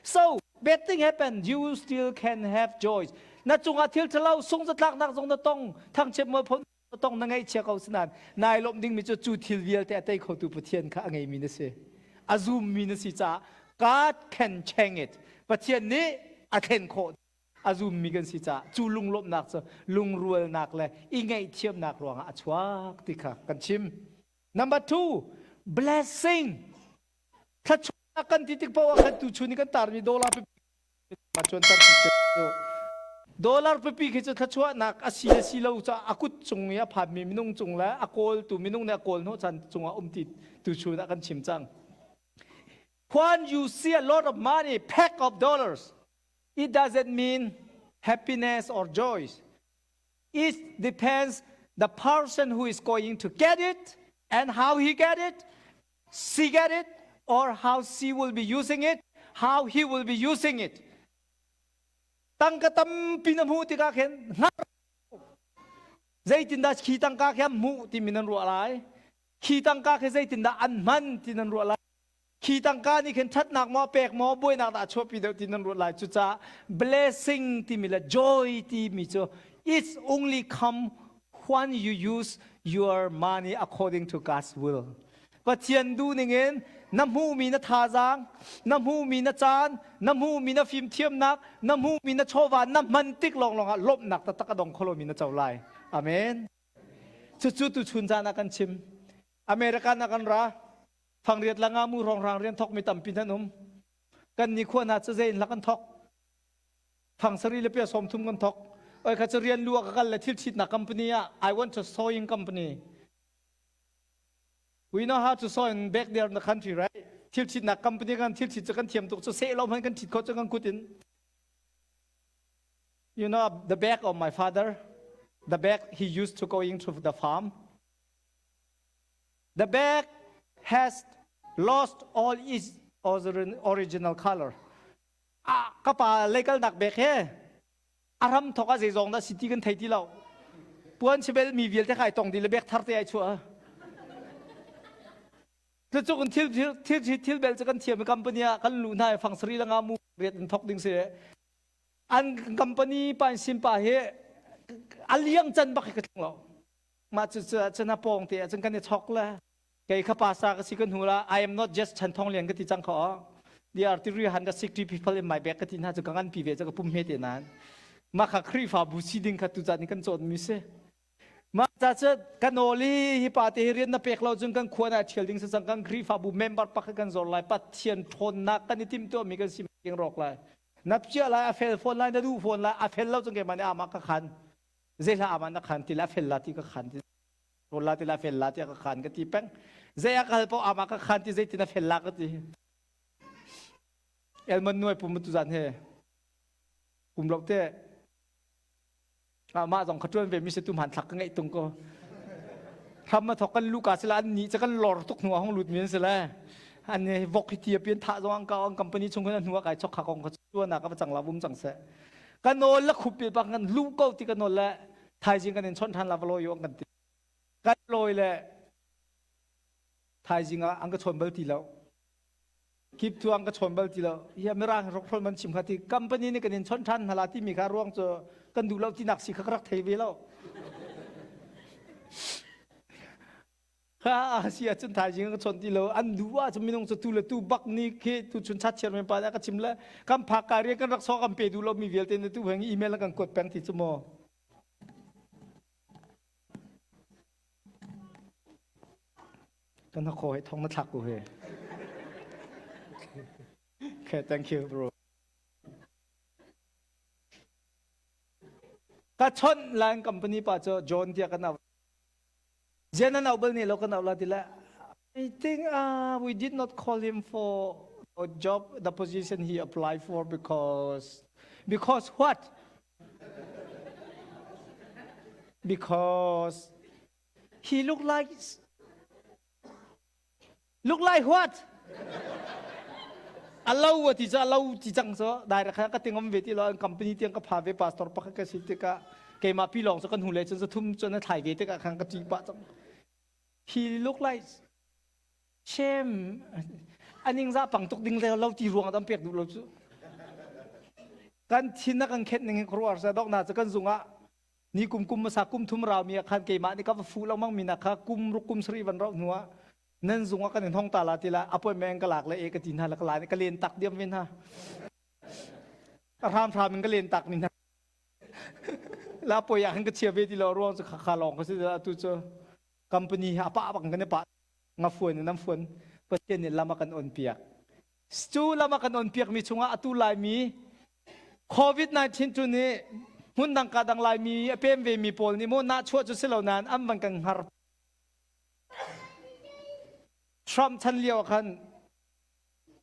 So bad thing happen, you still can have joy. Na cungah thil ṭhalo sungzatlaknak zong na tong, thangchiat mualpho na tong na ngaihchia ko sinain nai lawmh dingmi cu cu thil vialte a tei khotu Pathian kha a ngeimi na si. A zummi na si caah God can change it. Pathian nih a thlen khawh a zummi kan si caah cu lunglawmhnak cu lungrualnak le i ngaihthiamnak ruangah a chuak ti kha kan chim. Number two, blessing. Thluachuahnak kan ti tik paoh ah khan tuchun i kan tarmi dollar pipi cuanter cu dollar pipi khi cu thluachuahnak a si le si lo caah a kut cung i a phanmi minung cung le a kawltu minung nih a kawl hnawh chan cungah um ti tuchun ah kan chim cang. When you see a lot of money, pack of dollars, it doesn't mean happiness or joy. It depends the person who is going to get it and how he get it, she get it, or how she will be using it, how he will be using it. Tangka tampi na hmuh tikah khin zeitindah khi tangka khi an hmuh timi nan ruah lai. Khi tangka khi zeitindah an hman ti nan ruah lai. Khi tangka nih khin ṭhatnak maw pek maw buainak dah a chuahpi deuh ti nan ruat lai. Cucaah blessing timi le joy timi cu it's only come when you use your money according to God's will. Pathian duh ningin na hmuhmi na thazaang, na hmuhmi na caan, na hmuhmi na fimthiamnak, na hmuhmi na chawva na hman tik lawnglawng ah lawmhnak taktak a dong kho lomi na co lai. Amen. Cucu tuchun caan ah kan chim. American ah kan ra. Fangriat la nga mu rongrang rian thok mi tampi nan um. Kan ni khua hna cu zei in la kan thok. Fang sari le pia som thum kan thok. Oi kha cu rian lu ka kal le thil chitnak company ah I want to sewing company. We know how to sew in back there in the country, right? Thil chitnak company kan thil chit cu kan thiam tuk cu seh lo hman kan chit kho cu kan kut in. You know the bag of my father, the bag he used to going to the farm. The bag has lost all its original color. Ah, ka pa leikalnak bek he a ram thok a zeizong dah si ti kan thei ti lo. Puan chibel mi vialte kai tong di le bek thar te ai chuah. Cucuk in thil thil thil bel cu kan thiam company ah kan lu hna fang sari langa mu riat in thok ding si. An company pa in sim pa hi a liang can bak hi ka thleng lo. Mah cu cun a pawng te ah cun kan i chok le kei kha pasa ka si ka hnu la I am not just Chan Thong Lian ka ti cang kho there are 360 people in my back ka ti hna cu ka ngan pi ve cu ka pum he te nan mah kha Khrihfabu si ding kha tu caan ni kan cawn mi si mah ca cu kan oli hi pa te hi rian na pek lo cun kan khua na thial ding si cang kan Khrihfabu member pakhat kan zor lai Pathian ṭhawnnak kan i timh tuah mi kan si king rawk lai na piah lai a fel fawn lai na duh fawn lai a fel lo cun keimah nih amah ka khan zei hla ama na khan ti la fel la ti ka khan ti rawl la ti la fel la ti ka khan ka ti peng zei a kal po ama ka khan ti zei ti na fel la ka ti elman nuai pum tu zan he pum lo te mah zong kha tuan ve mi se tu man thlak ka ngeih tung ko hram ma thok kan lu ka sila an ni cha kan lor tuk hnu hong lut min sila an vok hi tia pian tha zong ang ka ang company chung kan hnu kai chok kha kong kha chuan ka chang la bum chang se Ka nawl la khup bak kan lu ko ti ka nawl le thaizing kan in chawnh ṭhan la va lawi kan ti. Kan lawi le thaizing ah an ka chawn bal ti lo. Kip tu an ka chawn bal ti lo. Hi mirang rokhrol man chim kha ti company nih kan in chawnh ṭhan hna la timi kha ruang cu kan duh lo tinak si kha ka rak thei ve lo. Kha si ahcun thaizing ka chawnh ti lo an duh ahcun minung cu tu le tu bak ni khi tu chun chat chiar men pa dah ka chim le kan phak ka rian kan rak sawk kan pe duh lo mi vialte na tu heng email kan kuat peng ti cu maw kan hakho he thong na thlak ko he okay thank you bro ka chawnh line company pa cu John tiah kan au Zian nan au bal ne lo kan au la ti le I think uh, we did not call him for a job, the position he applied for because because what? because he looked like Look like what? A lo a ti cu a lo ti cang cu dai kha ka tingom ve ti lo an company tiang ka pha ve pastor pakhat ka si tikah keimah pi lawng cu kan hnu le cun zathum cun a thlai ve tikah khan ka ṭih pah cang. He look like shame aning za pang tuk ding le lo ti ruang dam pek duh lo cu. Kan thin a kan khenh ning hi khuaruahhar seh dokna cu kan zung ah ni kum kum hmasa kum thum rau mi ah khan keimah nih ka va fuh lengmang mi na kha kum ruk kum sarih van rauh hnu ah nan zung ah kan in hong ta la ti la appointment ka lak le e ka ti hna la ka la ka len tak diam ve hna. A hram hram in ka len tak ni hna. La poi ah khan ka chia ve ti lo ruang cu kha lawng ka si atu cu company hi a pah bang kan i pah nga fuan in an fuan Pathian nih lam a kan on piak cu lam a kan on piak mi chungah atu laimi COVID-19 tu nih hmun dang ka dang laimi a pem ve mi pawl nih maw nah chuah cu si lo nain an van kan hngar Trump chan lio ah khan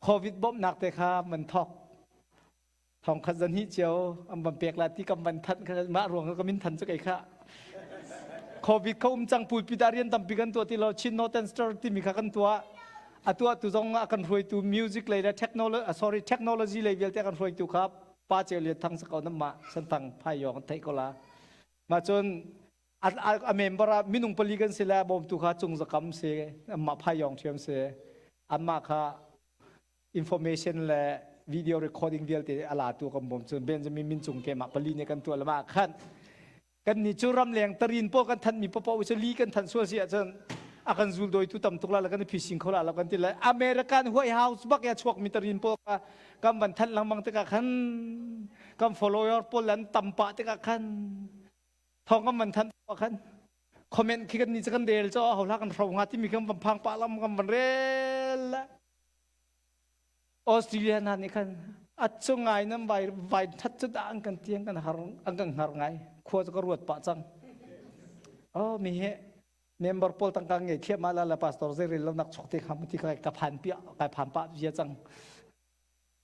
COVID bawmhnak te kha man thok thong khat zan hi cio an van pek la ti kam van thanh kha mah ruang ka min than cu kei kha covid kha um cang pulpi da rian tampi kan tuah ti lo Chin Northern Star timi kha kan tuah a tuah tu zong a kan hruaitu music lei le technology sorry technology lei vialte kan hruaitu kha pa ceu lian thang sa ko nam ma santang phai yong thei ko la ma cun a member ah minung pali kan si le bawmtu kha cung zakam si amma phai yong thiam si amma kha information le video recording vialte a latu kan bawm cun Benjamin min cung ke mah pali nih kan tuah lama khan kan ni cu ramleng tarin po kan than mi popo cu li kan than sual si ahcun a kan zul doi tu tam tuk la la kan phi sing kho la la kan ti le American White House bak ya chuak mi tarin po ka kan van than lengmang tikah khan kan follower pawl an tam pah tikah khan thong kan van than pa khan comment khi kan ni cu kan rel cho ho hla kan hro nga timi kan van phang pa lam kan van rel la Australia hna nih khan a cu ngai nan vai vai that cu dah an kan ti an kan har an kan hngar ngai khua cu ka ruat pah cang oh mi he member pawl tangka ngei thiam ma la la pastor zei rel lo nak chok te kham ti ka ka phan pia kai phan pa via cang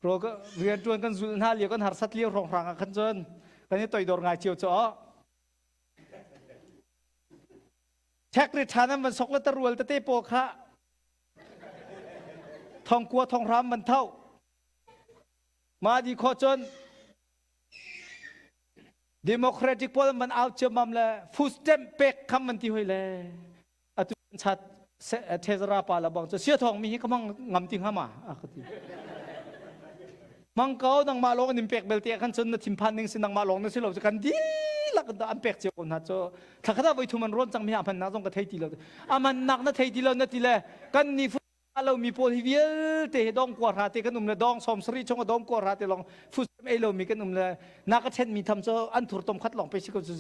ro ka rian tuan kan zul hna lio kan harsat lio rong rang ah khan cun kan i toidor ngai cio cho Thek ri than an van sok le tarual tete pawl kha thongkua thonghram van tho mah di khawh cun democratic pawl an van out ciammam le food stamp pek kham van ti hoi le atu chat thezara pa la bang cu sia thong mi hi ka mang ngam ti hnga ma a ka ti mang ko nangmah lawng in pek belte khan cun na thinphan ning si nangmah lawng na si lo cu kan dihlak an pek cio ko hna cu thlakhat ah voi thum an rawn cang mi a hman nak zong ka thei ti lo a man nak na thei ti lo na ti le kan ni fu lo mi pawl hi vialte hi dong kua hra te kan um le dong som sari chung a dong kua hra te long fu ei lo mi kan um le na ka then mi tham cu an thur tom khat long pe si ko cu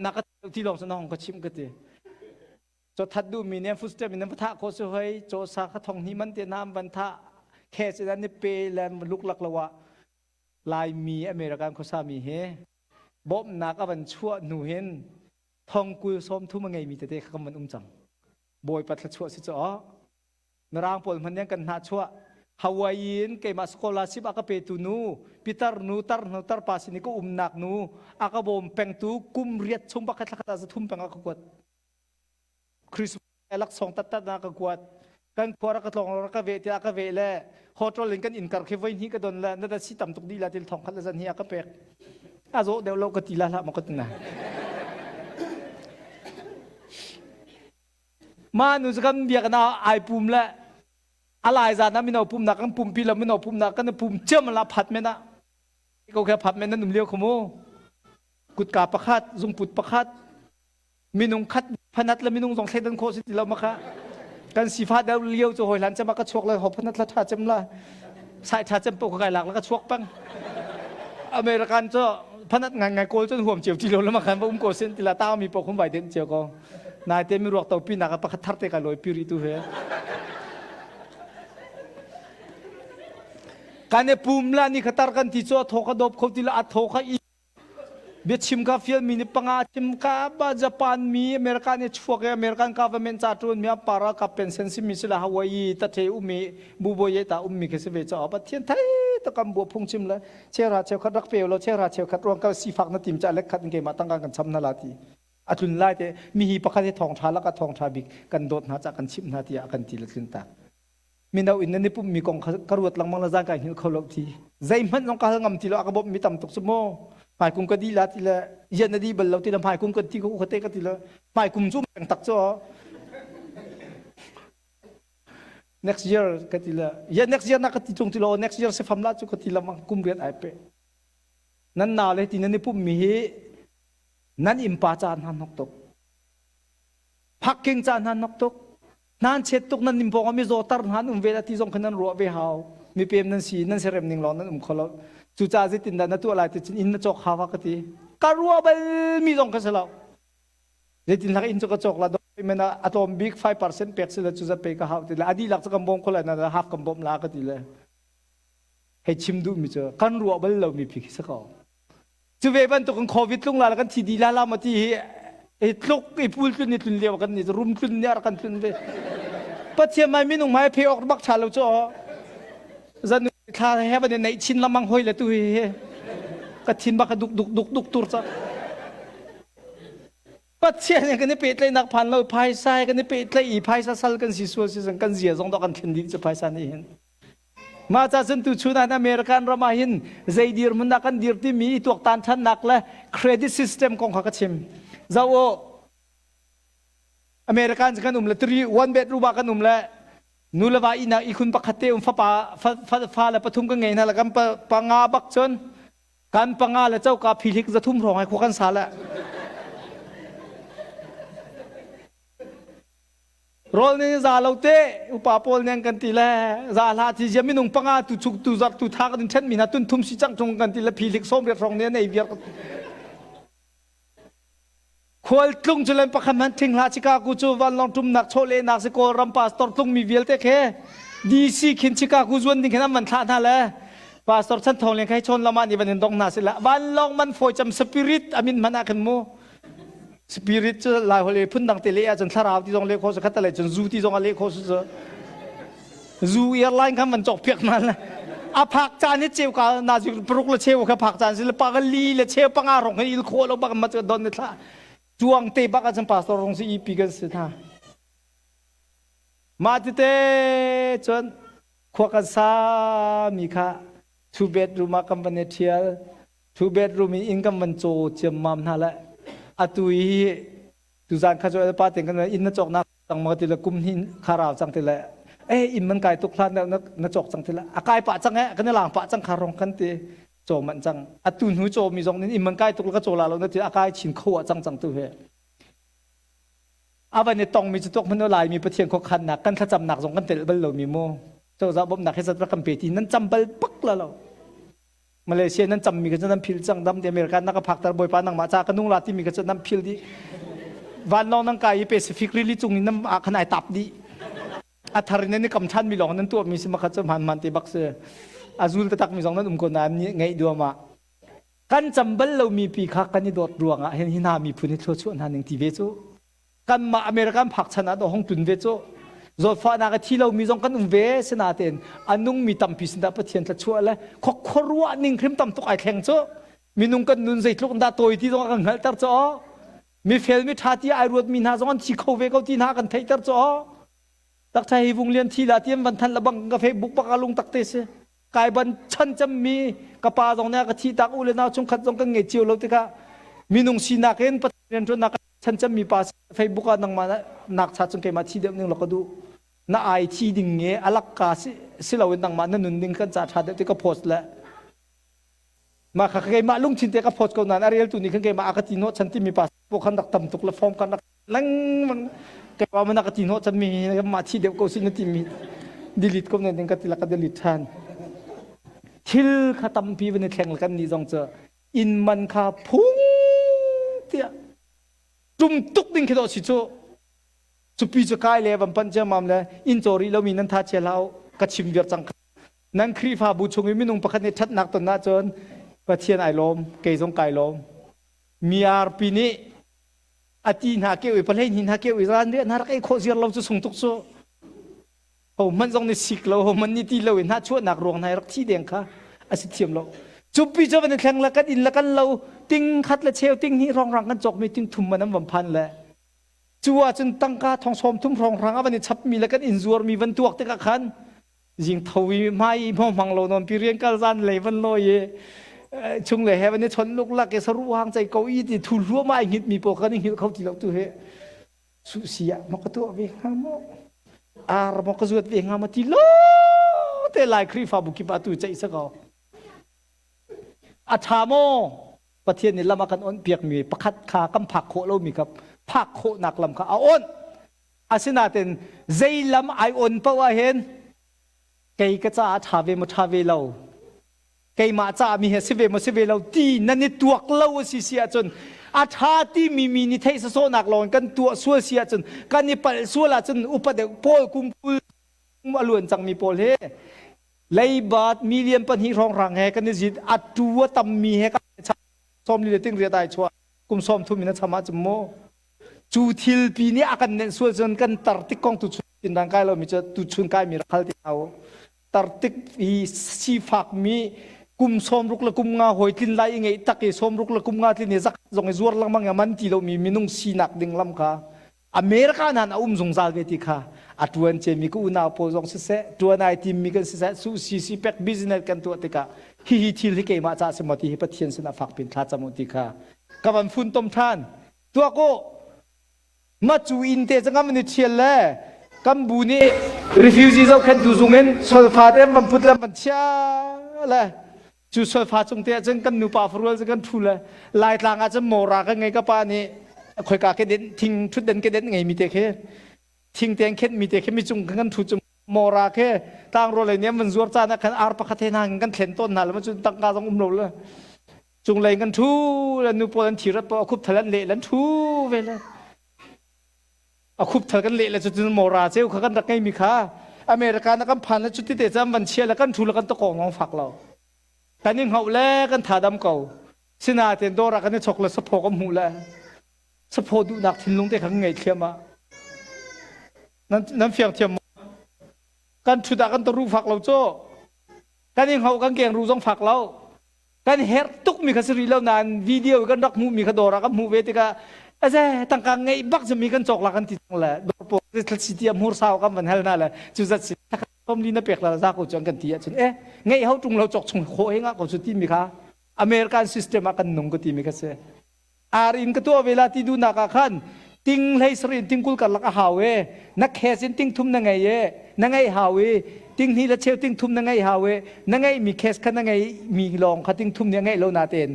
na ka ti long sa na hong ka chim ka ti cho that du mi ne fu step in va tha ko su hoi cho sa kha thong ni man te nam van tha khe se dan ni pe le luk lak lawa Laimi American khuasa mi he bawmhnak a van chuah hnu hin thong kul sawm thum a ngeimi tete kha kan van um cang bawipa thluachuah si caw mirang pawl hmanh nih kan hnah chuah Hawaii in keimah scholarship a ka petu nu pitar nu tar nu tar pa sin i ka umnak nu a ka bawm pengtu kum riat chung pakhat thlakhat ah zathum peng a ka kuat Christmas laksawng tattat na ka kuat kan khua rak ka tlawng rak ka ve tiah ka ve le hotel in kan inn kar khi voi hnih ka don le na da si tam tuk di la til thong khat le zan hi a ka pek a zawh deuh lo ka ti la hlah ma ka ti na ma nu cu kan biak na ai pum le alai zan ah mino pum nak kan pumpi lo mino pum nak kan pum chiam la phat men ah ko kha phat men nan um lio khumu kutka pakhat zungput pakhat minung khat phanat le minung zong thleidan khawh si ti lo maka kan sifa deuh lio cu hoi hlan cem ka chuak le ho phanat la tha cem la sai tha cem po ka kai lak la ka chuak pang American cu phanat ngai ngai kawl cun huam cio ti lo lama khan va um ko sin ti la tau mi po khum vai den cio ko nai te mi ruak to pi nak pakhat thar te ka loi pi ri tu he kan e pum la ni khatar kan ti chu tho ka dop kho ti la a tho kha i Biachim ka fialmi nih panga chim ka ba Japan mi America nih chuak i American government ca ṭuan mi pa ralkap pension simi sila Hawaii tathe ummi buboye ta ummi khi si ve caah Pathian thei tak kan bua phungchim le chera cheukhat rak pe lo chera cheukhat ruang kal sifak na tim ca lek khat in keimah tangka kan cham na la ti a tlun lai te mi hi pakhat hi thawngṭha lak ah thawngṭha bik kan dawt hna ca kan chimh hna tiah kan ti le tlun tak mino in nan i pumhmi kong kha ka ruat lengmang la zan kai hngilh kho lo ti zeihmanh zong ka hal ngam ti lo a ka bawmh mi tam tuk cu mu hmaikum ka di la ti le yan na di bal lo ti le hmaikum kan ti ko ka te ka ti le hmaikum cu peng tak cu next year ka ti le ya next year na ka ti tung ti lo next year se fam la cu ka ti lamang kum riat ai pe. Nan nau le ti nan i pumhmi hi nan innpa ca hna hnok tuk. Phakking ca hna hnok tuk. Nan chet tuk nan nim pawng ah mizaw tar hna an um ve la ti zong kha nan ruah ve hau. Mipem nan si nan serem ning lawng nan um kho lo. Cucaah zeitindah na tuah lai ti cun inn na cawk hau ka ti. Ka ruah bal mi zong ka si lo. Zeitin hlak inn cu ka cawk la men ah a tlawm bik 5% pek si le cu zat pe ka hau ti le a dihlak cu kan bawm kho lai na half kan bawmh la ka ti le. Hei chim duh mi cu kan ruah bal lo mi phi khi si ko. Cu ve bantuk in COVID tlung la kan thi dih la la ma ti hi i tluk i pul tlun i tlun lio kan ni rum tlun ni ar kan tlun ve. Pathian mai minung mai phe ok bak tha lo chu zan thla he ban nei chin lamang hoi le tu hi hi ka thin bak duk duk duk duk tur cha. Pathian he kan i pehtlaihnak phan lo phaisa he kan i pehtlaih i phaisa sal kan si sual si kan zia zong dok kan thlen dih cu phaisa nih hin. Mah ca cun tuchun ah American ram ah hin zei dirhmun dah kan dir timi i tuaktan ṭhannak le credit system kong kha ka chim. Zoh u, American cu kan um le three one bedroom ah kan um le nu le va ihnak ihkhun pakhat te um fapa fa, fa, fa le pathum kan ngei hna le kan pa, panga bak cun kan panga le coka phihlik zathum hrawng hai khua kan sa le Rawl nih za lo te upa pawl nih an kan ti le za hlah ti zia minung panga tu chuk tu zarh tu tha kan in ṭhen mi hna tun thum si cang ṭung kan ti le phihlik 80 hrawng nih an ei viar. Khual tlung cu len pakhat hmanh thing hlah Chicago cu vanlawng ṭumnak chawlehnak si Kawlram pastor tlung mi vialte khe DC khin Chicago zuan ding khin an van thlah hna le pastor Chan Thawng Lian kha hi chawn lam ah nih van in dong hna sila vanlawng man fawi cam spirit amin hmanh ah khin mu Spirit cu Lai holh i phundang te leh ahcun thlarau ti zong leh khawh si khat le cun zu ti zong a leh khawh si cu. Zu airline khan van cawk piak hna le a phak caan hi cheu ka na zu paruk le cheu kha phak caan si le pakali le cheu panga rong hin il khawh lo bak ma cu don ni thla cuang te bak ahcun pastor rong si EP kan si hna. Mah tete cun khua kan sa mi kha two bedroom ah kan van i ṭhial Two bedroom in inn kan van caw ciammam hna le atu hi tuzan kha cu pa ten kan inn na cawknak cang ma ti le kum hin kha rau cang ti le eh inn man kai tuk hlan na na cawk cang ti le a kai pah cang eh kan i lang pah cang kha rong kan ti caw manh cang atu hnu caw mi zong nin inn man kai tuk le ka caw la lo na ti a kai chin kho ah cang cang tu he a van i tongmi cu tuak hmanh u Laimi Pathian khuakhannak kan thlacamnak zong kan telh bal lomi mu cozah bawmhnak hi zat rak kan pe ti nan cam bal bak la lo Malaysia nan cammi kha cu nan phil cang dam ti America na ka phakter bawipa nangmah ca ka nung la timi kha cu nan phil dih vanlawng nan kai i Pacific rili cung in nan ah khan ai tap dih a thar in nan i kam ṭhan mi lawng nan tuah mi si makha cu hman hman te bak si a zul taktak mi zong nan um ko nain ngeih duam ah kan cam bal lo mi pi kha kan i dawt ruang ah hin hi hna miphun hi thluachuah hna ning ti ve cu kanmah American phak chan ah hong tlun ve cu zawtfahnak a thi lomi zong kan um ve sinatein a nungmi tampi sin dah Pathian thluachuah le khuaruah ning hrim tam tuk ai thleng cu minung kan nun zeitluk in dah tawi ti zong a kan hngalhter cu mifel mi ṭha ti ai ruatmi hna zong an thi kho ve ko ti hna kan theihter cu takṭha hi vung lian thi la ti an van than la bang ka Facebook bak a lung tak te si kai ban chan cemmi ka pa zong nih a ka thi tak u le nau chungkhat zong kan ngei cio lo tikah minung sinak in Pathian rianṭuannak chan cemmi pa Facebook ah nangmah nak cha cun keimah thi deuh ning law ka duh na ai thi ding nge alak ka si si loin nangmah na nun ding kan ca tha deuh ti ka post le mah kha keimah lungthin te ka post ko nain a reltu nih khan keimah a ka ti hnawh chan timi pa po khan rak tam tuk le form kan rak lengmang keimah mana ka ti hnawh chan mi mah thi deuh ko si na timi delete ko ne ding ka ti la ka delete than thil kha tampi van i thleng kan ni zong cu inn man kha phung tiah tum tuk ding khi dawh si cu cupi cu kai le van pan ciammam le inn caw rih lomi nan tha chia hlah ka chim viar cang nan Khrihfabu chung i minung pakhat nih ṭhatnak ton ahcun Pathian ai lawm kei zong kai lawm mi arpi nih a ti hna keu i pahlei hni hna keu i ran riah hna rak ei khawh ziar lo cu sung tuk cu ho hmanh zong nih sik lo ho hmanh nih ti lo in hnahchuahnak ruang hna i rak thi deng kha a si thiam lo cupi cu van i thleng le kan inn le kan lo ting khat le cheu ting hnih hrawnghrang kan cawkmi ting thum man an van phan le cu ahcun tangka thong sawm thum hrawnghrang a van i chapmi le kan inn zuarmi van tuak tikah khan zing tho i hmai i hmang hmang lo non pi rian kal zan lei van loi i chung le he van i chon luk lak i saru hang chei ko i ti thu hluah ma ai ngit mi pawl kan i hngilh kho ti lo tu he Suhsi ah maw ka tuah ve hnga maw? Ar maw ka zuat ve hnga maw ti lo te Lai Khrihfabu kip ah tu ceih sa ko. A ṭha maw? Pathian nih lam a kan onh piakmi pakhat kha kan phak khawh lomi kha phak khawhnak lam kha a onh. Asinain zei lam ai on paoh ah hin kei ka caah ṭha ve maw ṭha ve lo keimah caah mi he si ve maw si ve lo ti nan i tuak lo a si si ahcun a ṭha timi mi nih theih sawsawhnak lawng kan tuah sual si ahcun kan i palh sual ahcun upa deuh pawl kum 20 a luan cangmi pawl he leibat million pahnih hrawnghrang he kan i zit a tu a tammi he kan 40 le ting riat ai chuah kum 30 in a cham ahcun mu cu thil pi nih a kan nenh sual cun kan tar tik kong tu chun tin kai lomi cu tu chun kai mi rak hal ti hau tar tik i sifak mi kum 60 le kum nga hoi tlin lai i ngeih tak i 60 le kum nga tlin i zak zong i zuar lengmang i man ti lomi minung sinak ding lam kha America nan a um zungzal ve ti kha a tuan cemi ka unau pawl zong siseh tuan ai timmi kan siseh su si pek business kan tuah tikah hihi thil hi keimah ca si maw ti hi Pathian sinah fak pin thla cam u ti kha ka van fun tom than tuah ko ma cu inn te cangam ni thial le kan bu nih refugee zohkhentu zung in solfa te van put le van chia le cu solfa cung te ahcun kan nupa farual cu kan ṭhu le Laitlang ah cun mawra kan ngei ka pa nih khoika ke den thing ṭhutden ke den ngei mi te khi thing te an khenh mi te khi mi cung kan ṭhu cu mawra khi tlangrawl lei nih an van zuar caan ah khan ar pakhat he hna kan thlen tawn hna le ma cu tangka zong um lo le cunglei kan ṭhu le nu pawl an thi rat pawl a khup thal an leh le an ṭhu ve le a khupthal kan leh le cutin mawra ceu kha kan rak ngeimi kha America na kan phan le cuti te cam van chia le kan thu le kan tokong ngong fak lo kan i hngauh le kan thadam ko sinain dawr ah kan i chok le saphaw kan hmuh le saphaw duhnak thinlung te kha kan ngei thliam ah nan nan fiang thiam maw kan thut ah kan taru fak lo cu kan i hngauh kan keng ru zong fak lo kan herh tukmi kha si rih lo nain video kan rak hmuhmi kha dawr ah kan hmuh ve tikah aze tangka ngeih bak cumi kan cawk la kan ti cang le dawr pawl si ti hmur sau kan van hal hna le cu zat si kom li na pek la za ko chuan kan ti ahcun eh ngeih ho tung lo cawk chung khawh he nga ko cu timi kha American system ah kan nung ka timi kha si ar in ka tuah ve la ti duhnak ah khan ting hlei sarih in ting 20 karlak a hau e na cash in ting thum na ngei e na ngei hau i ting hnih le cheu ting thum na ngei hau e na ngeih mi cash kha na ngei mi lawng kha ting thum nih a ngeih lo na tein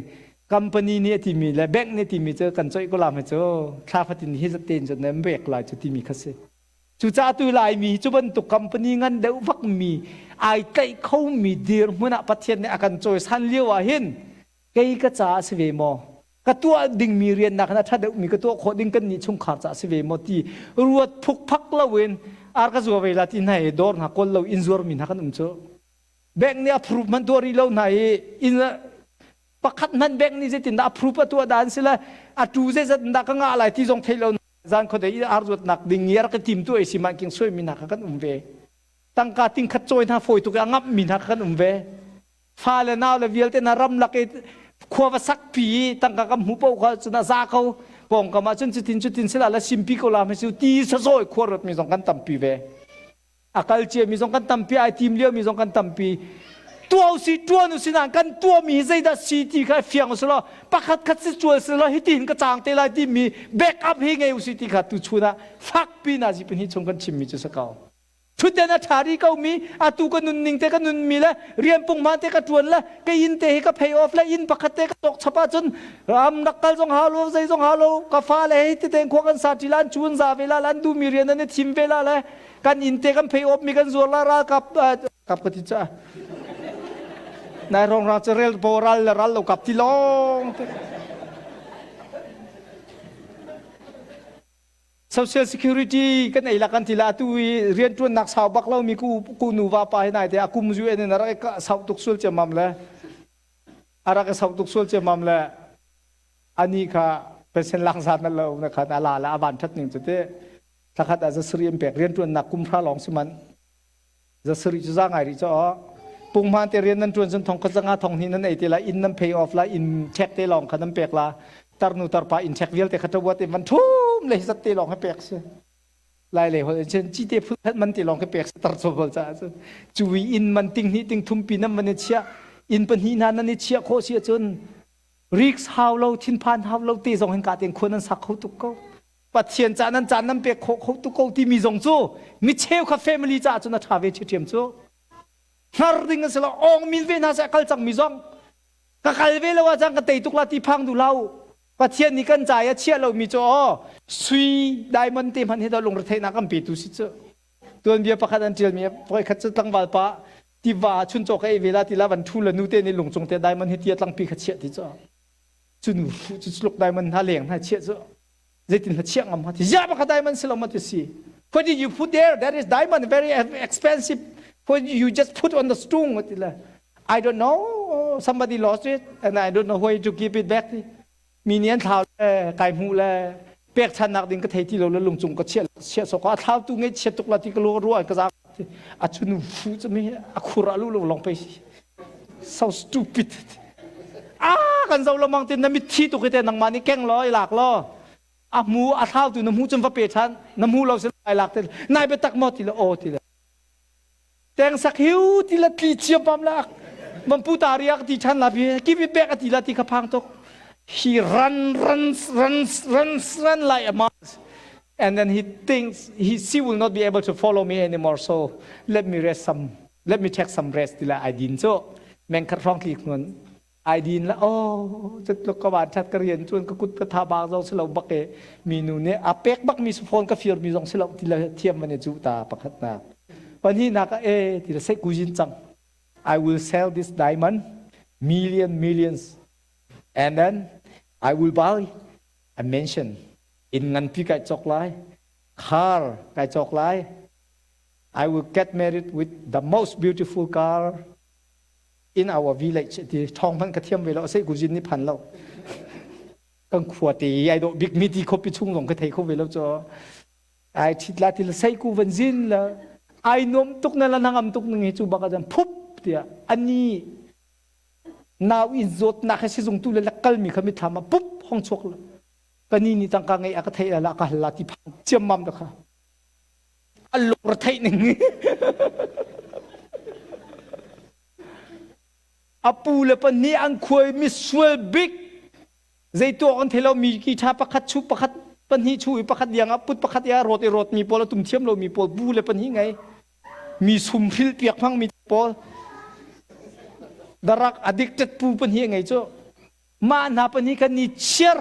company nih a timi le bank nih a timi cu kan coih ko lam hi cu thla fatin hi zat tein cun nan pek lai cu timi kha si Cucaah tu Laimi cu bantuk company ngan deuh vakmi ai tlaih khomi dirhmun ah Pathian nih a kan cawisan lio ah hin kei ka caah si ve maw ka tuah dingmi rian nak a ṭha deuhmi ka tuah khawh ding kan nih chungkhar caah si ve maw ti ruat phukphak loin ar ka zua ve la ti hna i dawr hna kawl lo inn zuarmi hna kan um cu bank nih approve hmanh tuah rih lo hna i inn pakhat hmanh bank nih zeitindah approve a tuah dan si le a tu zeizat dah ka ngah lai ti zong thei lo zan khuadei i ar zuatnak ding i rak i tim tu ai si man king suai mi hna kha kan um ve tangka ting khat cawi hna fawi tuk i a ngamh mi hna kha kan um ve fa le nau le vialte na ramlak i khua va sakpi i tangka kan hmu paoh kha cun a za ko pawngkam ah cun cutin cutin sila la simpi ko la su ti sazawi khua ruat mi zong kan tampi ve a kal cia mi zong kan tampi ai tim lio mi zong kan tampi tuau si tuan u sinan kan tuah mi hi zeidah si ti kha fiang u law pakhat khat si cual si law hitin ka cang te lai ti mi backup hi ngei u si ti kha tu chun ah fakpi na zi pahnih chung kan chim mi cu sa ko Ṭhutden a ṭha rih komi atu ka nunning te ka nunmi le rian punghman te ka ṭuan le ka inn te hi ka pay off le inn pakhat te ka cawk chap ahcun ram rak kal zong hau lo zei zong hau lo ka fale hei tete khua kan sa ṭi la an chun za ve la an duhmi rian an i thim ve la le kan inn te kan pay off mi kan zuar la ralkap kap ka ti ca nai rong rang cu rel bo ral le ral lo kap ti long te Social Security kan ei la kan ti la atu i rianṭuannak sau bak lomi ku ku nu va pa hi nai te a kum UN in a rak i sau tuk sual ciammam le a rak i sau tuk sual ciammam le ani kha pension lak zat na lo na khan a la la a van ṭhat ning cu te thlakhat ah zasari an pek rianṭuannak kum hra lawng si man zasari cu za ngai rih cho punghman te rian nan ṭuan cun thong khat zanga thong hnih nan ei te la inn nan pay off la inn check te lawng kha nan pek la tarnu tarpa inn check vialte kha ṭabuat in van ṭhum le hi zat te lawng he pek si lai lei hol cun ci te phul man te lawng he pek si tar chobol caah cun cui inn man ting hnih ting thum pi nan van i chiah inn pahnih hna nan i chiah khawh si ahcun risk hau lo thinphan hau lo te zong hin ka ten khua nan sak kho tuk ko Pathian ca nan caan nan pek khawh kho tuk ko timi zong cu mi cheu kha family caah cun a ṭha ve ṭhiamṭhiam cu hngar ding a si lo awng min ve hna seh kal cang mi zong. Ka kal ve lo ah cang ka tei tuk la ti phang duh hlah u. Pathian nih kan ca i a chiah lomi cu aw sui diamond te hmanh hi dah lungretheihnak kan petu si cu. Tuanbia pakhat an ṭialmi voikhat cu tlangval pa tiva ah chuncaw ka ei ve la ti la van ṭhu le nu te nih lungcung te diamond hi tia tlangpi kha chiah ti cu. Cu nu hruh cu tluk diamond hna leng hna chiah cu zeitin hna chiah ngam ha ti ya baka diamond si lo ma ti si. What did you put there? That is diamond, very expensive. What you just put on the stone? Ti le I don't know. Somebody lost it and I don't know where to give it back. Mi nih an thlau le kai hmuh le pekchannak ding ka thei ti lo le lungcung ka chiah chiah sok a thlau tu ngai chiat tuk la ti ka lu ruah ka zang a chunu fu chu mi a khur a lu lo long pe so stupid ah kan zo lo mang tin na mit thi tuk te nangmah nih keng lo i lak lo a hmu a thlau tu na hmu cun va pe than na hmu lo sin ai lak te nai biatak maw ti le aw ti le Teng sak hiu ti la tli chiam pam la mampu tariak ti than la bi give it back ati la ti kha phang tuk he run runs runs runs run like a mouse and then he thinks he she will not be able to follow me anymore so let me rest some let me take some rest ti la ai din cu meng khat hrawng tli khun ai din la oh tluk ka van that ka rian chuan ka kut ka tha bak zong si lo bak e mi nu nih a pek bak mi phone ka fir mi zong si lo ti la thiam man chu ta pakhat nak pahnihnak ah e ti la sei kujin cang I will sell this diamond million millions and then I will buy a mansion inn nganpi kai chok lai car kai chok lai I will get married with the most beautiful car in our village ti thong hmanh ka thiam ve lo sei kuzin ni phan lo kan khua te ai dawh bik mi ti khopi chung zong ka thei kho ve lo cho ai thit la til sei ku van zin la ai nuam tuk na la nangam tuk ning hi chu baka jan phup tia ani nau in zawt nak he sizung tu le kal mi kha mi thlam a pup hong chuak la kani ni tangka ngei a ka thei la ka hal la ti phang chiam mam da kha a lung theih ning a pu le pa nih an khuai misual bik zei tuah kan thei lo mi ki tha pakhat chu pakhat pahnih chu i pakhat liang ah put pakhat ya rawt i rawt mi pawl a tum thiam lo mi pawl bu le pahnih ngei mi sum hril piak hmang mi pawl darak addicted pu pahnih ngei cu mah hna pahnih kan ni chiar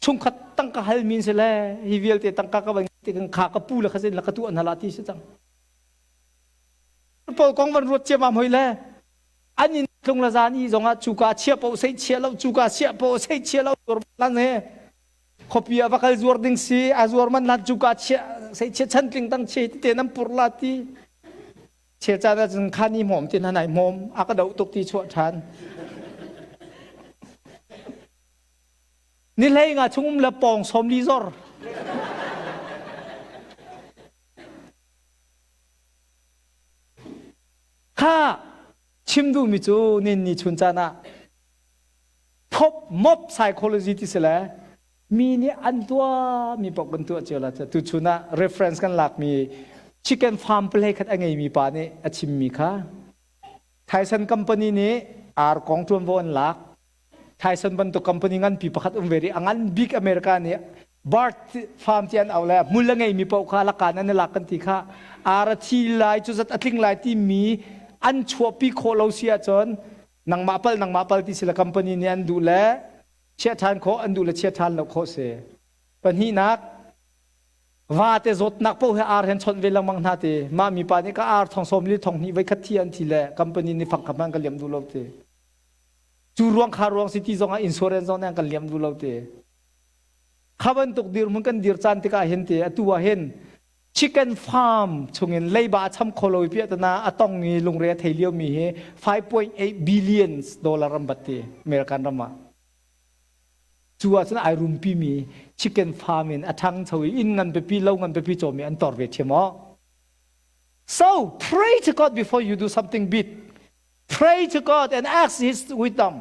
chungkhat tangka hal min si le hi vialte tangka ka van ti kan kha ka pu le kha sin la ka tu an hala ti si cang paul kong van ruat ciamam hoi le an in tlung la zan i zongah cuka chia po sei chia lo cuka sia po sei chia lo zuar lan he khopi a va kal zuar ding si a zuar man lan cuka chia sei chia chan tling tang che te nam pur la ti che cha da cun khan i hmom tin hanai hmom a ka do tuk ti chuah than Ni hlei nga chung um le pawng 40 zor. Kha chim duhmi cu nin ni chun caan ah thop mop psychology ti si le mi nih an tuah mi paoh kan tuah cio la tu chun ah reference kan lakmi chicken farm play khat a ngeimi pa nih a chimmi kha Tyson company nih ar kong ṭuanvo an lak Tyson bantuk company nganpi pakhat um ve rih. A ngan bik America nih Bart farm ti an au le hmul a ngeimi paoh kha lakan an i lak kan ti kha ar a thi lai cu zat a tling lai timi an chuahpi khawh lo si ahcun nangmah pal nangmah pal ti si le company nih an duh le chiah ṭhan khawh an duh le chia ṭhan lo khawh si. Pahnihnak vate zawtnak paoh he ar hen chawnh ve lengmang hna ti mah mipa nih ka ar thong sawm li thong hnih voi khat thi an thi le company nih fang kha hmanh ka liam duh lo ti. Cu ruang kha ruang si ti zongah insurance zong nih an kan liam duh lo ti. Kha bantuk dirhmun kan dir caan tikah hin ti atu ah hin chicken farm chungin leiba a cham kho lo i piahtana a tong i lungre a thei lio mi hi 5.8 billions dollar an bat ti American ram ah. Cu ahcun ai rumpi mi chicken farm in a ṭhangcho i inn ngan pipi lo ngan pipi cawmi an tor ve ṭhiam aw. So pray to God before you do something big. Pray to God and ask His wisdom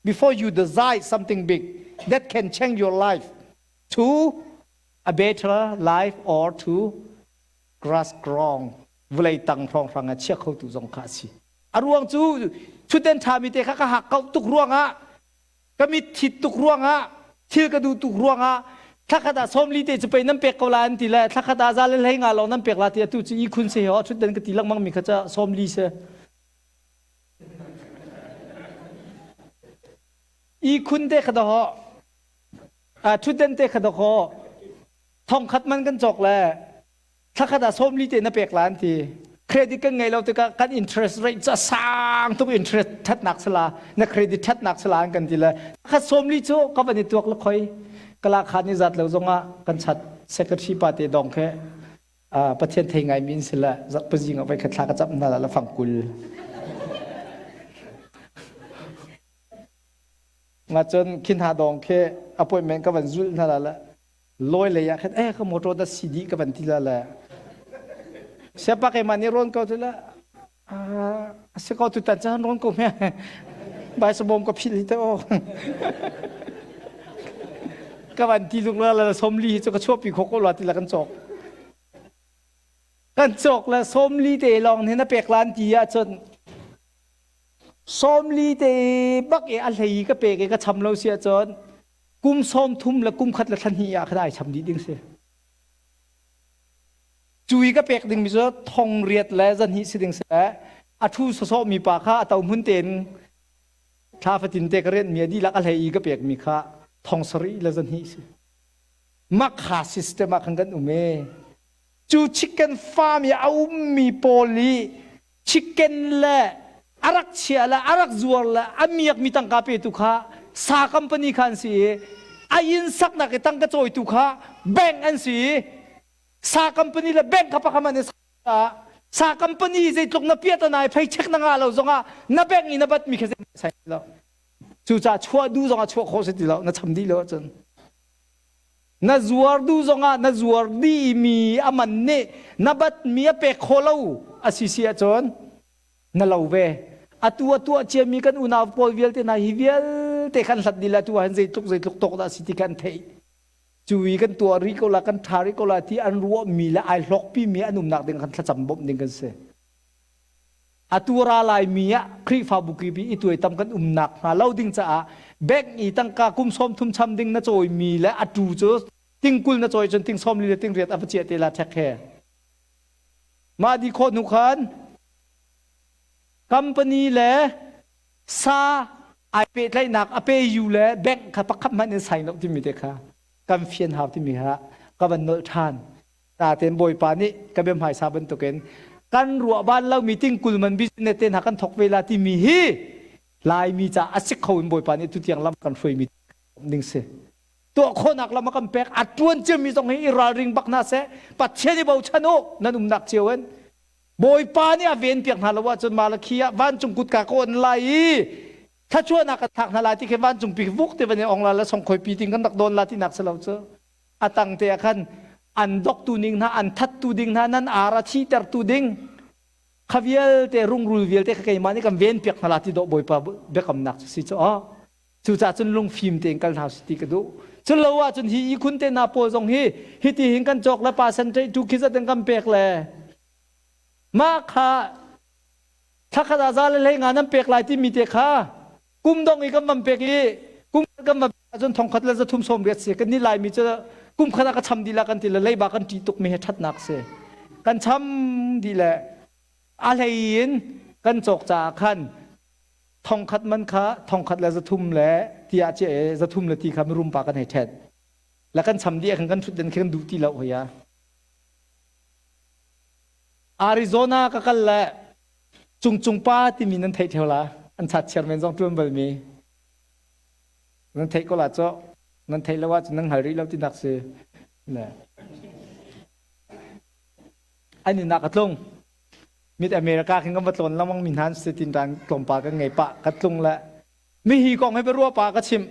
before you decide something big that can change your life to a better life or to grass ground vawlei tang hrawnghrang ah chia khotu zong kha a si. A ruang cu thutden ṭhami te kha ka hak kau tuk ruangah ka mit thit tuk ruangah thil ka duh tuk ruangah thlakhat ah 40 te cu pei nan pek ko la an ti le thlakhat ah za le hlei nga lawng nan pek la ti atu cu i khun se ho thutden ka ti lengmang mi kha ca 40 se. Ihkhun te kha dawh ṭhutden te kha dawh thongkhat man kan cawk le thlakhat ah 40 te na pek la an ti. Credit kan ngei lo tikah kan interest rate cu a sang tuk interest ṭhatnak sala na credit ṭhatnak sala an kan ti le khat 40 cu ka van i tuak le khoi kala khan i zat lo zongah kan chat secretary pa te dong khe Pathian thei ngai mi in si le zarhpazing ah voikhat thla ka camh hna la fang 20. Nga cun khin ha dong khi appointment ka van zulh hna la le lawi lei ah khan eh ka motor da si dih ka van ti la le siapa keimah nih rawn ko ti la a si ko tutan chan rawn ko me bai sabom ka phil hi te o ka van ti luk la la 40 hi cu ka chuahpi kho ko la ti la kan cawk kan cawk le 40 te lawng hin a pek lan ti ahcun 40 te bak i a hlei ka pek i ka cham lo si ahcun kum 30 le kum khat le thla hnih ah khan ai cham dih ding si. Cu i ka pek dingmi cu thong riat le zahnih si ding si le a ṭhu sawsawh mi pa kha a to hmun tein thla fatin te ka rianhmi a dihlak a hlei i ka pekmi kha thong sarih le zahnih si. Makha system ah khan kan um e. Cu chicken farm i a ummi pawl i chicken le a rak chia le a rak zuar le a miakmi tangka petu kha sa company kha an si i a inn saknak i tangka cawitu kha bank an si i sa company le bank kha pakhat an i sa company zeitluk na piat na phei check na ngah lo zongah na bank i na bat mi kha zei sai lo cucaah chuah duh zongah chuah khawh si ti lo na cham dih lo ahcun Na zuar duh zongah na zuar dihmi a man nih na batmi a pek khawh lo a si si ahcun na lo ve. Atu a tuah ciami kan unau pawl vialte hna hi vialte kan hlat dih le atu ah hin zeitluk zeitluk tawk dah a si ti kan theih. Cu i kan tuah rih ko la, kan ṭha rih ko la ti an ruahmi le ai hlawkpimi an umnak ding kan thlacam bawmh ding kan si. Atu ra laimi ah Khrihfabu kip i tuaitam kan umnak hnga lo ding caah bank i tangka kum 30 cham ding na cawimi le a tu cu ting 20 na cawi cun ting 40 le ting riat a va chiah te la ṭhek he. Mah di khawh hnu khan company le sa ai pehtlaihnak a pe yu le bank kha pakhat hmanh in sign lo timi te kha kan fian hau timi kha ka van nolh ṭhan. Natein Bawipa nih ka bia hmaisa bantukin kan ruah bal lomi ting 20 man business te hna kan thawk ve la timi hi Laimi ca a si kho in Bawipa nih tutiang lam kan hruaimi ding si. Tuah khawhnak lam a kan pek a ṭuan ciami zong hi i ralring bak hna seh Pathian i bochan u nan umnak cio in Bawipa nih a ven piak hna lo ahcun Malakhi ah vancung kutka ka on lai i thluachuahnak ka thlak hna lai ti khi vancung pi vuk te van i ong la la songkhoi pi ting kan rak dawn la tinak si lo cu. A tang te ah khan an doktu ning hna an thattu ding hna nan ar a thitertu ding kha vialte rungrul vialte kha keimah nih kan ven piak hna la ti dawh Bawipa biakamnak cu si cu aw cucaah cun lungfim tein kal hna si ti ka duh cun lo ahcun hi ihkhun te hna pawl zong hi hiti hin kan cawk le pa san tu khi zat in kan pek le mah kha thlakhat ah za le hlei nga nan pek lai timi te kha kum dong i kan van pek i kum kan van ahcun 1000 le 380 si kan nih Laimi cu kum khat ah ka cham dih la kan ti le leiba kan ṭih tuk mi hi ṭhatnak si kan cham dih le a hlei in kan cawk caah khan 1000 man kha 1000 le 300 le tiah cia e 300 le ti kha mirum pa kan hei ṭhet le kan cham dih ah khan kan ṭhut den khi kan duh ti lo hoi a Arizona ka kal le Cungcung pa timi nan theih theo la an chat chairman zong ṭuan balmi Nan theih ko la cu. Nan theih lo ahcun nan hngal rih lo tinak si. Ne. An inn ah ka tlung. Mid America khin kan va tlawn lengmang mi hna si tin ran tlawmpal kan ngei pah ka tlung le mi hi kong hi ruah pa ka chimh.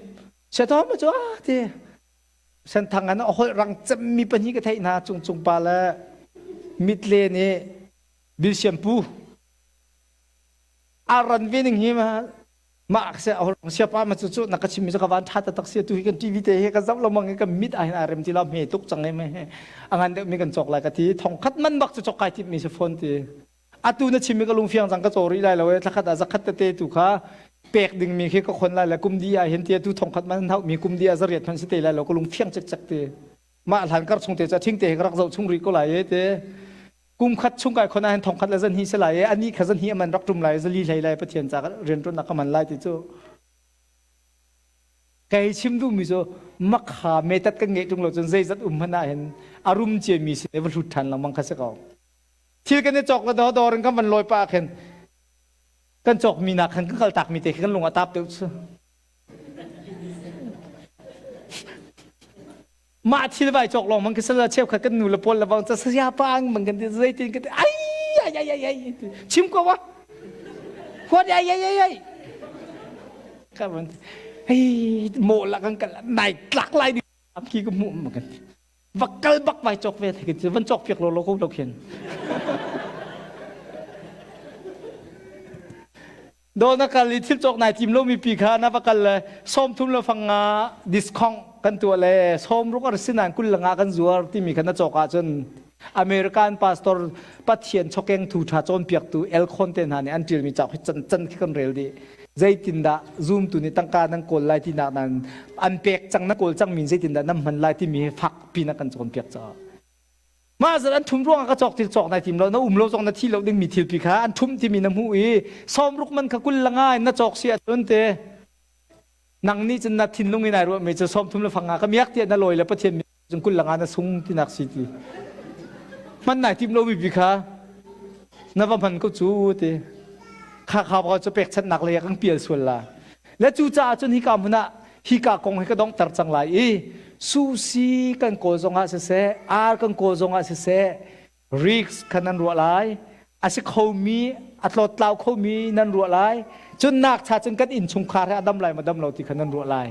Siatom cu ah ti senthang an a holh rang cemmi pahnih ka theih hna cung cung pa le mitle nih Bil Siam Pu a ran ve ning hi mah se siapa ma cu cu na ka chimmi cu ka van ṭha taktak si tu hi kan TV te hi ka zoh lo mang i kan mit ah hin aa rem ti lo hme tuk cang i a ngan deuh mi kan cawk lai ka ti 1000 man bak cu cawk kai timh mi si phone ti atu na chimmi ka lungfiang cang ka caw rih lai lo e thlakhat ah zakhat tete tu kha pek ding mi khi ka khon lai le kum di ah hin ti tu 1000 man hauh mi kum di ah zariat hman si te lai lo ka lungfiang cek cek ti mah hlan kar chung te cha thing te ka rak zoh chung rih ko lai e te Kum khat chung kai khon ah hin 1000 le 200 si lai i ani kha 200 aman rak ṭum lai 4 hlei lai Pathian ca rianṭuannak ka man lai ti cu. Kei chim duhmi cu makha metat kan ngeih ṭung lo cun zeizat um hmanh ah hin a rum ciami sin i va hlut ṭhan lengmang kha si ko. Thil kan i cawk le dawr in kan van lawi pah ah khin kan cawkmi nak khan kan kaltakmi te khi kan lung a tap deuh cu. Mah thil vai cawk lawng man khi sal cheukhat kan nu le pawl le bang ca saya pa ang bang kan ti zeitin kan ti ai ai ai ai ai chim ko wa huat ai ai ai ai ka van hei mo la kan kal nai tlak lai di khi ka mu ma kan va kal bak vai cawk ve thei kan van cawk piak lo lo ko lo khin Do na kal i thil cawk nai tim lomi pi kha na va kal le 30 le fang nga discount kan tuah le 60 ar sinan 20 nga kan zuar timi kha na cawk ahcun American pastor Pathian chokeng thu tha cawnpiaktu Elkhon te hna nih an ṭialmi cauk hi can can khi kan rel dih. Zeitindah zumtu nih tangka nan kawl lai tinak nan an pek cang na kawl cangmi zeitindah nan hman lai timi hi fak pi na kan cawnpiak caah. Mah zat an thum ruangah ka cawk til cawk nai tim lo na um lo zong na thi lo dingmi thil pi kha an thum timi na hmuh i 60 man kha 20 le nga in na cawk si ahcun te nang nih cun na thinlung in ai ruahmi cu 30 le fang nga ka miak tiah na lawi le Pathian mi cun 20 le nga na sung tinak si ti hman nai tim lo mi pi kha na va hman ko cu ti kha kha ba cu pekchanhnak lei ah kan pial sual la Le cucaah cun hika hmun ah hika kong hi ka donghter cang lai i susi kan kawl zongah siseh, ar kan kawl zongah siseh, risk kha nan ruah lai, a si khomi, a tlawttlau khomi nan ruah lai. Cun nak cha cun kan innchungkhar hi a dam lai maw dam lo ti kha nan ruah lai.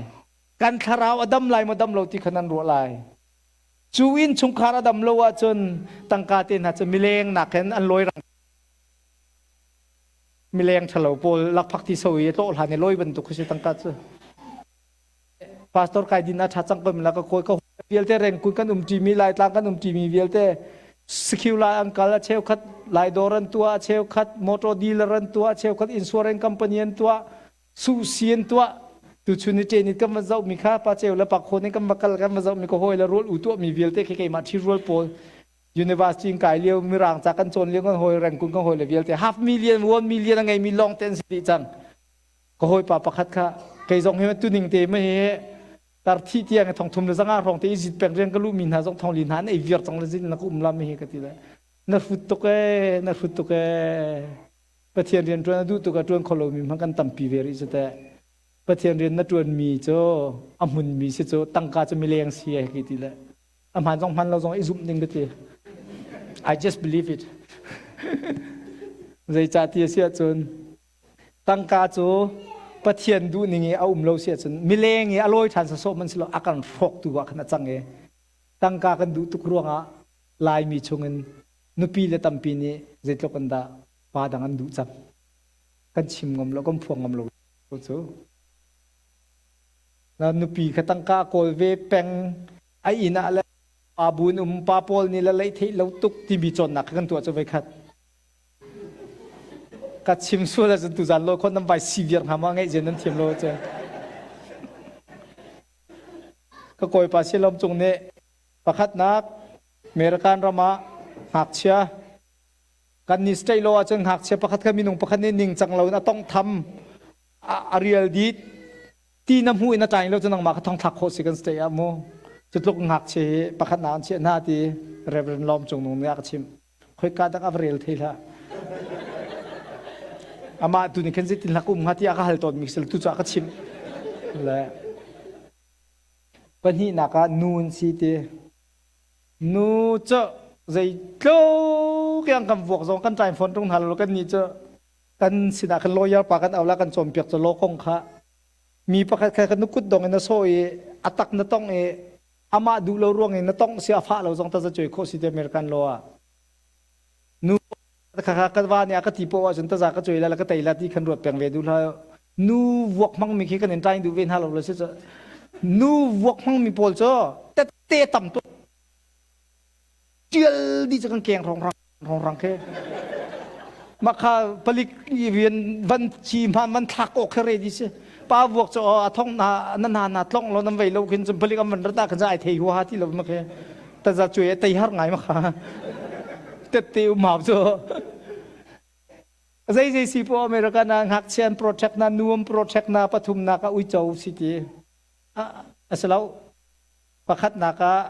Kan thlarau a dam lai maw dam lo ti kha nan ruah lai. Cu innchungkhar a dam lo ahcun tangka te hna cu mileng nakin an lawi rang Mileng ṭhalo pawl lakphak ti so i a tlawh hlan i lawi bantuk khi si tangka cu. Pastor kai din a ṭha cang ko mi la ka kawi ka vialte rengkun kan um ṭimi Laitlang kan um ṭimi vialte Sikhiu lai an kal a cheukhat Laidawr an tuah a cheukhat motor dealer an tuah a cheukhat insurance company an tuah suhsi an tuah tuchun ni ṭe ni kan va zoh mi kha pa ceu le pa khawn in kan va kal kan va zoh mi ka hawi le rual u tuah mi vialte khi keimah ṭhi rual pawl University in kai lio mirang ca kan cawn lio kan hawi rengkun kan hawi le vialte half million 1 million a ngeimi lawng te an si dih cang. Ka hawipa pakhat kha kei zong hi tuning te ma hi tar thi tiang thong thum le zanga hrawng te i zit peng rian ka luh mi hna zong thong li hna an ei viar cang le zin na ka um la mi hi ka ti le na hrut tuk e na hrut tuk e Pathian rian ṭuan a duh tuk a ṭuan kho lomi hmanh kan tampi ve rih cu teh. Pathian rian na ṭuan mi cu a hmun mi si cu tangka cu mileng si ai ki ti le a hmaan zong hmaan lo zong i zumh ding ka ti. I just believe it. Zeicah ti a si ahcun tangka cu Pathian duhning i a um lo si ahcun mileng i a lawi ṭhan sawsawh man si lo a kan hrawktu ah khan a cang i tangka kan duh tuk ruangah Laimi chungin nupi le tampi nih zeitluk in dah pa dang an duh cang. Kan chim ngam lo, kan phuang ngam lo cu. Na nupi kha tangka kawl ve peng a inn ah le pa bu in um pa pawl nih le leih theih lo tuk timi cawnnak kha kan tuah cu voikhat. Ka chim sual ahcun tuzan law khon nan vai si viar hnga ma ngeih zian nan thiam lo ahcun. Ka kawipa Sialom Cung nih pakhatnak American ram ah ngakchia kan ni state law ahcun ngakchia pakhat kha minung pakhat nih ningcang loin a tonghtham a rial dit ti na hmuh in a tlai lo cu nangmah kha thongthlak khawh si kan state ah mu. Cu tluk ngakchia hi pakhat nak an chiah hna ti Reverend Lawm Cung Nung nih a ka chimh. Khoika dak a va rel thei hlah. Amah tu nih khan zeitin hlak um hnga ti a ka hal tawn mi sil tu cu a ka chimh. Le pahnihnak ah nu an si ti. Nu cu zeitluk yang kan vuak zong kan tlai fawn tung hna lo kan nih cu kan sinah khan lawyer pa kan au la kan cawnpiak cu law kong kha mi pakhat kha kan kut dong in na sawh i a tak na tong i amah duh lo ruang in na tong si a fah lo zong ta za cuai khawh si te American law ah nu kha kha ka va nih a ka ti poh ahcun taza ka cuai la la ka tei la ti khan ruat peng ve duh hlah. Nu vuak hmang mi khi kan in tlaing duh ve hna lo lo si cu nu vuak hmang mi pawl cu tette tam tuk tial dih cu kan keng rong rang rong rang khi makha palik rian van chi hman van thlak awk khi ready si. Pa vuak cu a thong na na na na tlong lo nan vei lo khin cun palik an van rata khan ai thei huha ti lo ma khi taza cuai tei har ngai ma kha tette um hau cu zei zei si po America na ngakchian protect na nuam protect na pathum na ka uico si ti. A si lo. Pakhatnak ah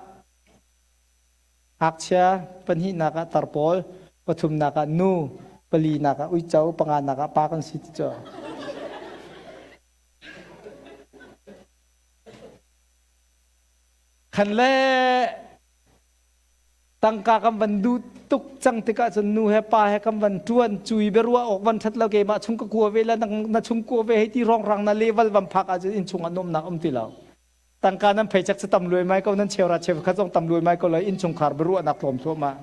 ngakchia, pahnihnak ah tar pawl, pathumnak ah nu, palinak ah uico, panganak ah pa kan si ti cu. Khan le tangka kan van duh tuk cang tikah cun nu he pa he kan van ṭuan cui biaruah awk van ṭhat lo keimah chung ka kua ve le na chung kua ve hei ti rongrang na level van phak ahcun innchung ah nuamnak um ti lo. Tangka nan phei cek cu tam luai mai ko nan cheura cheu khat zong tam luai mai ko lai innchungkhar biaruahnak tlawm thluahmah.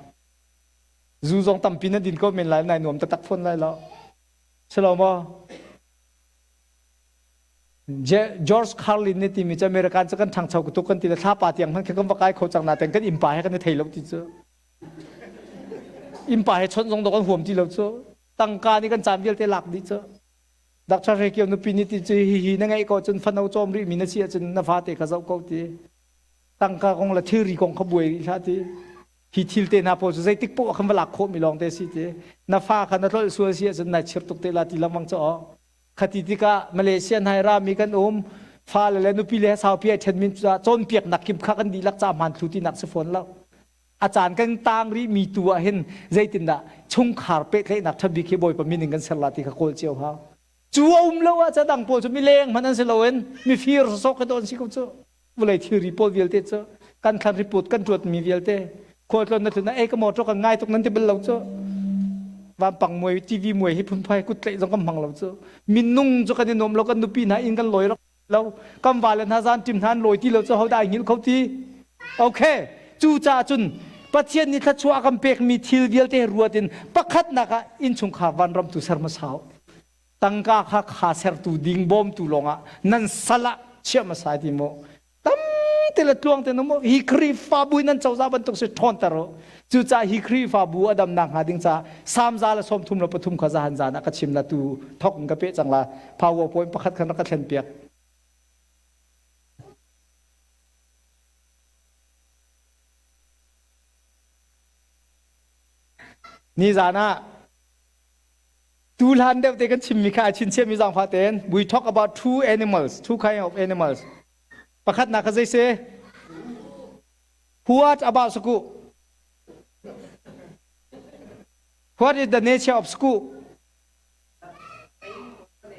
Zu zong tampi nan din ko men lai nai nuam taktak fawn lai lo. Si lo maw? George Carlin nih timi cu American cu kan ṭhangcho tuk kan ti le thlapa tiang hmanh khi kan va kai kho cang nain kan innpa he kan i thei lo ti cu. Innpa he chawnh zong dawh kan huam ti lo cu. Tangka nih kan caan vialte lak dih cu. Dr. Hre nupi nih ti cu hihi na ngeih ko cun fano cawm rih mi na si ahcun na fate kha zoh ko ti. Tangka kong le thilri kong kha buai rih hlah ti. Hi thil te hna pawl cu zeitik poah khan va lak khawh mi lawng te si ti. Na fa kha na tlolh sual si ahcun nai chir tuk te la ti lengmang cu aw. Khati tikah Malaysia hna i rami kan um, fale le nupi le saupi ai ṭhenmi cu cawnpiaknak kim kha kan dihlak ca hmaan thlu tinak si fawn lo. A caan kan tang rih mi tu ah hin zeitindah chungkhar pehtlaihnak ṭha bik hi Bawipa min in kan ser la ti kha kawl cio hau. Cu a um lo ah dang pawl cu mileng hmanh an si loin mifir sawsawh khi an si ko cu. Vawlei thilri pawl vialte cu kan thlan riput kan ṭuat mi vialte khualtlawn na tlun ah ei ka motor kan ngai tuk nan ti bal lo cu vampang muai TV muai hi phunphai kut tlaih zong kan hmang lo cu minung cu kan i nuam lo kan nupi hna inn kan lawi rak lo kan vale hna zan ṭim hna an lawi ti lo cu hodah ai hngilh kho ti okay cu caah cun Pathian nih thluachuah a kan pekmi thil vialte ruat in pakhatnak ah innchungkhar vanram tu ser hmasa tangka kha kha sertu ding bawmtu lawngah nan sal ah chiah hmasa ti mu tam te le tluang te mu hi Khrihfabu nan cozah bantuk si ṭhawnter u cucaah hi Khrihfabu a damnak hnga ding caah samza le 33 kha zahan zan ah ka chim la tu thok in ka peh cang la powerpoint pakhat khan rak ka thlen piak ni zan ah Tu hlan deuh te kan chimmi kha a chinchiahmi zaangfah tein we talk about two animals, two kind of animals. Pakhatnak kha zei si? What about saku? What is the nature of saku?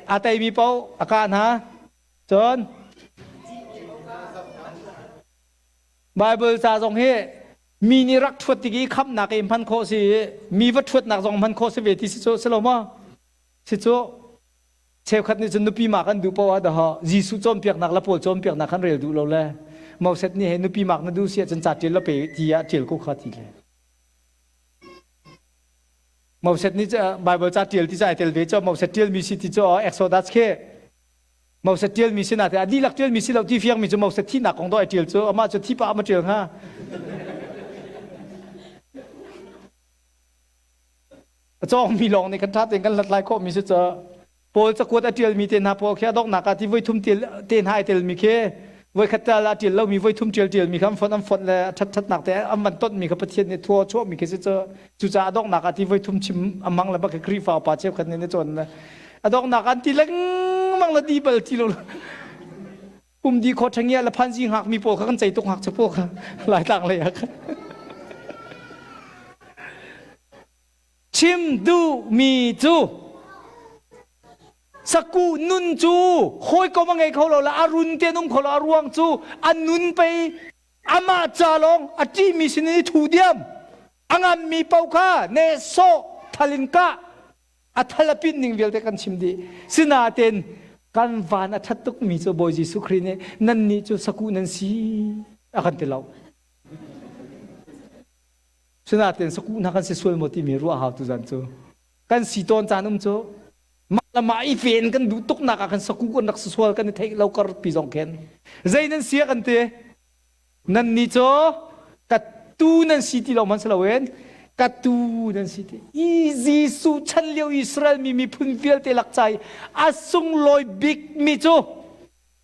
A teimi paoh a kah hna. Cun Bible ca zong hi mi nih rak ṭhuat tik i khamnak i hman khawh si i mi va ṭhuatnak zong hman khawh si ve ti si cu si lo maw? Si cu cheukhat nih cun nupi mak an duh poah dah Jesuh cawnpiaknak le Paul cawnpiaknak kan rel duh lo le Moses nih he nupi mak na duh si ahcun ca ṭial la pe ti ah ṭial ko kha ti le Moses nih Bible ca ṭial ti ca ai tel ve cu Moses ṭialmi si ti cu Exodus khi Moses ṭialmi si na te a dihlak ṭialmi si lo ti fiangmi cu Moses thihnak kong dawh ai ṭial cu amah cu thi pah ma ṭial hnga a cawngmi lawng nih kan ṭha tein kan hlat lai khawhmi si cu Paul cakuat a ṭialmi te hna pawl khi a donghnak ah ti voi thum te hna ai telmi khi voi khat tal a ṭial lomi voi thum ṭial ṭialmi kha an fonh an fonh le a ṭhat ṭhatnak te an van tonhmi kha Pathian nih thua chuahmi khi si cu Cucaah a donghnak ah ti voi thum chim a mang le bak Khrihfa upa cheukhat nih na cawn le a donghnak an ti lengmang le di bal ti lo pum di kho ṭhengia le phanzi hngak mi pawl kha kan cei tuk hngak pawl kha laitlang lei ah khan chim duh mi cu saku nun cu hawikom a ngei kho lo le a run te um kho lo a ruang cu a nun pei amah ca lawng a ṭihmi sinin i thu diam a ngammi paoh kha nehsawh thal in kah a thal a pin ning vialte kan chim dih sinain kan van a ṭhat tukmi cu Bawi Jesuh Khrih nih nannih cu sakuh nan si a kan ti lo sinain sakuh hna kan si sual maw timi ruah hau tu zan cu kan si tawn caan um cu mah le mah i ven kan duh tuknak ah kan saku kan rak sual kan i theih lo kar pi zong khen zei nan sia kan ti nan ni cu ka tu nan si ti lo man si loin ka tu nan si ti i Jesuh chan lio Israel mi miphun vialte lak cai a sunglawi bik mi cu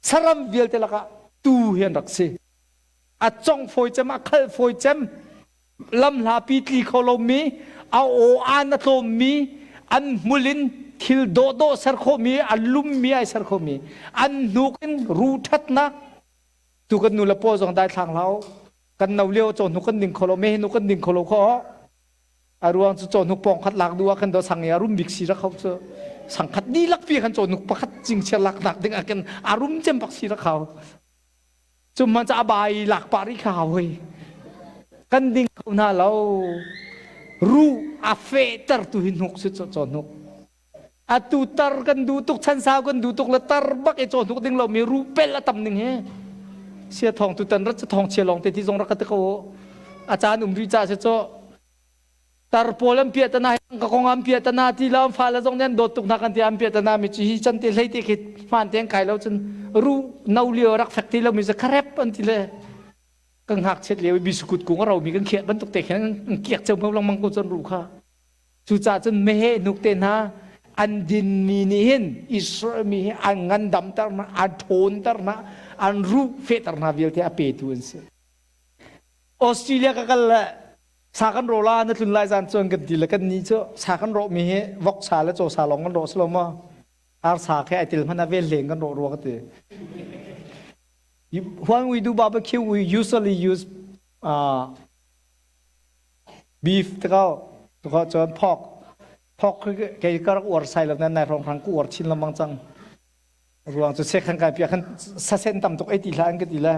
saram vialte lakah tu hi an rak si a cong fawi cem a khal fawi cem lamhlapi tli kho lomi a aw aan a tlawmmi an hmul in thil dawhdawh ser khawhmi a lummi ai ser khomi an hnuk in ruh ṭhatnak. Tu kan nu le paw zong dai thlang hlah u. Kan no lio cawhnuk kan ding kho lo, meh kan ding kho lo kho. A ruang cu cawhnuk pawng khat lak duh ah kan do sang i a rum bik si ra kho cu. Sang khat dihlak pi khan cawhnuk pakhat cingchiar lak nak ding ah kan a rum cem bak si ra kho. Cu man ca a bai lak pah rih kha hau hoi. Kan ding kho hna lo. Ruh a fehter tu hi hnuk si cawhnuk. Atu tar kan duh tuk chan sau kan duh tuk le tar bak i cawhnuk ding lomi rupel a tam ning hi. Sia thawng tu tan rat thawng chia lawng te ti zong rak ka ti ko. A caan um rih ca si cu tar pawl an piah tana ka kong an piah tana ti lo an fale zong nih an dawt tuk hna kan ti an piah tana mi cu hi chan te hlei te khi hmaan te an kai lo cun ru no lio rak fek ti lo mi cu kharep an ti le kan ngakchiat lio i bisukut kung a romi kan khiah bantuk te khin an kiak ceu lengmang ko cun ru kha. Cucaah cun meheh hnuk te hna an dinmi nih hin Israel mi hi an ngandamter hna, an ṭhawnter hna, an ruh fehter hna vialte a petu an si. Australia ka kal le sa kan rawh la na tlun lai zan cun kan ti le kan nih cu sa kan rawh mi hi vok sa le caw sa lawng kan rawh si lo maw? Ar sa khi ai til hmanh ah vel hleng kan rawh rua ka ti. When we do barbecue, we usually use beef te ko tuka cun phok phok kei ka rak uar sai lo nan nai hrawng hrang ku uar chin lengmang cang ruang cu sekhan kai pia khan sasen tam tuk ei ti hlah an ka ti le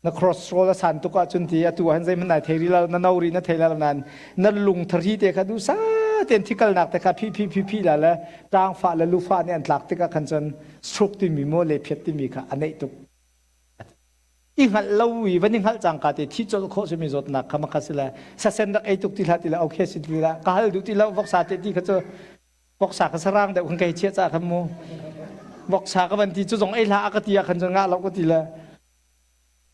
na cholesterol a san tuk ahcun ti atu han zeihmanh nai thei rih lo na no rih na thei lo nain na lung thari te kha duhsa tein thikalnak te kha phi phi phi phi la le ṭangfah le lufah nih an tlak tikah khan cun stroke timi maw le phiat timi kha a neih tuk i hngalh lo i van i hngalh cangka te thi colh khawh simi zawtnak kha makha si le sasen rak ei tuk ti hlah ti le okay si ti la ka hal duh ti lo voksa te ti kha cu voksa kha sarang deuh khan kai chiah ca khan mu voksa ka van ti cu zong ei hlah a ka ti ah khan cun ngah lo ka ti le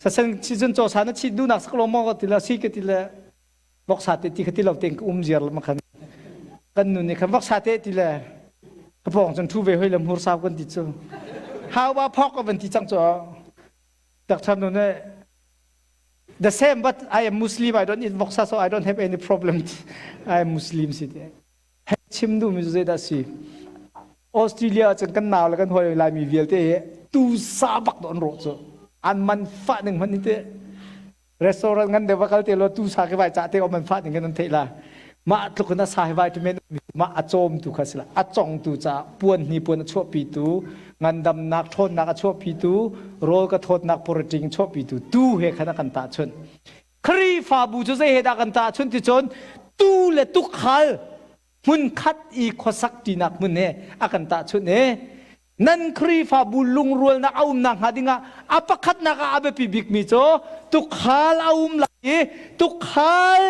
sasen si cun caw sa na chit duhnak sak lo maw ka ti le si ka ti le voksa te ti kha ti lo ten ka um ziar ma khan kan nu nih khan voksa te ti le ka pawng cun thu ve hoi le hmur sau kan ti cu how ba phok ka van ti cang cu Doctor nu nih the same but I am Muslim I don't eat voksa so I don't have any problem I am Muslim si te chim duhmi cu zeidah si Australia cun kan nau le kan hawi Laimi vialte hi tu sa bak to an rawh cu an man fah ning hmanh ni te restaurant ngan deuh va kal te lo tu sa ke vai ca te man fah ning kan an theih la mah tluk in a sa hi vitamin mah a cawm tu kha si la a cong tu ca puan hni puan a chuahpi tu ngandamnak ṭhawnnak a chuahpi tu rawl ka thawtnak protein chuahpi tu tu he khan a kan tahchunh Khrihfabu cu zei he dah kan tahchunh ti cun tu le tukhal hmunkhat i khuasak ṭinak hmun he a kan tahchunh i nan Khrihfabu lungrualnak a umnak hnga dingah a pakhatnak ah a biapi bikmi cu tukhal a um lai i tukhal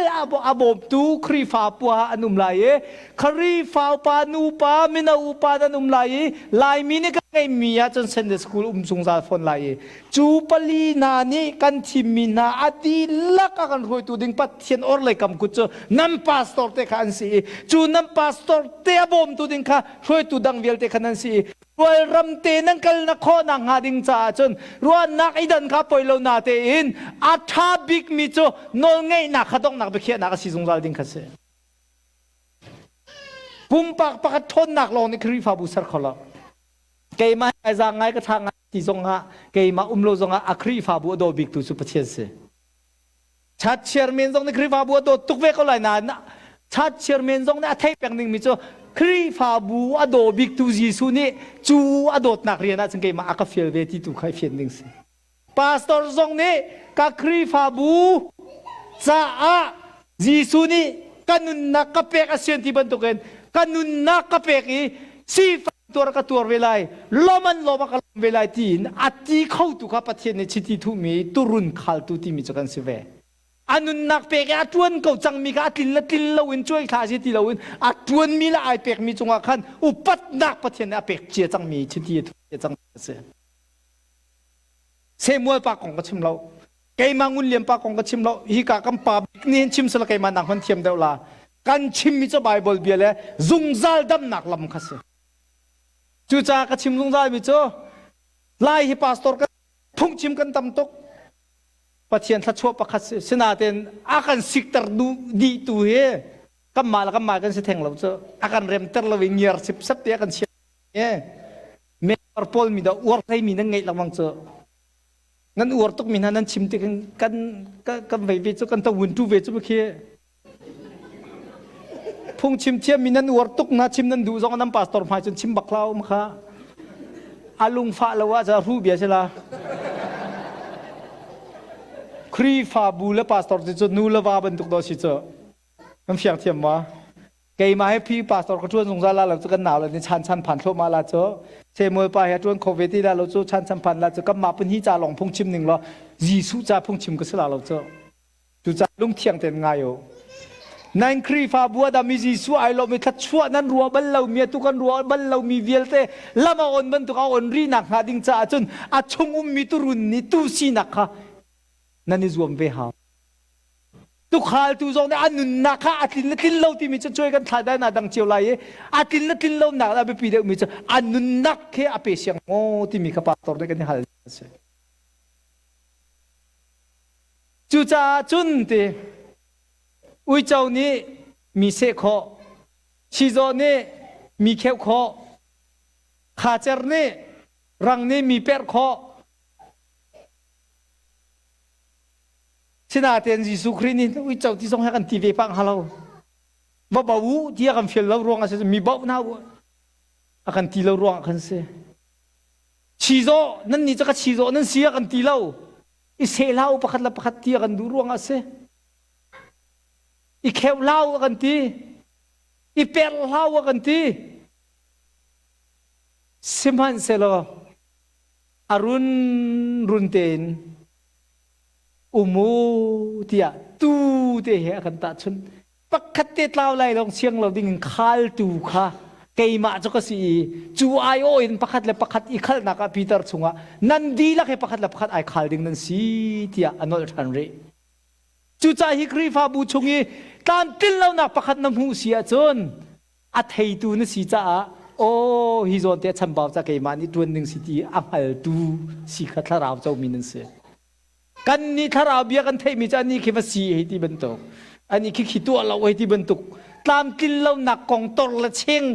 a bawmtu Khrihfa pua an um lai i Khrihfa upa nupa mino upa nan um lai i Laimi nih kan ngeihmi ahcun Sunday school um zungzal fawn lai i Cu pali hna nih kan thimmi hna a dihlak a kan hruaitu ding Pathian orhlei kam kut cu nan pastor te kha an si i cu nan pastor te a bawmtu ding kha hruaitu dang vialte kha nan si i rualram te nan kalnak khawhnak hnga ding caah cun ruahnak i dan kha poi lo na tein a ṭha bikmi cu nawlngeihnak kha donghnak biakhiahnak a si zungzal ding kha si. Pumpak pakhat ṭhawnnak lawng nih Khrihfabu ser kho lo. Keimah ai zaang ngai ka ṭha ngai ti zongah keimah um lo zongah a Khrihfabu a daw biktu cu Pathian si. Church chairman zong nih Khrihfabu a dawt tuk ve ko lai nain church chairman zong nih a theih peng dingmi cu Khrihfabu a daw biktu Jesuh nih cu a dawtnak rian ah cun keimah a ka fial ve ti tu kha i fian ding si. Pastor zong nih ka Khrihfabu caah Jesuh nih ka nunnak ka pek a sian ti bantukin ka nunnak ka pek i sifak tuar ka tuar ve lai lawm an lawm a ka lawm ve lai tiin a ti khotu kha Pathian nih chiti thuhmi turun khaltu timi cu kan si ve. A nunnak pek i a ṭuan ko cangmi kha a tlin le tlin loin cuai thla si ti loin a ṭuanmi le ai pekmi cungah khan upatnak Pathian nih a pek cia cangmi chiti a thuh cia cangmi a si. Samuel pa kong ka chim lo. Keimah Ngun Lian pa kong ka chim lo. Hika kan pa bik nih hin chim sela keimah nak hman thiam deuh la. Kan chimmi cu Bible bia le zungzal damnak lam kha si. Cucaah ka chim zungzal mi cu Lai hi pastor kan phungchim kan tam tuk. Pathian thluachuah pakhat si. Sinain a kan sikter duh dih tu hi kanmah le kanmah kan si theng lo cu. A kan remter lo i ngiar sipsep te a kan chiah. Member pawl mi dah uar hleimi nan ngeih lengmang cu. Nan uar tuk mi hna nan chim tik kan kan vei ve cu kan to wun tu ve cu khi. Phungchim thiam mi nan uar tuk na chim nan duh zong nan pastor hmai cun chim bak hlah um kha. A lungfah lo ah ca hru bia si la. Khrihfabu le pastor ti cu nu le va bantuk do si cu. Kan fiang thiam ma? Keimah he phi pastor ka ṭuan zungzal la lo cu kan nau le ni chan chan phan thluahmah la cu. Samuel pa he ṭuan kho ve ti la lo cu chan chan phan la cu kanmah pahnih ca lawng phungchim ning law Jesuh ca phungchim ka si la lo cu. Cucaah lungthiang tein ngai u. Nan Khrihfabu ah dah mi Jesuh ai lawm i thluachuah nan ruah bal lomi atu kan ruah bal lomi vialte lam a on bantuk a on rihnak hnga ding caah cun a chung ummi turun nih tu sinak kha nan i zuam ve hau. Tukhaltu zong nih a nunnak kha a tlin le tlin lo timi cu cuai kan thlai dai na dang cio lai i a tlin le tlin lo nak a biapi deuhmi cu a nunnak he a pe siang maw timi kha pastor nih kan i hal a si. Cucaah cun ti uico nih mi seh khawh, chizawh nih mi kheuh khawh, khacer nih rang nih mi perh khawh. Sinain Jesuh Khrih nih uico ti zong he kan ti ve pah hnga lo. Va bo u tiah kan fial lo ruang ah si mi bauh hna u a kan ti lo ruang ah khan si. Chizawh nan nih cu ka chizawh nan si a kan ti lo. I seh hlah u pakhat le pakhat ti a kan duh ruang ah si. I kheuh hlah u a kan ti. I per hlah u a kan ti. Sihmanhsehlaw a run run tein um u tiah tu te he a kan tahchunh. Pakhat te tlau lai lawng siang lo ding in khaltu kha keimah cu ka si i cu aiawh in pakhat le pakhat i khalnak ah Peter chungah nan dihlak he pakhat le pakhat ai khal ding nan si tiah a nolh ṭhan rih. Cucaah hi Khrihfabu chung i tlamtlin lonak pakhat na hmuh si ahcun a theitu na si caah aw hi zawn te a chambau ca keimah nih ṭuan ding si ti a hngaltu si kha thlarau comi nan si. Kan nih thlarau bia kan theihmi cu anih khi va si hei ti bantuk, anih khi khi tuah lo hei ti bantuk tlamtlin lonak kong tor le cheng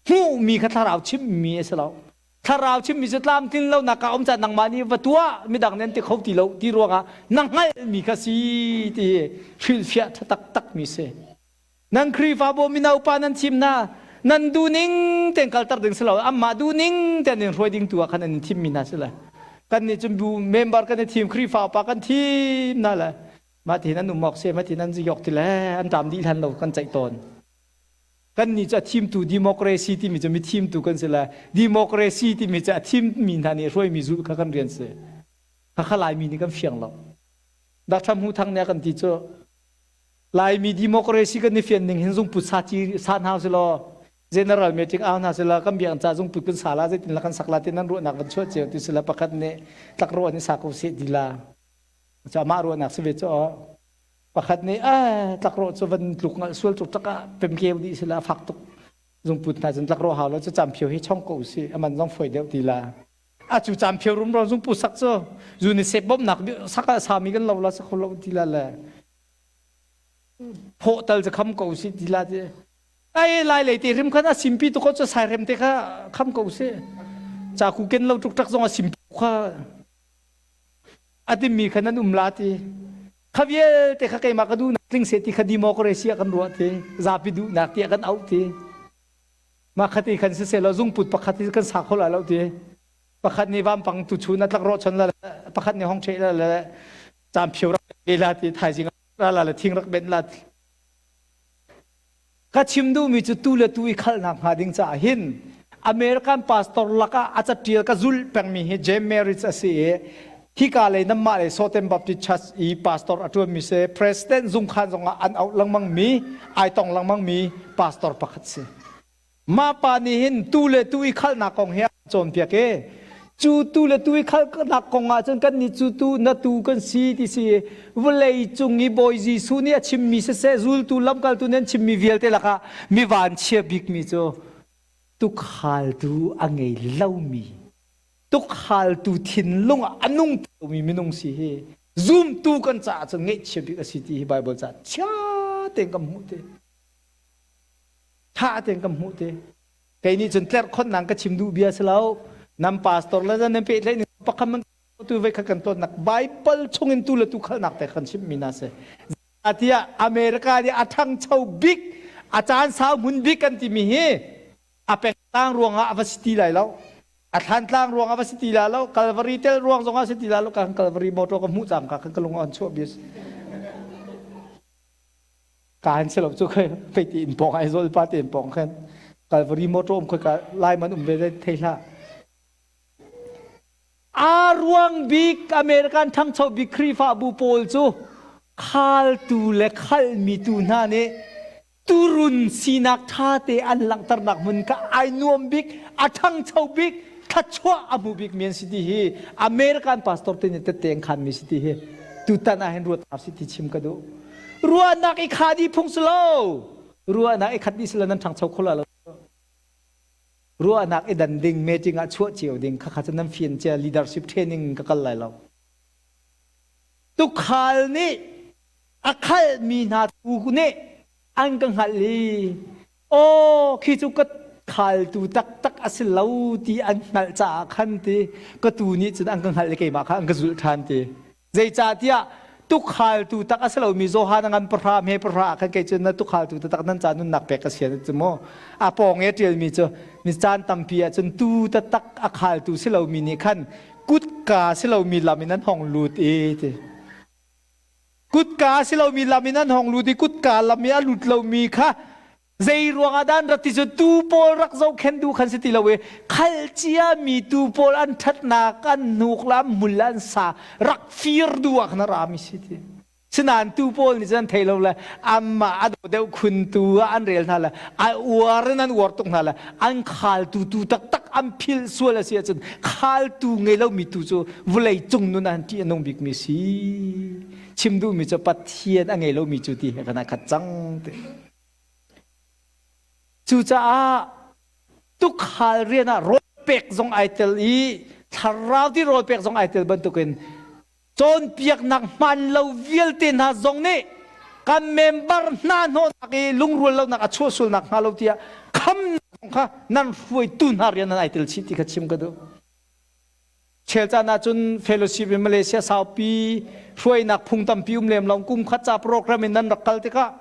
hmuhmi kha thlarau chimmi a si lo. Thlarau chimmi cu tlamtlin lonak ah um ca nangmah nih va tuah midang nih an ti kho ti lo ti ruangah na hngalhmi kha si ti hrilhfiah ṭha taktakmi si. Nan Khrihfabu mino pa nan thim hna. Nan duhning tein kalter ding si lo. Amah duhning tein in hruai ding tu ah khan an in thimmi hna si le. Kan nih cun bu member kan i thim Khrihfa upa kan thim hna le mah ti hin an um awk si mah ti hin an ziyok ti le an ṭam dih hlan lo kan ceih tawn. Kan nih cu a thimtu democracy timi cu mi thimtu kan si le democracy timi cu a thimmi hna nih hruaimi zulh kha kan rian si. Khakha Laimi nih kan fiang lo. Dr. Hmu Thang nih a kan ti cu Laimi democracy kan i fian ning hin zungput sa ci sa hna si law general meeting au hna si law kan biakinn ca zungput kan sa la zeitin la kan sak la ti nan ruahnak van chuah cio ti si la pakhat nih tlakrawh an i sa ko seh ti la cu amah ruahnak si ve cu pakhat nih eh tlakrawh cu van tluk ngal sual tuk tak ah pemkeu dih si la fak tuk zungput hna cun tlakrawh hau lo cu camphio hi chong ko si aman zong foi deuh ti la a cu camphio rumro zungput sak cu UNICEF bawmhnak sak ah sami kan lo la sa kho lo ti la le Phawh tal cu kham ko usih ti la ti. Ai lai lei te hrim khan a simpi tu ko cu sairem te kha kham ko usih. Caku ken lo tuk tak zong a simpi kha a timmi kha nan um la ti. Kha vialte kha keimah ka duhnak tling seh ti kha democracy ah kan ruah ti. Zapi duhnak tiah kan auh ti. Mah kha ti khan siseh law zungput pakhat hi kan sa kho lai lo ti. Pakhat nih vampang tu chun a tlak rawh chon la pakhat nih hong ṭheh la le Camphio rak ve la ti thaizing ra la le thing rak benh la ti. Ka chim duhmi cu tu le tu i khalnak hnga ding caah hin American pastor lakah a catial ka zulh pengmi hi James Merritt a si i hika lei nanmah lei Sotem Baptist Church i pastor a ṭuanmi si president zungkhan zongah an auh lengmang mi ai tong lengmang mi pastor pakhat si. Mah pa nih hin tu le tu i khalnak kong hi a cawnpiak i cu tu le tu i khalnak kong ah cun kannih cu tu na tu kan si ti si vawlei cung i Bawi Jesuh nih a chimmi siseh zultu lamkaltu nih an chimmi vialte lakah mi vanchia bikmi cu tukhaltu a ngei lomi tukhaltu thinlung ah a nung lomi minung si hi zumtu kan caah cun ngaihchia bik a si ti hi Baibal caah chia tein kan hmuh te. Tha tein kan hmuh te. Kei nih cun tlerhkhonnak ka chim duh bia si lo. Nan pastor le nan pehtlaih ning pakhat man Tu voi khat kan tonnak Bible chungin tu le tu khalnak te kan chimmi na si. Tiah America nih a ṭhangcho bik, a caan sau hmun bik kan timi hi a pengtlang ruangah a va si ti lai lo. A thlantlang ruangah va si ti la lo. Calvary tel ruang zongah si ti la lo. Kan Calvary motor ka hmuh cang ka kan ka lung an chuah bis. Ka han si lo cu khoi fei ti in pong ai zol pa te in pong khan Calvary motor um khoi ka lai man um ve thei hlah. Aa ruang bik American ṭhangcho bik Khrihfabu pawl cu khaltu le khalhmi tu hna nih turun sinak ṭhate an langhternak hmun kha ai nuam bik, a ṭhangcho bik, thluachuah a hmu bik mi an si ti hi American pastor te nih tette an khanmi si ti hi tutan ah hin ruat si ti chim ka duh. Ruahnak i kha dih phung si lo. Ruahnak i khat dih si lo nan ṭhangcho kho la lo. Ruahnak i dan ding meeting ah chuah cio ding khakha cu nan fian cia leadership training ka kal lai lo. Tukhal nih a khalhmi hna tu nih an ka hngalh i aw khi cu ka khaltu taktak a si lo ti an hngalh caah khan ti ka tu nih cun an ka hngalh i keimah kha an ka zulh ṭhan ti. Zeicahtiah tukhaltu tak a si lomi Johan a ngan pahra hme pahra ah khan kei cu na tukhaltu taktak nan ca nunnak pek ka sian cu mu. A pawng i a ṭialmi cu mi caan tampi ah cun tu taktak a khaltu si lomi nih khan kutka si lomi lam in an hong lut i ti. Kutka si lomi lam in an hong lut i kutka lam i a lut lomi kha Zei ruangah dah an rat ti cu tuu pawl rak zohkhenh duh khan si ti lo i khal ciami tuu pawl an ṭhatnak an hnuk le an hmul le an sa rak fir duh ah khan a rami si ti. Sinain tuu pawl nih cun an thei lo le anmah a daw deuh khun tu ah an rel hna le a uar in an uar tuk hna le an khaltu tu taktak an philh sual a si ahcun khaltu ngei lomi tu cu vawlei cung nun ah an ṭih a nung bikmi si. Chim duhmi cu Pathian a ngei lomi cu ti he kan khat cang ti. Cucaah tukhal rian ah rawl pek zong ai tel i thlarau ti rawl pek zong ai tel bantukin cawnpiaknak hmaan lo vialte hna zong nih kan member hna hnawhnak i lungrual lonak a chuah sualnak hnga lo tiah khamnak zong kha nan hruaitu hna rian nan ai tel chih ti kha chim ka duh. Chel caan ahcun fellowship in Malaysia saupi hruainak phung tampi um lem lo kum khat ca program in nan rak kal tikah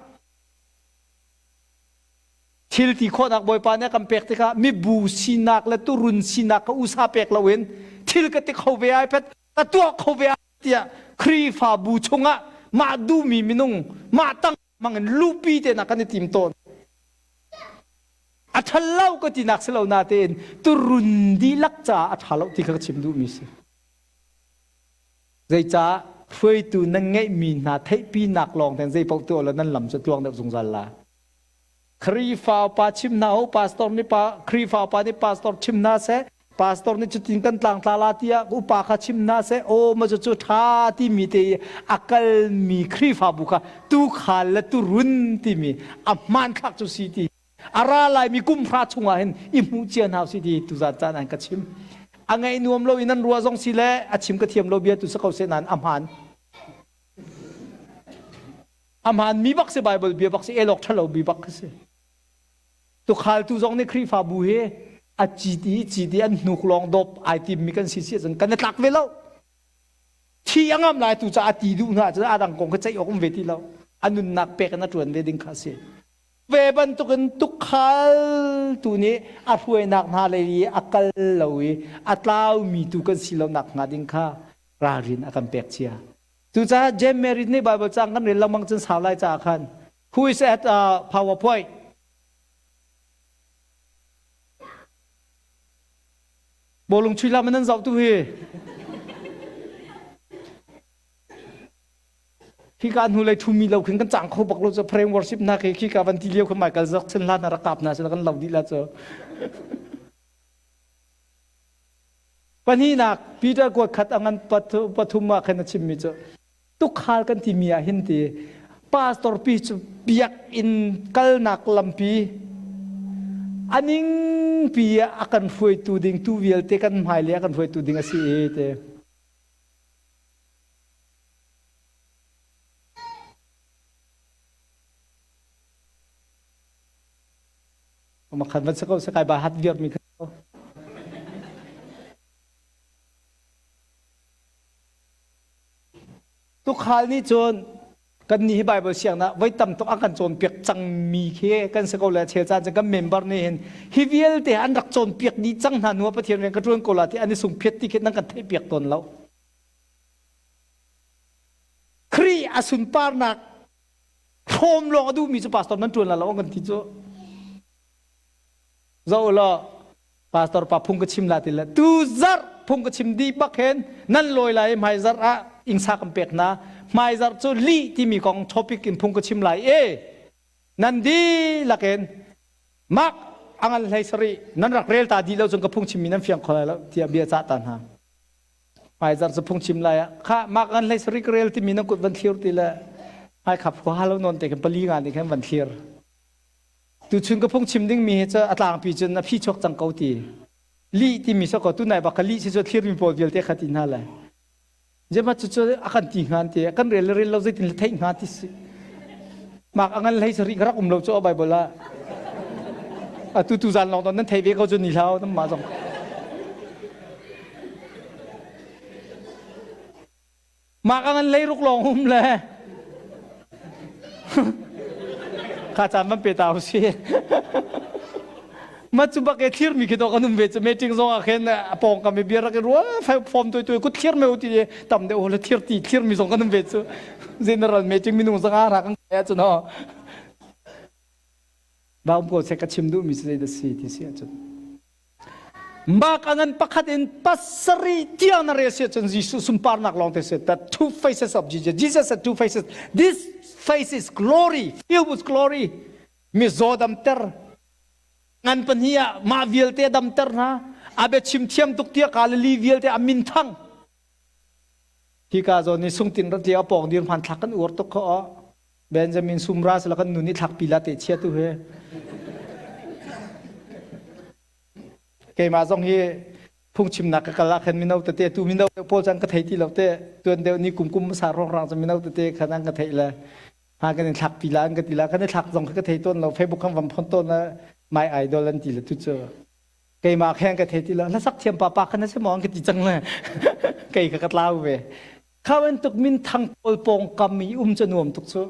thil ti khawhnak Bawipa nih a kan pek tikah mibu sinak le turun sinak ka usa pek loin thil ka ti kho ve ai pet ka tuah kho ve ai tiah Khrihfabu chungah mah duhmi minung mah tang hmang in lupi te nak kan i tim tawn. A ṭhal lo ka tinak si lo natein turun dihlak caah a ṭha lo ti kha ka chim duhmi si. Zeicah hruaitu nan ngeihmi hna theihpinak lawng ten zei paoh tuah law nan lam cu tluang deuh zungzal la. Khrihfa upa chim hna u, pastor nih pa Khrihfa upa nih pastor chim hna seh, pastor nih cutin kan tlangtla la tiah upa kha chim hna seh, aw ma cu ṭha timi te i a kalmi Khrihfabu kha tuukhal le turun timi a hmanthlak cu si ti a ra laimi kum hra chungah hin i hmuh cia hna usih ti tuzan caan an ka chim. A ngaih nuam lo in an ruah zong si le a chim ka thiam lo bia tu si ko seh nain a hmaan. A hmaan mi bak si Bible bia bak si elok ṭhalo bi bak si. Tukhaltu zong nih Khrihfabu hi a cit i cit i an hnuk lawng dawp ai tim mi kan si si ahcun kan i tlak ve lo. Thi a ngam lai tu caah ti duh hna ahcun a dang kong kha ceih awk um ve ti lo. A nunnak pek in a ṭuan ve ding kha a si. Ve bantukin tukhal tu nih a hruainak hna lei i a kal lo i a tlaumi tu kan si lo nak hnga ding kha ralrin a kan pek cia. Cucaah James Mary nih Bible cang kan rel lengmang cun sau lai caah khan who is at uh, PowerPoint? Bawlung chui lam nan zoh tu hi. Khi ka hnu lei thumi lo khin kan cang kho bak lo cu frame worship na khi khi ka van ti lio khan Michael Jackson hla na rak kap na kan lo dih la cu. Pahnihnak Peter kuat khat a ngan pathum ah khan a chimmi cu tukhal kan timi ah hin ti pastor pi cu biakinn kalnak lampi a ningpi ah a kan hruaitu ding tu vialte kan hmailei a kan hruaitu ding a si i te. Makhan van si ko se kai ba hat viar mi kha. Tukhal nih cun kan nih hi Bible siangnak voi tam tuk a kan cawnpiak cangmi khi kan si ko le chel caan cun kan member nih hin hi vialte an rak cawnpiak dih cang hna hnu ah Pathian rian ka ṭuan ko la ti an i sungphiat ti khi nan kan theihpiak tawn lo. Khrih a sunparnak hrawm lawng a duhmi cu pastor nan ṭuan la lo an kan ti cu. Zoh law pastor pa phung ka chim la ti le tu zarh phung ka chim dih bak hen nan lawi lai i hmai zarh ah ingsa kan pek hna. Hmai zarh cu lih timi kong topic in phung ka chim lai e nan dihlak in mak angan hlei sarih nan rak rel ta dih lo cun ka phung chimmi nan fiang kho lai lo tiah bia cah ta hna. Hmai zarh cu phung chim lai ah kha mak an hlei sarih ka rel timi nan kut van thlir ti le hmai khap hua lo non te khan pali nga nih khan van thlir. Tuchun ka phung chim dingmi hi cu a tlangpi cun a phi chuak cang ko ti. Lih timi so ko tunai bak ka lih si cu thlirmi pawl vialte kha ti hna lai. Zeihmanh cu cu a kan ti hnga ti kan rel le rel lo zeitin le theih hnga ti si. Mak a ngan hlei sarih ka rak um lo cu a Bible ah. Atu tu zan lawng nan thei ve ko cu ni hlau nan mah zong. Mah ka ngan leiruk lawng um le kha caan van pe ta usih. Ma cu bak e thlir mi khi to kan um ve cu meeting zong ah khin a pawng kam i bia rak i rua form toi toi kut thlir meu ti tam deuh le thlir ti thlir mi zong kan um ve cu general meeting minung zong ah ra kan kai ahcun ho Baum ko seh ka chim duh mi cu zei dah si ti si ahcun Mak a ngan pakhat in pasarih tiang na rel si ahcun Jesuh sunparnak lawng te si. The two faces of Jesus. Jesus had two faces. This face is glory, filled with glory. Mizaw damter. Ngan pahnih ah mah vialte damter hna. A bia chim thiam tuk tiah Galilee vialte a min thang. Hika zawn ni sungtin rat a pawng dir hmanthlak kan uar tuk kho. Benjamin Sumra sila kan nu nih thlak pi la te chia tu he. Keimah zong hi phungchimnak ka kal ah khan mino tete tu mino pawl cang ka thei ti lo te tuan deuh ni kum kum sa rong rang cu mino tete khan an ka theih le ha kan in thlak pi la an ka ti la kan i thlak zong ka thei tawn lo Facebook kan vam phon tawn la my idol an ti le tu cu keimah khen ka thei ti lo hlasak thiam pa pa khan a si maw an ka ti cang le kei ka ka tlau ve kha bantuk min thang pawl pawng kam i um cu nuam tuk cu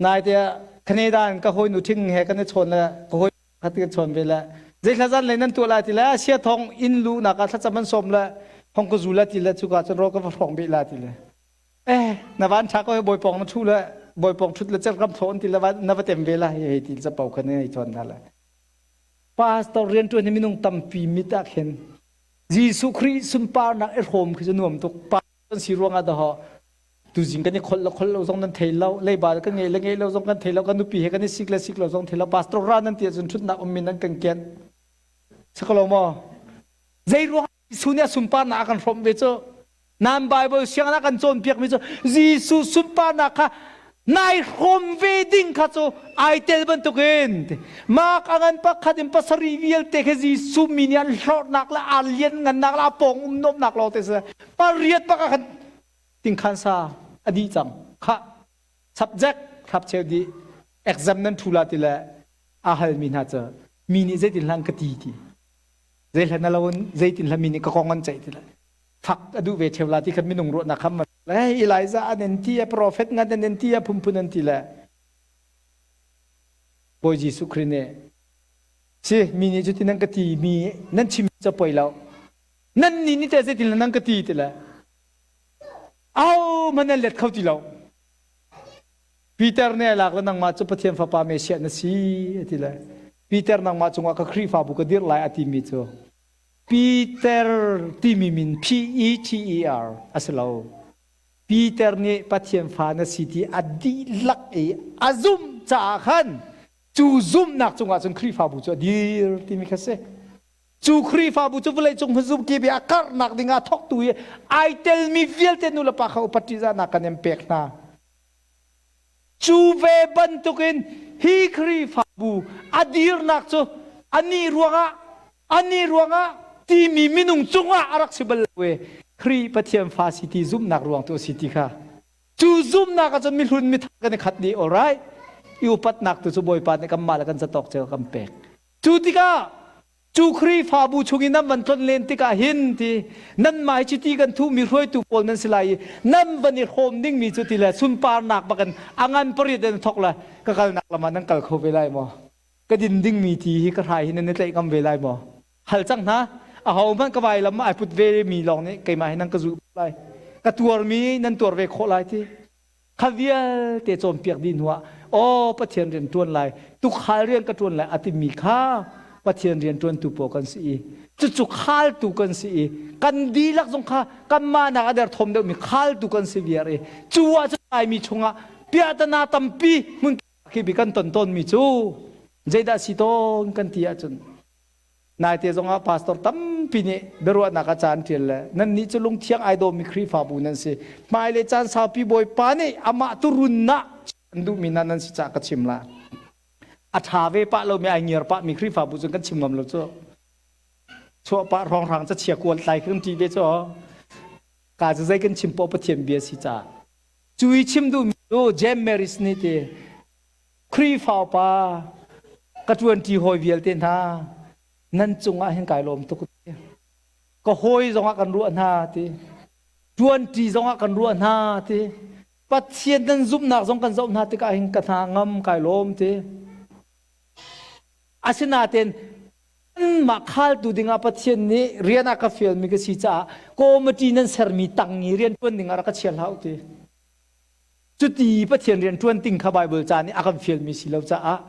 Nai te ah Canada in ka hawinu ṭhing he kan i chawn le ka hawi khat kan chawn ve le zei thlazan lei nan tuah lai ti le sia thong inn luhnak ah thlacam an sawm le hong ka zu la ti le cuka cun rawl ka va hrawng beh la ti le eh na van ṭha ko he bawi pawng na ṭhu le bawi pawng ṭhut le cer kam thlawn ti le na va tem ve la hei hei ti capo khan hei chawn hna le pastor rianṭuan hi minung tampi mit ah khin Jesuh Khrih sunparnak i hrawm khi cu nuam tuk pa kan si ruangah dah tuzing kan i kholh lo kholh lo zong nan thei lo leiba kan ngei le ngei lo zong kan thei lo kan nupi he kan i sik le sik lo zong thei lo pastor ra nan ti ahcun ṭhutnak ummi nan kan kian sakalo maw zei ruang Jesuh nih a sunparnak a kan hrawmh ve cu nan Bible sianginn ah kan cawnpiak mi cu Jesuh sunparnak kha nai hrawm ve ding kha cu ai tel bantukin mak a ngan pakhat in pasarih vialte kha Jesuh mi nih an hlorhnak le aa lian ngannak le a pawng um nuamnak lawng te si pariat bak ah khan tingkhan sa a dih cang khah subject thlap cheu dih exam nan thu la ti le a hal mi hna cu mi nih zeitin hlan ka ti ti zei hlan na lo zeitin hlan mi nih ka kong an ceih ti le fak a duh ve theu la ti khan minung ruahnak kham le Elijah an in ti a prophet ngan an in ti a phunphun an ti le Bawi Jesuh Khrih nih si mi nih cuti nan ka ti mi nan chim ca poi lo nan ni ni te zeitin nan ka ti ti le Au man an let kho ti lo. Peter nih a lak le nangmah cu Pathian fapa Messiah na si a ti le Peter nangmah cungah ka Khrihfabu ka dirh lai a timi cu Peter timi min P E T E R a si lo. Peter nih Pathian fa na si ti a dihlak i a zumh caah khan cu zumhnak cungah cun Khrihfabu cu a dir timi kha si. Cu Khrihfabu cu vawleicung hmazum kip i a karhnak ding ah thawktu i ai telmi vialte nulepa kha upat ṭihzahnak kan in pek hna. Cu ve bantukin hi Khrihfabu a dirnak cu anih ruangah anih ruangah timi minung cungah a rak si bal lo i Khrih Pathian fa si ti zumhnak ruang tu a si ti kha cu zumhnak ah cun mihlun mithar kan i khat dih all right i upatnak tu cu Bawipa nih kanmah le kan zatawk cio kan pek. Cu tikah. Cu Khrihfabu chung i nan van tlon len tikah hin ti nanmah hi chiti kan thuhmi hruaitu pawl nan si lai i nan van i hrawm dingmi cu ti le sunparnak bakin a ngan pariat in thok le ka kalnak lam ah nan kal kho ve lai maw? Ka din dingmi ti hi ka hrai hi nan i tlaih ngam ve lai maw? Hal cang hna. Ahohmanh ka vailam ai put ve mi lawng nih keimah hi nan ka zulh lai. Ka tuarmi nan tuar ve khawh lai ti. Kha vialte cawnpiak dih hnuah aw Pathian rian ṭuan lai, tukhal rian ka ṭuan lai a timi kha Pathian rian ṭuantu pawl kan si i cucu khaltu kan si i kan dihlak zong kha kanmah nak a derthawm deuhmi khaltu kan si viar i cu ah cun Laimi chungah piahtana tampi hmun khi bi kan ton tawnmi cu zeidah si tawn kan ti ahcun Naite zongah pastor tampi nih biaruahnak ah ca an ṭial le nannih cu lungthiang ai dawmi Khrihfabu nan si. Hmailei caan saupi Bawipa nih amah turun ah an duhmi hna nan si caah ka chim la. A ṭha ve pah lomi ai ngiar pahmi Khrihfabu cun kan chim ngam lo cu. Chuah pah hrawnghrang cachia kual tlai kan ṭih ve cu. Ka cu zei kan chim poah Pathian bia si caah. Cu i chim duhmi cu James Maris nih ti Khrihfa upa ka ṭuanṭi hawi vialte hna nan cungah hin kai lawm tuk. Ka hawi zongah kan ruah hna ti. Ṭuanṭi zongah kan ruah hna ti. Pathian nan zumhnak zong kan zoh hna tikah hin ka hna ngam kai lawm ti. Asinain mah khaltu dingah Pathian nih rian a ka fialmi ka si caah committee nan sermi tang i rian ṭuan dingah rak ka chia hlah u ti. Cuti Pathian rian ṭuan ting kha Baibal ca nih a kan fialmi si lo caah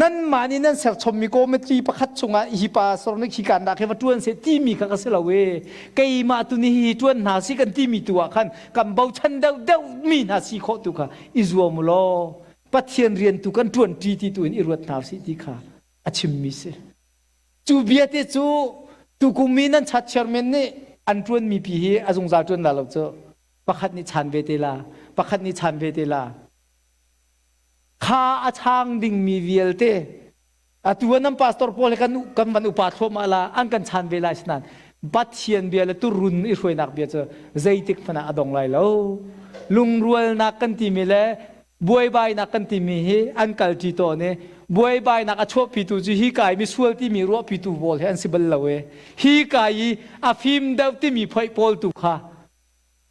nanmah nih nan serchommi committee pakhat chungah hi pastor nih khi kan dah khi va ṭuan seh timi kha ka si lo e. Keimah tu nih hi ṭuan hna si kan timi tu ah khan kan bochan deuhdeuh mi hna si khawh tu kha i zuam u law Pathian rian tu kan ṭuan ṭi ti tu in i ruat hna usih ti kha a chimmi si. Cu bia te cu tukum i nan chat chairman nih an ṭuanmi pi hi a zungzal ṭuan la lo cu. Pakhat nih chan ve te la, pakhat nih chan ve te la. Kha a chang dingmi vialte atu ah nan pastor pawl he kan kan van upa thluahmah la an kan chan ve lai sinan Pathian bia le turun i hruainak bia cu zeitik hmanh ah a dong lai lo. Lungrualnak kan timi le buaibainak kan timi hi an kalṭi tawn i buaibainak a chuahpitu cu hi kai misual timi ruahpitu pawl hi an si bal lo i hi kai i a fim deuh timi phoih pawl tu kha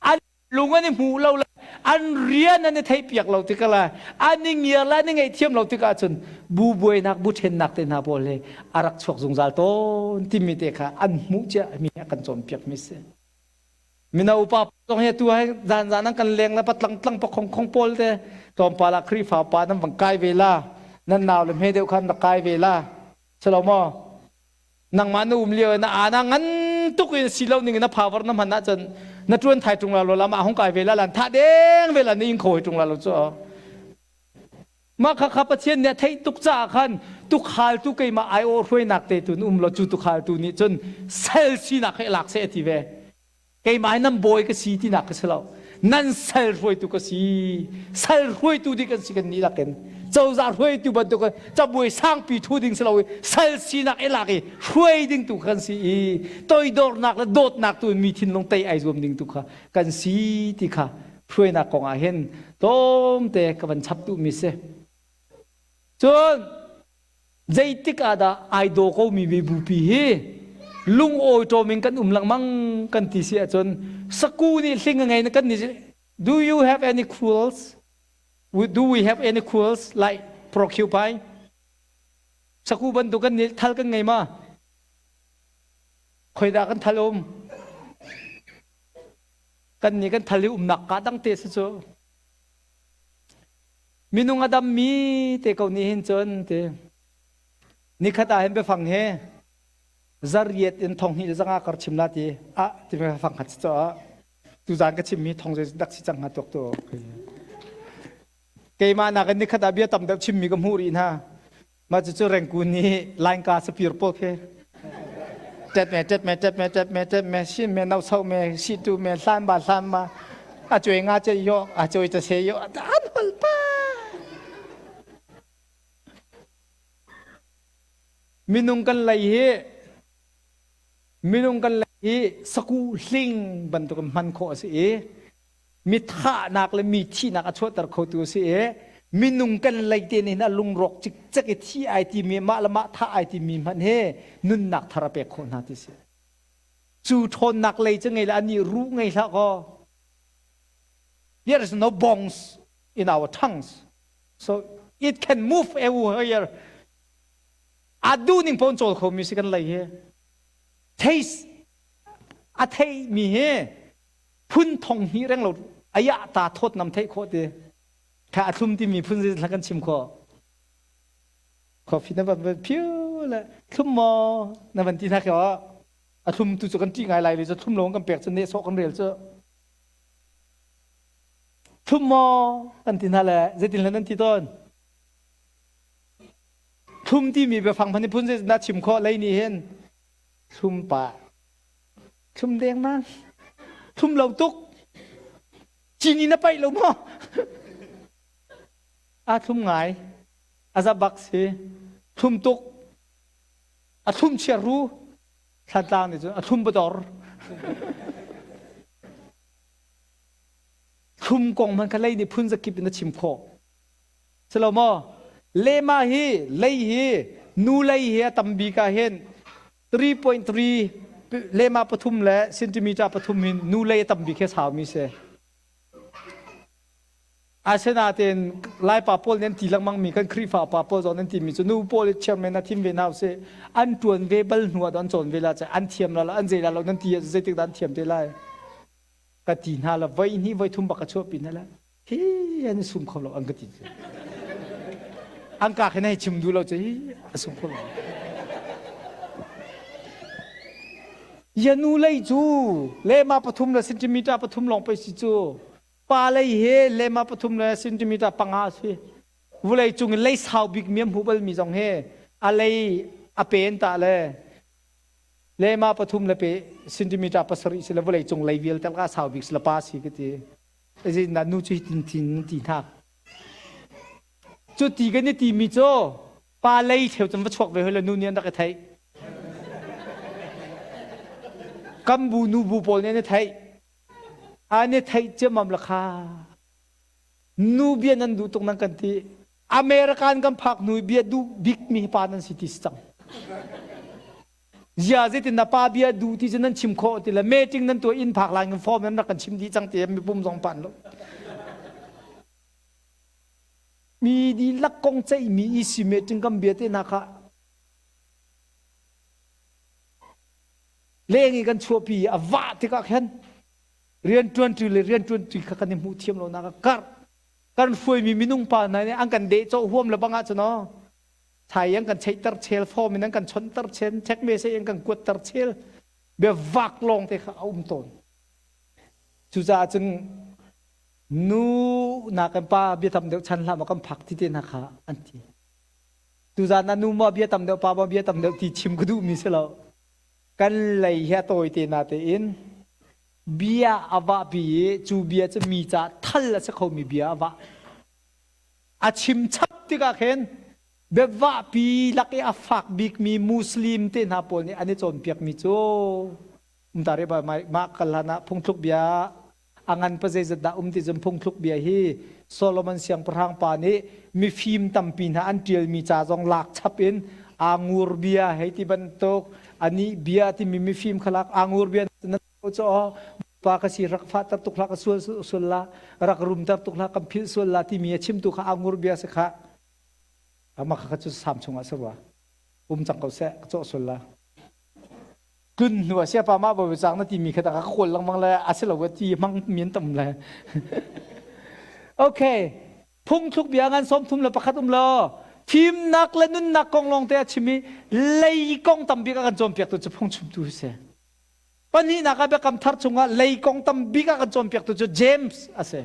an lung an i hmuh lo le an rian an i theihpiak lo tikah le an i ngiar le an i ngaihthiam lo tikah cun bu buainak bu ṭhennak te hna pawl hi a rak chuak zungzal tawn timi te kha an hmuh cia mi a kan cawnpiak mi si. Mino upa zong hi tu hai zan zan an kan leng le patlang tlang pakhong khong pawl te tlawmpal ah Khrihfa pa nan vang kai ve la nan nau le hme deuh khan rak kai ve la silo maw nangmah na um lio na ana ngan tuk in si lo ning in na power na hman ahcun na tuan thai tung la lo la ma hung kai ve la lan tha deng ve la na ing kho tung la lo chu mah kha kha Pathian nih a theih tuk caah khan tukhal tu keimah ai aw hruainak te tun um lo cu tukhal tu nih cun sal sinak he lak seh a ti ve keimah hi nan bawi ka si tinak ka si lo nan sal hruaitu ka si sal hruaitu ding kan si kan nih lakin cozah hruaitu bantuk cabuai sangpi thu ding si lo i sal sinak i lak i hruai ding tu kan si i toidornak le dawtnak tu in mi thinlung tei ai zuam ding tu kha kan si ti kha hruainak kong ah hin tlawmte ka van chap duhmi si cun zeitik ah dah ai daw komi mibupi hi lungawiṭawm in kan um lengmang kan ti si ahcun saku nih hling a ngei na kan nih do you have any quills do we have any quills like porcupine saku bantuk kan nih thal kan ngei ma khoidah kan thal um kan nih kan thal i umnak ka dang te si cu Minung a dammi te ko nih hin cun ti nikhat ah hin biafang he zariat in thong hnih le zanga kar chim la ti ah ti fang khat si cho tuzan ka chimmi thong zei dak si cang hnga tuak tu keimah nak in nikhat ah bia tam deuh chimmi ka hmuh rih hna Mah cucu Rengkun nih Lainka sapir pawl khi tet me tet me tet me tet me tet me sin me nau sau me si tu me hlan ba hlan ba a cuai nga che yo a cuai ta se yo an hol pa minung kan lei hi minung kan lei hi saku hling bantuk hman khawh a si i mi thahnak le mi thihnak a chuahter khotu a si i. Minung kan lei te nih hin a lungrawk cikcek i thi ai timi mah le mah thah ai timi hmanh he nunnak thar a pek khawh hna ti si. Cu ṭhawnnak lei cu ngei le anih ruh ngei hlah kaw there is no bones in our tongues so it can move everywhere. A duh ning pawn cawl khomi si kan lei hi. Taste a theimi hi phun thong hnih reng lo ayah ta thawt nam theih khawh ti kha a thlum timi phun zei kan chim khawh. Coffee na van phiu le thlum maw na van ti hna khe a thlum tu cu kan ṭih ngai lai le cu thlum lo kan pek cu neh sawh kan rel cu thlum maw kan ti hna le zeitin le nan ti tawn thlum timi biafang hman phun zei na chim khawh lei nih hin thlum pa thlum deng mang thlum lo tuk cini na paih lo maw a thlum ngai a za bak si thlum tuk a thlum chia ru thlatlang nih cun a thlum bador thlum kong hman kha lei nih phun zakip in a chim khawh si lo maw lema hi lei hi nu lei hi a tam bik ah hin 3.3 lema pathum le centimeter pathum hin nu lei a tam bik he saumi si. Asinain Laipa pawl nih an ti lengmang mi kan Khrihfa pa pawl zong an ti mi cu nu pawl i chairman a thim ve hna usih an ṭuan ve bal hnu ah an cawn ve la an thiam la lo an zei la lo nan ti ah zeitik dah an thiam te lai ka ti hna la voi hnih voi thum bak ka chuahpi hna la hi an i sum kho lo an ka ti an ka khin hei chim duh lo cu hi a sum kho lo ya nu lei cu lema pathum le centimeter pathum lawng pei si cu Pa lei hi lema pathum le centimeter panga a si. Vulei cung in lei sau bik mi a hmu balmi zong hi a lei a pen ta le lema pathum le pe centimeter pasarih si le vulei cung lei vialte ka sau bik si le pa si ka ti. Na nu cu tin tin ti hna. Cu ti kan i ti mi cu pa lei theu cun va chuak ve hoi le nu nih an rak i theih. Kam bu nu bu pawl nih an i theih. An i theih ciammam la kha. Nu bia nan duh tuk nan kan ti. American kan phak hnu i bia duh bik mi hi pa nan si ti si cang. Zia zeitin na pa bia duh ti cu nan chim khawh ti le meeting nan tuah inn phak lai kan form nan rak kan chim dih cang ti mipum zong pan lo. Mi dihlak kong ceih mi EC meeting kan bia te hna kha leng i kan chuahpi i a vah tikah khan rianṭuanṭi le rianṭuanṭi kha kan i hmuh thiam lonak a karh. Kan hruaimi minung pa hna nih an kan dehcawh huam le bang ahcun aw thai an kan cheihter chel form in an kan chonhter chel check message an kan kuatter chel bia vak lawng te kha a um tawn. Cucaah cun nu nakin pa bia tam deuh chan hlah maw kan phak ti te hna kha an ti. Tuzaan ah nu maw bia tam deuh pa maw bia tam deuh ti chim ka duhmi si lo. Kan lei hi a tawi te na tein bia a vahpi i cu bia cu mi caah thal a si khomi bia a vah. A chim chap tikah khin biavahpi lak i a fak bikmi Muslim te hna pawl nih an i cawnpiakmi cu umta re ba mah kal hlan ah phungthluk bia a ngan pa zeizat dah um ti cun phungthluk bia hi Solomon siangpahrang pa nih mifim tampi hna an ṭialmi ca zong lak chap in angur bia hei ti bantuk anih bia timi mifim kha lak angur bia na cu pa ka si rak fahter tuk hlah ka sual sual la rak rumter tuk hlah kan philh sual la timi a chimtu kha angur bia si kha ama kha cu sam chungah si rua um cang ko seh ka cawh sual la tlun hnu ah siapa mah bawi cang na timi kha ka kawl lengmang le a si lo ti hmang mi an tam le okay phungthluk bia ngan som thum le pakhat um lo fimnak le nunnak kong lawng te a chim i lei kong tam bik a kan cawnpiaktu cu phungchimtu si pahnihnak ah biakam thar chungah lei kong tam bik a kan cawnpiaktu cu James a si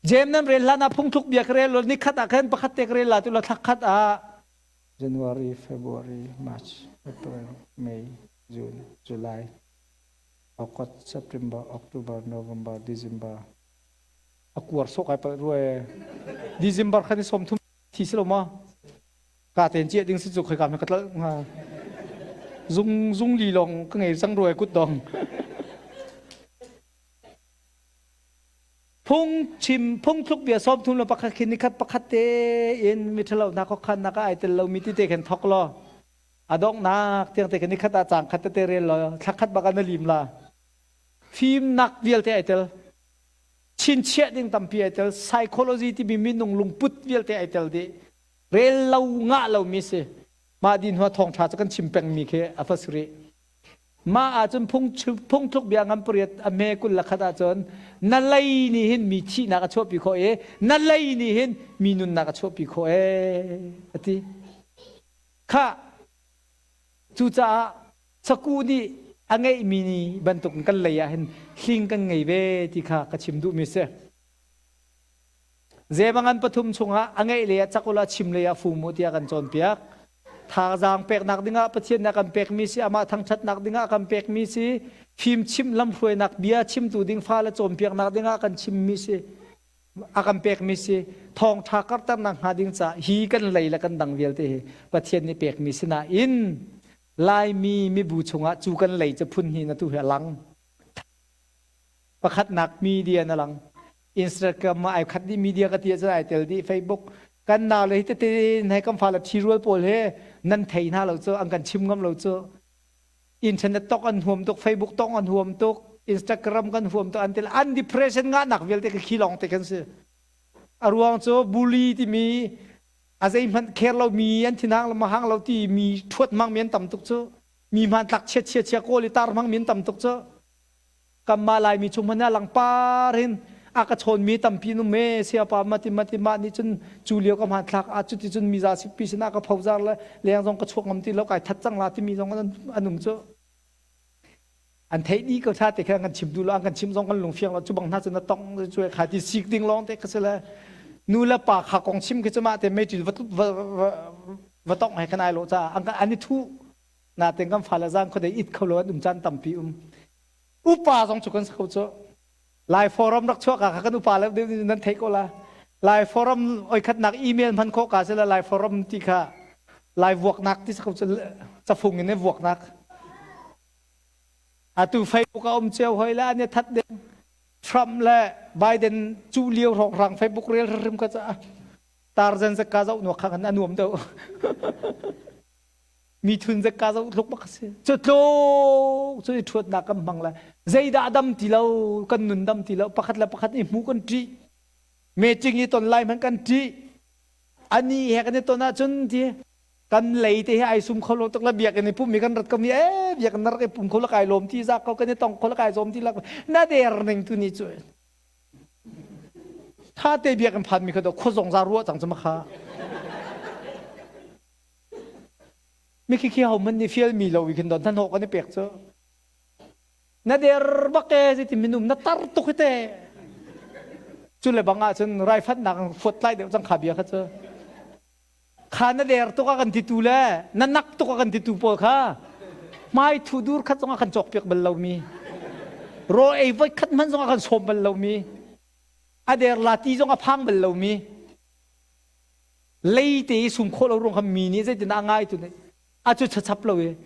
James nan rel hlan ah phungthluk bia ka rel lo ni khat ah khan pakhat te ka rel la tu la thla khat ah January, February, March, April, May, June, July, August, September, October, November, December. A kuar sawk ai palh rue. December khan i som thum thi si lo ma? Ka ten cia ding si cu khoi ka ka tlal nga. Zung zung li long ka ngei cang rue kut dong. Phungchim phungthluk bia 31 khin nikhat pakhat tein miṭhalo hna khuakhannak ah ai tel lomi ti te khin thok law a donghnak tiang te khin nikhat ah caang khat tete rel law thla khat bak ah na lim la. Fimnak vialte ai tel. Chinchiah ding tampi ai tel. Psychology timi minung lungput vialte ai tel dih. Rel lo ngah lomi si. Mah din hua thawngṭha cu kan chim pengmi khi a fa si rih. Mah ahcun phungthluk bia ngan pariat a hme 21 ahcun na lei nih hin mi thihnak a chuahpi khawh i na lei nih hin mi nunnak a chuahpi khawh ee a ti. Khah cucaah saku nih a ngeihmi ni bantuk kan lei ah hin hling kan ngei ve ti kha ka chim duhmi si. Zebangan pathum chungah a ngeih lei ah cak ula chim lei ah fum u tiah kan cawnpiak. Thazaang peknak dingah Pathian nih a kan pekmi si, amah thangṭhatnak dingah a kan pekmi si, fimchimh lamhruainak bia chimtu ding fale cawnpiaknak dingah kan chimmi si, a kan pekmi si, thawngṭha karhternak hnga ding caah hi kan lei le kan dang vialte hi Pathian nih pekmi si nain Laimi mibu chungah cu kan lei cu phun hnih na tu hi a lang. Pakhatnak media na lang. Instagram ah ai khat dih media ka ti ahcun ai tel dih Facebook kan nau le hi tete hei kan fale ṭhirual pawl he nan thei hna lo cu an kan chim ngam lo cu internet tok an huam tuk Facebook tok an huam tuk Instagram kan huam tuk an til an depression ngahnak vialte ka khi lawng te kan si a ruang cu bully timi a zeihmanh care lo mi an thinhang lo mahang lo ti mi ṭhuat hmang mi an tam tuk cu mi hmantlak chia chia chia kawl i tar hmang mi an tam tuk cu Kanmah Laimi chung hmanh ah langpar in a ka chawnmi tampi an um e siapa mati mati mah nih cun cu lio ka hmanthlak ah cuti cun miza sippi sinah ka phozar le leng zong ka chuak ngam ti lo kai that cang la timi zong an um cu an theih dih ko tha te khan kan chim duh lo an kan chim zong kan lung fiang lo cu bang hna cu na tong cu kha ti sik ding lawng te kha si le nu le pa kha kong chim khi cu mah te meiṭil va va tong he kan ai lo caah an an i thu naten kan fale zan khuadei it kho lo an um caan tampi um Upa zong cu kan si kho cu. Lai forum rak chuak ah kan upa le nan thei ko la. Lai forum oi khatnak email hman khawh ka sila Lai forum ti kha Lai vuaknak ti si kho cu cafung in vuaknak. Atu Facebook a um cio hoi la an i that ding. Trump le Biden cu lio rong rang Facebook rel rim ka ca. Tarzan zakka zoh nuak kha kan a nuam deuh. Mithun zakka zoh tluk bak a si. Cu tluk cu i ṭhuatnak kan hmang le zeidah dam ti lo, kan nun dam ti lo, pakhat le pakhat i hmuh kan ṭih. Meeting i ton lai hmanh kan ṭih. Ani he kan i ton ahcun ti kan lei te hi ai sum kho lo tuk la biakinn i pummi kan rat ko mi ee biakinn na rak i pum kho la kai lawm ti za ko kan i tong kho la kai zawm ti la na der ning tu ni cu tha te biakinn phan mi kha do khua zong za ruah cang cu ma kha Mikhikhi hohmanh nih fialmi lo i khin don hnahnawh kan i pek cu. Na der bak e zeiti minum na tar tuk hi te. Cu le bang ahcun raifannak fuat tlai deuh cang kha bia kha cu. Kha na der tuk a kan titu le na nak tuk a kan titu pawl kha hmai thu dur khat zong a kan cawk piak bal lomi. Rawl ei voi khat hmanh zong a kan sawm bal lomi. A der la ti zong a phang bal lomi. Leite i sum khawh lo ruang kha mi nih zeitin a ngai tu nih a cu chachap lo i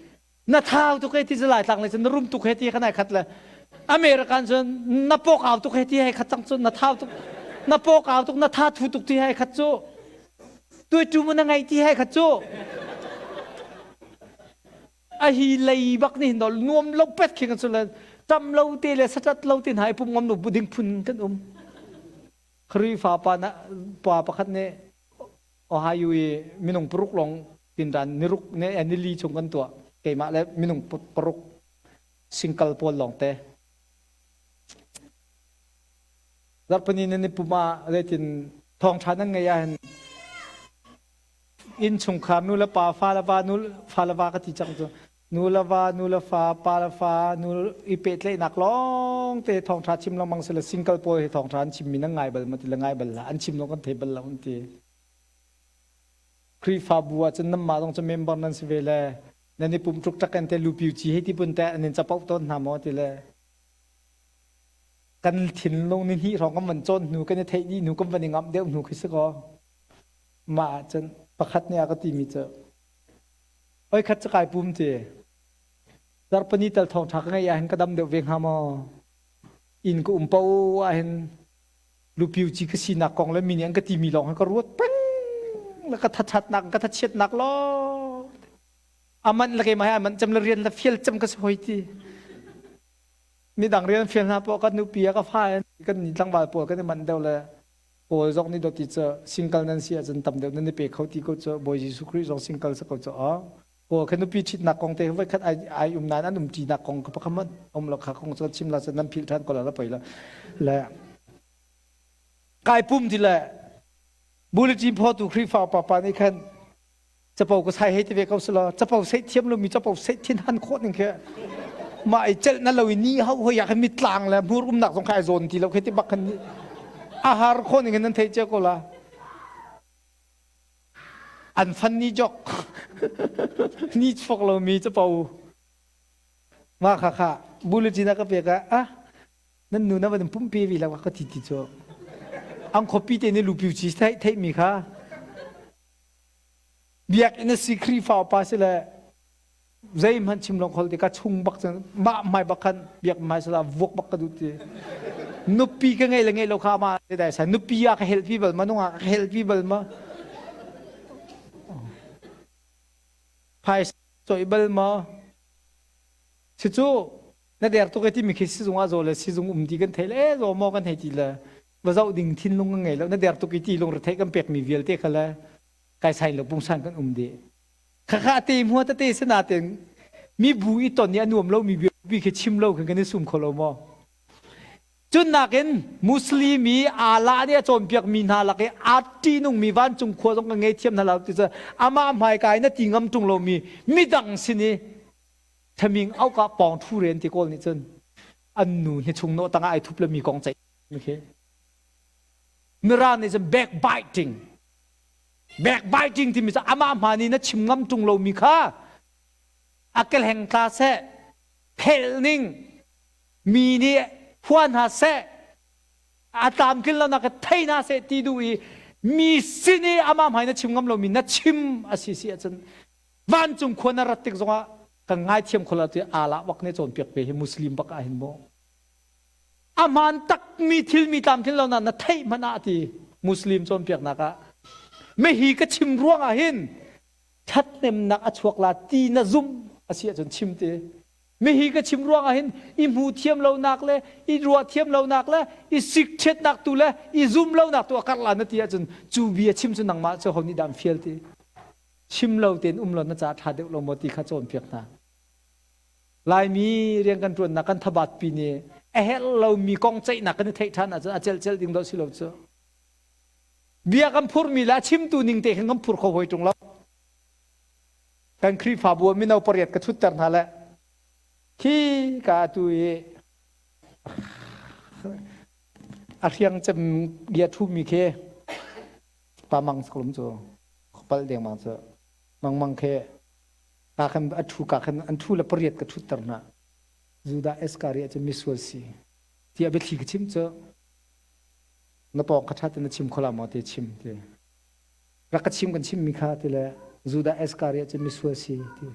na thau tuk he ti cu lai tlang le cun na rum tuk he ti khan ai khat le American cun na pawk au tuk he ti hai khat cang cu na thau tuk na pawk au tuk na tha thu tuk ti hai khat cu tuai tu mu na ngei ti hai khat cu a hi lei bak nih hin nuam lo pet khi kan cu le tam lo te le satat lo te hna i pum ngam lo bu ding phun kan um Khrihfa pa, na, pa pakhat nih Ohio i minung paruk lawng tinṭan niruk ne nili chung kan tuah. Keimah le minung paruk single pawl lawng te. Zarhpini nan i pum ah zeitin thawngṭha nan ngeih ahhin innchungkhar nu le pa fa le va nu fa le va ka ti cang cu nu le va nu le fa pa le fa nu i pehtlaihnak lawng te thawngṭha chim lengmang si le single pawl hi thawngṭha an chimmi nan ngai bal ma ti le ngai bal la an chim zong kan thei bal lo an ti Khrihfabu ah cun nanmah zong cu member nan si ve le nan i pum ṭuk ṭak in te lupiu ci hei ti pun te an in capoh tawn hna maw ti le kan thinlung ni hnih hrawng kan van cawn hnu kan i theih dih hnu kan van i ngamh deuh hnu khi si kaw mah ah cun pakhat nih a ka timi cu Oi khat cu kai pum ti. Zarhpini tal thawngṭha ka ngeih ahhin ka dam deuh ve hnga maw? Inn ka um paoh ahhin. Lupiu ci ka sinak kong le mi nih an ka timi lawng hi ka ruat peng le ka thathatnak ka thachiatnak lawng. Aman le keimah hi aman cem le rian le fial cem ka si hoi ti. Midang rian fial hna poah kan nupi a ka fa kan ni tlangval pawl kan i manh deuh le Paul zong nih dawt ti cu single nan si ahcun tam deuh nan i pe kho ti ko cu Bawi Jesuh Khrih zong single si ko cu aw. Paul kha nupi ṭhitnak kong te voi khat ai ai um nain an um ṭinak kong ka pakhat hmanh um lo kha kong cu chim la cun nan philh ṭhan ko la la poi la le kai pum ti le bulletin phawtu Khrihfa upa pa nih khan capo ka sai hei ti ve ko selaw capo sei thiam lomi capo sei thin han khawh ning khi mah i celh na lo i ni hau hoi ah khan mitlang le hmur umnak zong kha ai zawn ti lo khi ti bak khan a har khawh ning in nan theih cia ko la an fan ni jok ni chuak lomi capo mah kha kha bulletin a ka pek ah ah nan nu na van pumpi vi la ka ti ti cu ang khopi te nih lupiu chi theih theih mi kha Biakinn a si Khrihfa upa si le zeihmanh chim lo khol ti ka chung bak cun mah hmai bak khan biak hmai sala vuak bak ka duh ti. Nupi ka ngei le ngei lo kha ama te dai sai nupi ah ka helpi bal ma nungak ka helpi bal ma phaisa choi bal ma si cu na der tuk e timi khi sizung ah zaw le sizung um ti kan thei le zaw maw kan hei ti le va zoh ding thinlung ka ngei lo na der tuk i ti lung rethei kan pek mi vialte kha le kai sai lo pungsan kan um dih khakha te hmua tete sinaten mi bu i ton i a nuam lo mi bi khi chim lo khan kan i sum kho lo maw cun nakin muslim i Allah nih a cawnpiak mi hna lak i a ṭihnung mi vancung khua zong ka ngei thiam hna lo ti cu amah hmaikai na ti ngam ṭung lo mi midang sin i thaming auka pawng thu ren ti kawl nih cun an nu hni chung nawh tangah ai thup le mi kong ceih khi Mirang nih cun backbiting Backbiting timi cu amah hmaan i na chim ngam ṭung lomi kha a kelheng tla seh, phelh ning, mi nih hua hna seh, a tlamtlin lonak ka thei hna seh ti duh i mi sin i amah hmai na chim ngam lomi na chim a si si ahcun vancung khua na rat tik zongah kan ngaithiam kho lo ti Allah bak nih cawnpiak ve hi Muslim bak ah hin maw A hmaan takmi thil mi tlamtlin lo na theih hmanh ah ti Muslim cawnpiaknak ah mihi ka chim ruang ah hin ṭhathnemnak a chuak la ti na zumh a si ahcun chim te. Mihi ka chim ruang ah hin i hmu thiam lonak le i ruah thiam lonak le i sikṭhiatnak tu le i zum lonak tu a karh la na ti ahcun cu bia chim cu nangmah cu ho nih dah an fial ti. Chim lo tein um lo na ca ṭha deuh lo maw ti kha cawnpiak hna. Laimi rian kan ṭuannak kan thabat pi nih a herh lomi kong ceihnak kan i theih ṭhan ahcun a celh ding dawh si lo cu. Bia kan phurmi le a chimtu ning te khin kan phur kho hoi ṭung lo. Kan Khrihfabu ah mino pariat ka ṭhutter hna le khi ka atu i a hriang cem bia ṭhumi khi pa mang saklum cu palh dengmang cu mangmang khi Ka khan a ṭhu ka khan an ṭhu le pariat ka ṭhutter hna. Judah Iskariot cu misual si tiah biathli ka chim cu na pawng kha ṭha tein na chim kho la maw ti chim ti. Rak ka chim kan chimmi kha ti le Judah Iskariot cu misual si ti.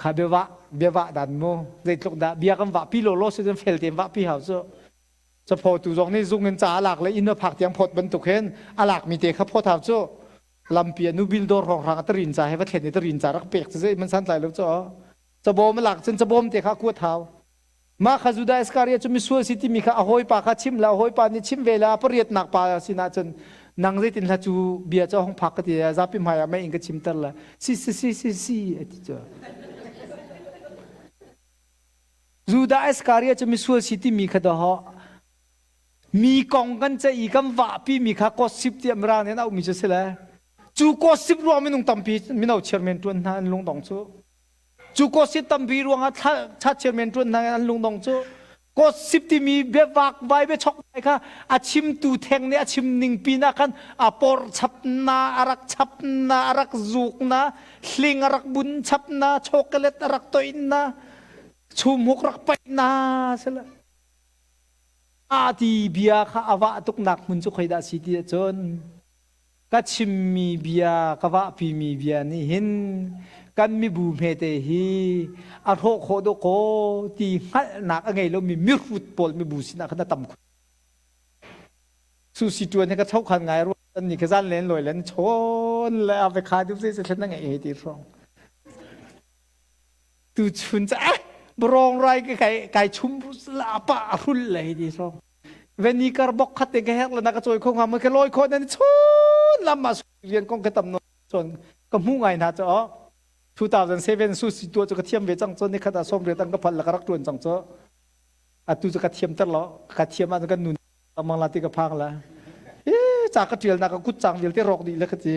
Kha biavah biavah dan mu zeitluk dah bia kan vah pi law law si cun fel tein vah pi hau cu. Caphawtu zong nih zung in ca a lak le inn a phak tiang phawt bantuk hin a lakmi te kha phawt hau cu. Lampi a nubil dawr hrawnghrang a tarin ca he va thlen i tarin ca rak pek cu zei man santlai lo cu cabawm a lak cun cabawm te kha kuat hau mah kha Judah Iskariot cu misual si timi kha a hawipa kha chim la a hawipa nih chim ve la pariatnak pa sinah cun nang zeitin hla cu bia cu hong phak ka ti zapi hmai ah mei in ka chimter la si si si si si a ti cu Judah Iskariot cu misual si timi kha dawh Mi kong kan ceih i kan vahpimi kha gossip tiah Mirang nih an auhmi cu a si le cu gossip ruang minung tampi mino chairman ṭuan hna an lungdong cu cu gossip tampi ruangah chat chairman ṭuan hna an lungdong cu gossip timi biavak vai biachok vai kha a chimtu theng nih a chim ning pin ah khan a por chap na a rak chap na a rak zuk na hling a rak bun chap na chocolate a rak toih na chumhuk rak paih na sila Ah ti bia kha a vah tuknak hmun cu khoidah a si ti ahcun ka chimmi bia ka vahpimi bia nih hin kan mibu hmete hi a hrawh khawh dawh kaw ti hngalhnak a ngei lomi mihrut pawl mibu sinah khan a tam khun. Sushi tuan he ka chok khan ngai ru an ni ka zan len loi len chon le ave kha du se se thlen na ngai ti rong. Tu chun cha brong rai ke kai kai chum la pa rul le ti rong. Veni kar bok khat te ka hek la na ka choi kho nga ma ka loi kho nan chun lam ma rian kong ka tam no chon ka mu ngai na cho 2007 sushi tua chu ka thiam ve cang cho ni khat a som re tang ka phal la ka rak tuan cang cho atu cu ka thiam ter lo ka thiam ah kan nun amang la ti ka phang la e ca ka tial na ka kut cang vialte rawk dih le ka ti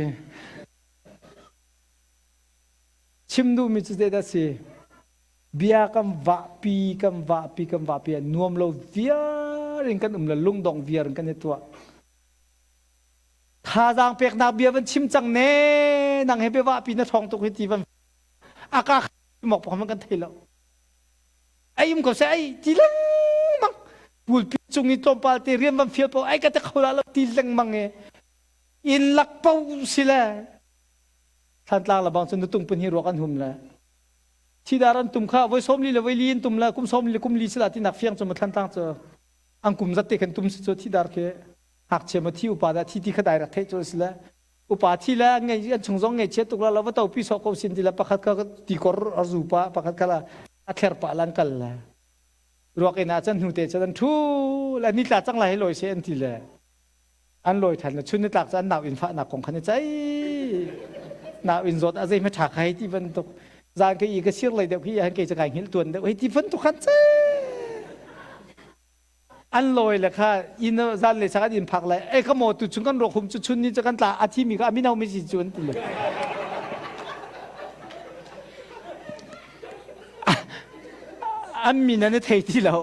chim duh mi cu zeidah si bia kan vahpi kan vahpi kan vahpi nuam lo viar in kan um le lungdong viar in kan i tuah thazaang peknak bia van chim cang ne nang he bia vahpi na ṭhawng tuk hi ti van aka mok pakhat kan thei lo Ai um ko seh ai ti lengmang. Pulpi cung i tlawmpal te rian van fial paoh ai ka te kho la lo ti lengmang e. Inn lak po si le Thlantlang le bang cun nutung pun hi ruak an hum le thidar an tum kha voi 40 le voi li in tum le kum 40 le kum li sila tinak fiang cu ma Thlantlang cu an kum zat te khan tum si cu thidar khi ngakchia ma thi upa dah thi ti kha dai rak theih cu si le upa thi le ngei an chung zong ngei tuk la lo va to pi so ko sin ti la pakhat kha ti kor a zu pa pakhat kha la a thler pa lan kal la ruak in ah chan hnu te chan an thu la ni tla cang la hi loi se an ti le an loi than le chun ni tlak chan nau in fa nak kong khan chai nau in zawt a zei ma tha khai ti bantuk zan ke i ka sir lei deuh khi han ke cha kai ngil tuan deuh hei ti bantuk khan chai An lawi le kha inn zan le sak an inn phak lai ei ka maw tu chung kan rawk hum cu chun ni cu kan tla a thi mi kha a mino mi si cu an ti le an min an i thei ti lo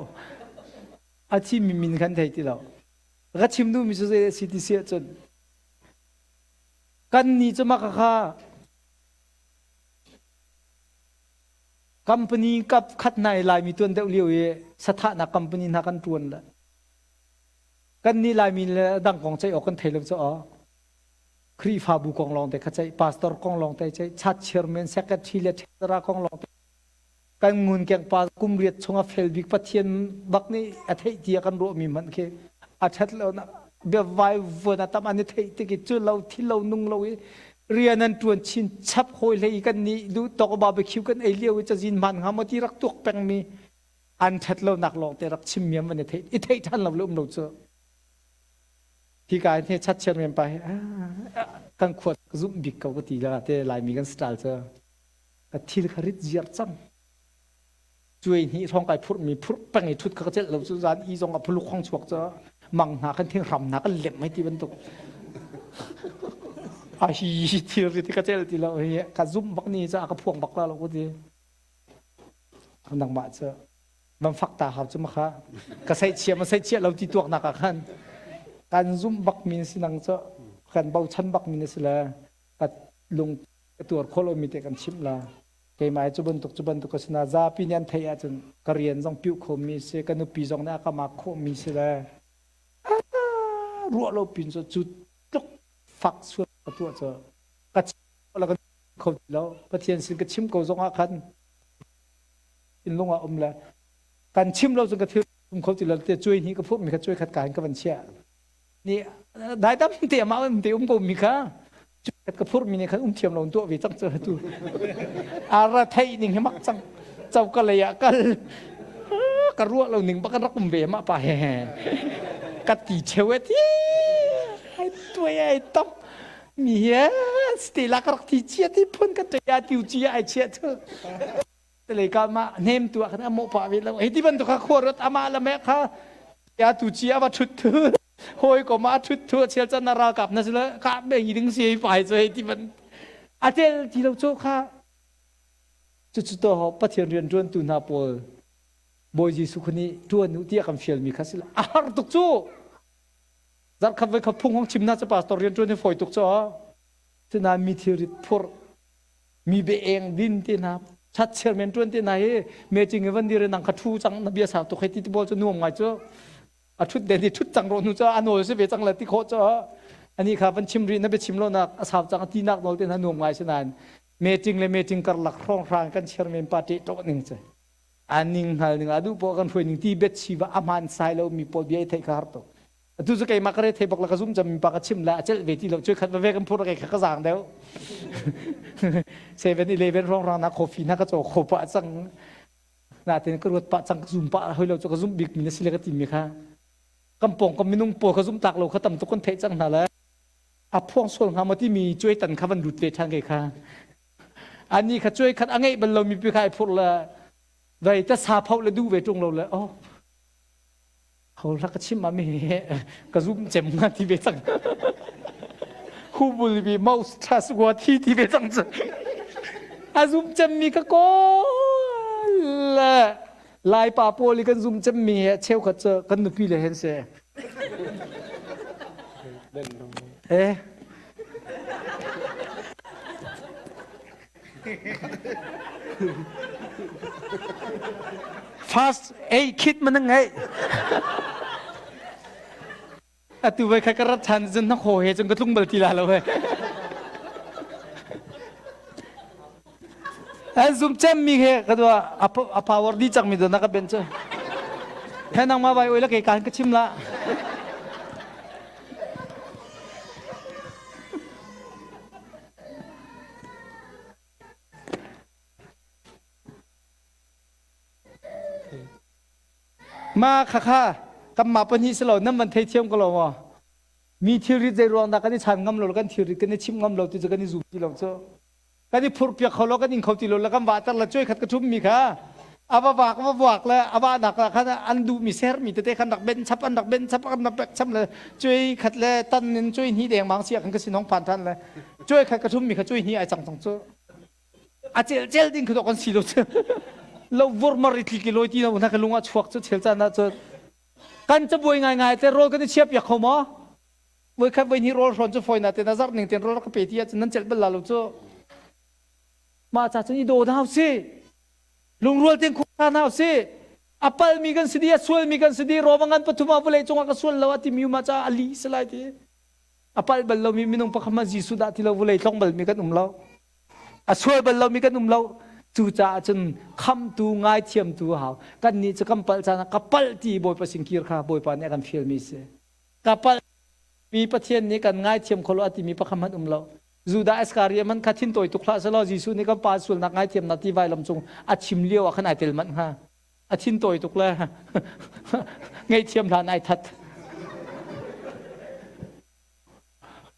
a thi mi min khan thei ti lo ka chim duh mi cu zei si ti si ahcun kan ni cu maka kha Company kap khat hna i Laimi tuan deuh lio i sathahnak company hna kan tuan le kan nih Laimi le dang kong ceih awk kan thei lo cu aw. Khrihfabu kong lawng te kha ceih, pastor kong lawng te ceih, church chairman, secretary le treasurer kong lawng te kan ngun keng pa kum riat chung a fel bik Pathian bak nih a theih tia kan ruahmi hmanh khi a ṭhat lo nak bia vai vuan a tam an i theih tik i cu lo thil lo nung lo i rian an ṭuan chin chap hawi hlei kan nih duh tawk barbecue kan ei lio i cazin hman hnga maw ti rak tuak pengmi an ṭhat lonak lawng te rak chim miam van i theih i theih ṭhan lo le um lo cu hi ka hin chat chiar men pa hi kan khuat zumh bik ko ka ti la te laimi kan style cu ka thil kha rit ziar cang cuai hnih hrawng kai phurh mi phurh peng i thut kha ka celh lo cu zan i zong a phuluk khong chuak cu mang hna kan thing hram hna kan lem hei ti bantuk a hi thil ri ti ka cel ti lo hi ka zum bak ni ca ka phuang bak la lo ku ti nangmah cu van fak ta hau cu ma kha ka sei chia ma sei chia lo ti tuak nak ah khan kan zum bak mi si nang cu kan bochan bak mi si le ka lung ka tuar kho lo mi te kan chimh la Keimah cu bantuk cu bantuk ka si na zapi nih an theih ahcun ka rian zong piuh khomi si ka nupi zong nih a ka mak khawhmi si le ruah lo pin cu cu tluk fak sual ka tuah cu ka chim la ka kho ti lo Pathian sin ka chim ko zong ah khan thinlung ah um le kan chim lo cun ka thil um kho ti lo te cuai hnih ka phurh mi kha cuai khat ka in ka van chiah ni dai tam te amah te um ko mi kha ka phurh mi nih khan um thiam lo tuah ve cang cu tu ara theih ning hi mak cang choka lei ah kal ka ruah lo ning bak rak um ve ma pa he ka ti cheu e ti ai tuai ai tam mi he stela ka rak ti chia ti phun ka te ya tiu chi ai chia chu lei ka ma hnem tu ah khan amo pa ve lo hei ti bantuk kha khua rot ama la me kha ya tu chi ava thut thu hoi ko ma thut thu chel chan na ralkap na sila ka be hi ding si pai chu hei ti ban a tel ti lo chu kha chu chu to ho pathian rian tuan tu hna pawl Bawi Jesuh khuni tuan u tiah kan fial mi kha sila a har tuk cu zarh khat voi khat phung hong chim na cha pastor rian tuan hi foi tuk chu sinain mi thilrit phur mi be eng din te hna chat chairman tuan te hna hi meeting i van dir nang kha thu cang na bia sau tuk hei ti ti bol cu nuam ngai cu a thut den i thut cang ro nu cu a nawl si ve cang le ti khawh cu ani kha van chim rih na bia chim lo nak a sau cang ti nak nawl te hna nuam ngai si nain meeting le meeting karlak hrawng hrang kan chairman party to ning cu a ning hngal ning a duh po kan hruai ning ti bet chi va a hman sai lo mi pawl bia i theih kha har tuk. Atu cu keimah ka re thei bak la ka zum cam pa ka chim la a celh ve ti lo cuai khat va ve kan phur ke kha ka zaang deuh. 7-Eleven rong rang na coffee na ka caw kho pa cang. Natin ka ruat pa cang ka zum pa hoi lo cu ka zum bik mi na si le ka ti mi kha. Kan pawng kam minung pawl kha zum tak lo kha tam tuk kan theih cang hna le a phuang sual hnga maw timi cuai tan kha van lut ve ṭhan ke kha. Ani kha cuai khat a ngeih bal lo mi pi kha ai phurh le vei ta sa pho le du ve ṭung lo le oh ho hla ka chim ah mi ka zum cem nga ti ve cang. Who will be most trustworthy ti ve cang cu. A zum cem mi ka kawl le Laipa pawl i kan zum cem mi he cheukhat cu kan nupi le hen si. Eh. First aid kit man ngei. Atu vai kha ka rat than cun na kho he cun ka tlung bal ti la lo he. An zum cem mi he ka dua a power di cang mi do na ka ben cu. He nang ma vai oi la ke kan ka chim la. Ma kha kha kan ma pahnih si lo nan van thei thiam ko lo maw? Mi thilrit zei ruang dah kan i chan ngam lo kan thilrit kan i chim ngam lo ti cu kan i zum ti lo cu. Kan i phurh piak kho lo kan ing kho ti lo le kan vahter le cuai khat ka ṭhum mi kha a va vak va vuak le a vahnak ah khan an duh mi ser mi tete khan rak ben chap an rak ben chap an rak pek chap le cuai khat le tan in cuai hnih deng mang sia khan ka sin hong phan than le cuai khat ka ṭhum mi kha cuai hnih ai cang cang cu a cel cel ding khi kan si lo cu lo vur mar i tli ki loi ti na na ka lung ah chuak cu chel caan ah cun kan cabuai ngai ngai te rawl kan i chia piak kho maw Voikhat voihnih rawl hrawn cu fawi na te na zarh ning ten rawl rak ka pe ti ahcun nan celh bal la lo cu. Mah ca cun i daw hna usih. Lungrual tein khua hna usih. A palmi kan si dih, a sualmi kan si dih, Roma ngan pathum ah vawlei cungah ka sual lo a timi mah caah a lih si lai ti. A palh bal lomi minung pakhat hmanh Jesuh dah ti lo vawlei tlong balmi kan um lo. A sual bal lomi kan um lo. Cucaah cun khamtu ngaithiamtu a hau. Kannih cu kan palh caan ah ka palh ti Bawipa sin kir kha Bawipa nih a kan fialmi si. Ka palh mi Pathian nih kan ngaithiam kho lo a timi pakhat hmanh um lo. Judah Iskariot hmanh kha thintawi tuk hlah selaw Jesuh nih kan pa sualnak ngaithiamnak ti vailam cung a chim lio ah khan ai tel manh hnga. A thintawi tuk le ngaihthiam hlan ai that.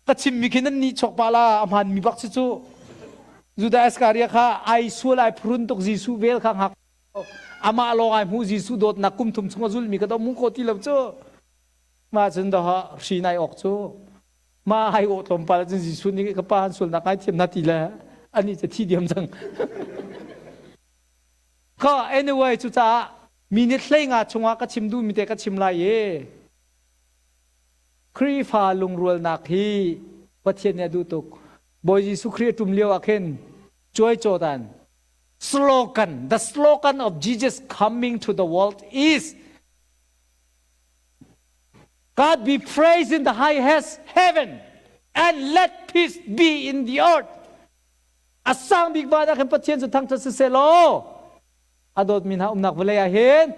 Ka chimmi khi nan nih chok pa la a hmaan mi bak si cu. Judah Iskariot kha ai sual ai phurun tuk Jesuh vel kha hngak amah lawng ai hmuh Jesuh dawtnak kum thum chung a zulmi ka do mu ko ti lo cu. Mah cun dah hri nai awk cu mah hai awh tlawmpal cun Jesuh nih ka pa an sualnak ngaithiam na ti le ani cu thi diam cang. Ka anyway cucaah minute 15 chungah ka chim duhmi te ka chim lai i Khrihfa lungrualnak hi Pathian nih a duh tuk. Bawi Jesuh Khrih a ṭum lio ah khin cuai cawdan slogan the slogan of Jesus coming to the world is God be praised in the highest heaven and let peace be in the earth. A sang bik van ah khin Pathian cu thangṭhat siseh law a dawtmi hna umnak vawlei ah hin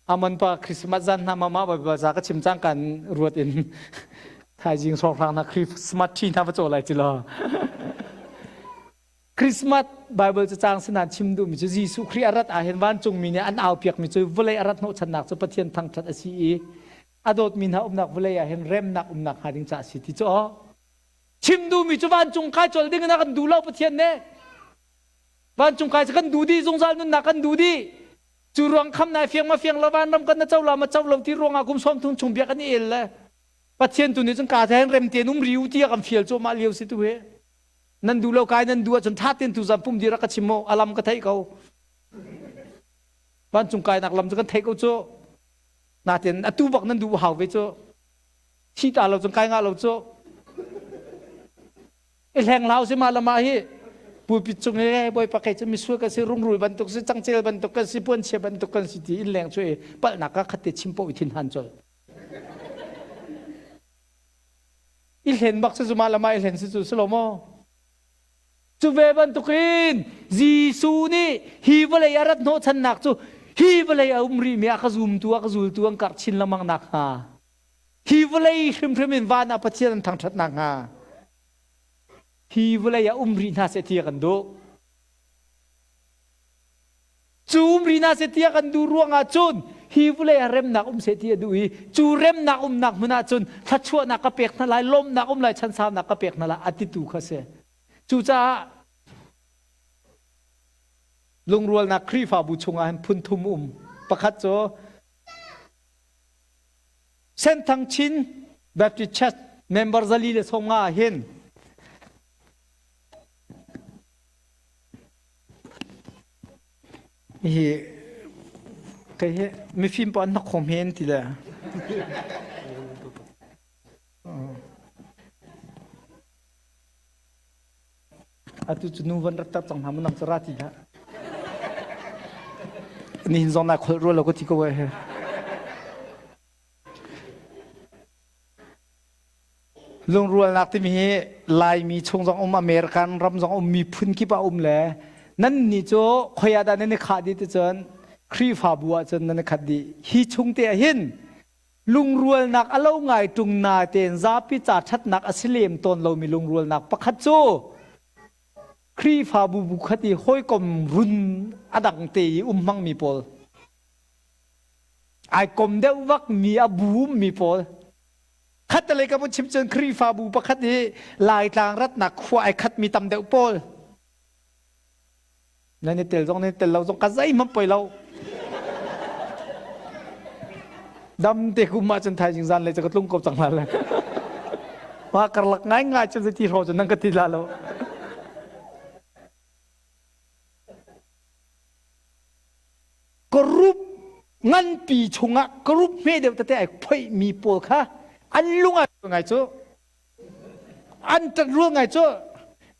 Amon pa Christmas zan hna mama Baibal za ka chim cang kan ruat in thaizing hrawnghrang hna Christmas tree hna va caw lai ci law Christmas Bible cacang sinan chim duhmi cu Jesuh Khrih a rat ahhin vancungmi nih an aupiakmi cu vawlei a rat hnawhchannak cu Pathian thangṭhat a si i a dawtmi hna umnak vawlei ah hin remnak umnak hnga ding caah a si ti cu aw. Chim duhmi cu vancung kai colh ding in a kan duh lo Pathian nih. Vancung kai cu kan duh dih zungzal nunnak kan duh dih. Cu ruang kham nai fiang ma fiang lo vanram kan na co la ma co lo ti ruangah kum sawm thum chung bia kan i el le Pathian tu nih cun ka hen rem tein um ri u ti a kan fial cuahmah lio si tu hi. Nan duh lo kai nan duh ahcun ṭha tein tuzan pum dir ka chim mu a lam ka theih ko. Vancung kainak lam cu kan theih ko cu. Natin atu bak nan duh hau ve cu. Thi ta lo cun kai ngah lo cu. I hleng hlau si ma lama hi pulpit cung i bawipa kei cu misual kan si rungrul bantuk si cangcel bantuk kan si puanchia bantuk kan si ti in leng cu i palhnak ka khat te chim poh i thin han col. I hlen bak si cu mah le mah i hlen si cu si lo maw? Cu ve bantukin Jesuh nih hi vawlei a rat hnawhchannak cu. Hi vawlei a um rihmi a ka zumtu a ka zultu an karh chin lengmang nakhnga hi vawlei hrimhrim in van ah Pathian an thangṭhat nakhnga hi vawlei ah um rih hna seh ti a kan duh. Cu um rih hna seh ti a kan duh ruangah cun hi vawlei ah remnak um seh ti a duh i cu remnak umnak hmun ah cun thluachuahnak ka pek hna lai, lawmhnak um lai, chansaunak ka pek hna lai a titu kha si. Cucaah lungrualnak Khrihfabu chungah hin phun thum um. Pakhat cu Senthang Chin Baptist Church member 450 ah hin hi kei hi mifim pa an hnakkhawm hen ti le Atu cu nu van rat cang hna nang cu ra ti hlah. Nihin zong na kholh rua lo ka ti ko he. Lungrualnak timi hi Laimi chung zong um American ram zong um miphun kip ah um le nan nih cu khoi ah dah nan i khah dih ti cun Khrihfabu ah cun nan i khat dih. Hi chung te ah hin Lungrualnak a lo ngai ṭung natein zapi ca ṭhatnak a si lem tawn lomi lungrualnak pakhat cu Khrihfabu bu khat i hawikom run a dang te i um hmangmi pawl, ai kom deuh vakmi a bu ummi pawl, khattelei ka vun chim cun Khrihfabu pakhat i Laitlang ratnak khua ai khatmi tam deuh pawl, Nan i tel zong nan i tel lo zong ka zeihmanh poi lo. Dam te kum ah cun thaizing zan lei cu ka tlung ko cang la le. Mah karlak ngaingai cun zeiti hro cun nan ka ti la lo. Group nganpi chungah group hme deuh tete ai phoih mi pawl kha an lung ai ngai cu An ṭan rual ngai cu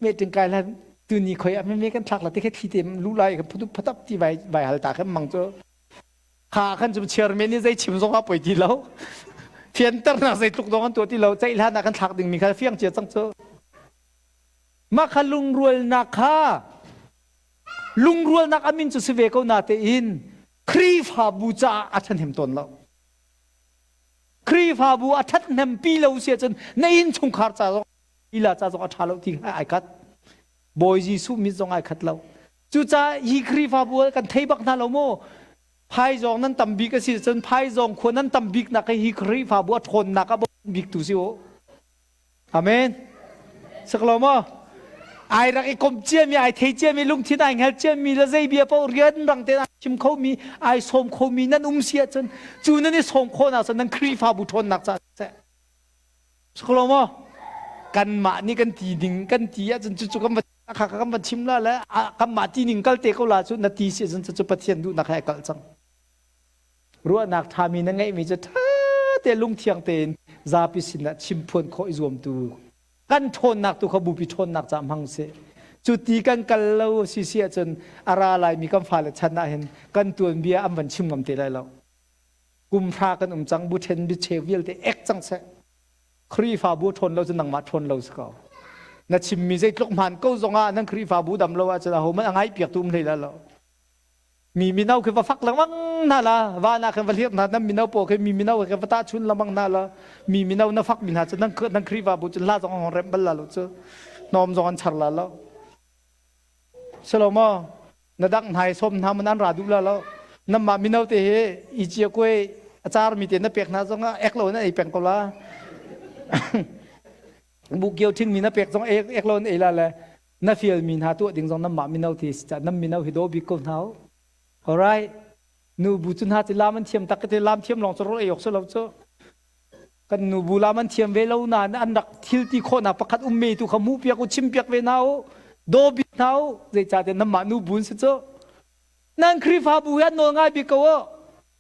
meeting kai hlan tuni khoi ah me kan thlak la ti khe thli te lu lai kan phutup phatap ti vai vai hal ta khan mang cu kha khan cu chairman nih zei chim zong a poi ti lo fianter nak zei tluk dong an tuah ti lo ceih hlan ah kan thlak ding mi kha fiang cia cang cu mah kha lungrualnak kha lungrualnak amin cu si ve ko na te in Khrihfabu caah a ṭhahnem tawn lo Khrihfabu a ṭhathnempi lo si ahcun na innchungkhar ca zong lila ca zong a ṭha lo ti kha ai khat. Bawi Jesuh mit zong ai khat lo. Cucaah hi Khrihfabu ah kan thei bak hna lo maw? Phaizawng nan tam bik a si cun phaizawng khua nan tam bik nak hi Khrihfabu a ṭhawnnak a bik tu si u. Amen. Sak lo maw? Ai rak i kom ciami, ai thei ciami, lungthin ai hngal ciami le zei bia paoh rianrang tein ai chim khomi, ai sawm khomi nan um si ahcun cu nan i sawm khawhnak cun nan Khrihfabu ṭhawnnak caah siseh. Sak lo maw? Kanmah nih kan ti ding kan ti ahcun cucu kan va kha kan va chim la le kanmah ti ning kal te ko la cu na ti si ahcun cucu Pathian duhnak he kal cang. Ruahnak ṭhami na ngeihmi cu ṭha te lungthiang tein zapi sinah chimphuan khawh i zuamtu kan ṭhawnnak tu kha bupi ṭhawnnak caah hmang sih. Cu ti kan kal lo si si ahcun a ra laimi kan fale chan ah hin kan tuanbia an van chim ngam te lai lo. Kum hra kan um cang, bu ṭhen bu cheu vialte ek cang seh. Khrihfabu ṭhawn lo cu nangmah ṭhawn lo si ko. Na chimmi zeitluk hmaan ko zongah nan Khrihfabu dam lo ahcun ahohmanh a ngaihpiaktu um hlei lai lo. Mi mino khi va fak lengmang hna la van ah khan va hliak hna nan mino pawl khi mi mino khi va tahchun lengmang hna la mi mino na fak mi hna cu nan nan Khrihfabu cu hla zong an remh bal la lo cu hnawm zong an char la lo selo maw na dang hna i sawm hna man an ra duh la lo namah mino te hi i cia kuai a car mi te na pek hna zong ah ek lo na ei peng ko la bu kio thing mi na pek zong ek ek lo na ei la le Na fialmi hna tuah ding zong nanmah mino ti si cah nan mino hi daw bik ko hna u. Alright. Nu bu cu hna cu lam an thiam tak te lam thiam lawng cu rawl ei awk si lo cu. Kan nu bu lam an thiam ve lo nain an rak thil ti khawhnak pakhat um me tu kha hmuh piak u chim piak ve hna u. Daw bik hna u. Zeicahtiah nanmah nu bu an si cu. Nan Khrihfabu hi an nawl ngai bik ko u.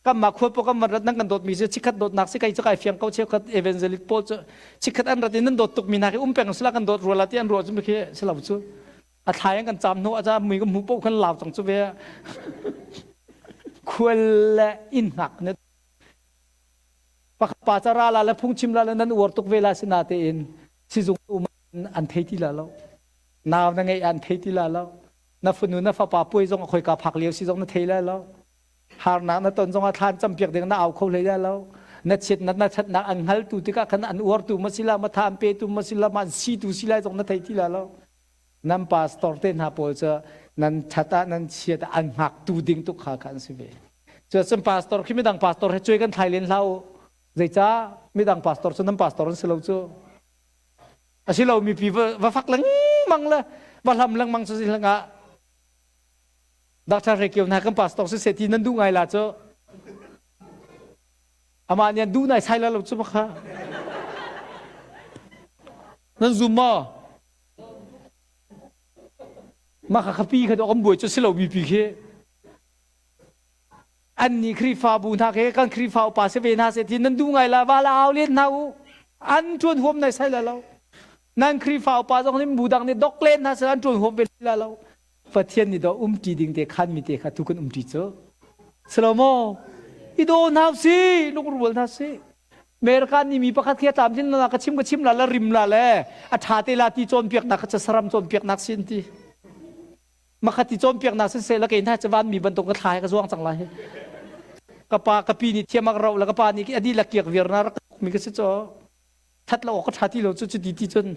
Kanmah khua paoh kan van rat nan kan dawtmi cu chikkhat dawtnak si kai cu kai fiang ko cheukhat evangelist pawl cu chikkhat an rat i nan dawt tukmi hna khi um peng sila kan dawt rua la ti an ruah cu khi si lo cu a thlai an kan caam hnu a ca mui kan hmu paoh kan lau cang cu ve khual le inn hngak ne pakhat pa ca ra la le phungchim la le nan uar tuk ve la si na tein sizung um an thei ti la lo nau na ngeih an thei ti la lo na fanu na fapa puai zong a khoika phak lio si zong na thei lai lo. Harnak na ton zongah thlan campiak ding na au kho hlei la lo. Na chiatnak na thatnak an hngaltu tikah khan an uartu ma sila ma tha an petu ma sila ma an situ si lai zong na thei ti la lo. Nan pastor te hna pawl cu nan that ah nan chiat ah an hngaktu ding tuk kha kha an si ve. Cuacun pastor khi midang pastor he cuai kan thlai len hlah u. Zeicah midang pastor cu nan pastor an si lo cu. Asilo mipi va fak lengmang le va hlam lengmang cu si hlangah Dr. Rekio hna kan pastor si se ti nan duh ngai la cu. Amah nih an duh nai sai la lo cu makha. Nan zum maw? Mah kha khapi kha kan buai cu si lo mipi khi. An nih Khrihfabu hna khi kan Khrihfa upa si ve hna seh ti nan duh ngai la va la au len hna u. An ṭuan huam nai sai la lo. Nan Khrihfa upa zong nih bu dang nih dok len hna seh an ṭuan huam ve la lo. Pathian nih dawh umṭi ding te khan mi te kha tu kan umṭi cu. Salomo, i daw hna si, lungrual hna si. American nih mi pakhat khi a tlamtlin na ka chim ka chim la la rim la le a ṭha te la ti cawnpiaknak kha saram cawnpiaknak sin ti. Makhat ti cawnpiaknak sin se la ke hna cu van mi bantuk ka thla he ka zuang cang lai. Ka pa ka pi nih thiam ak ro la ka pa nih adi la kiak vir na rak mi ka si cho. That lo ka ṭha ti lo cu cu ti ti cun.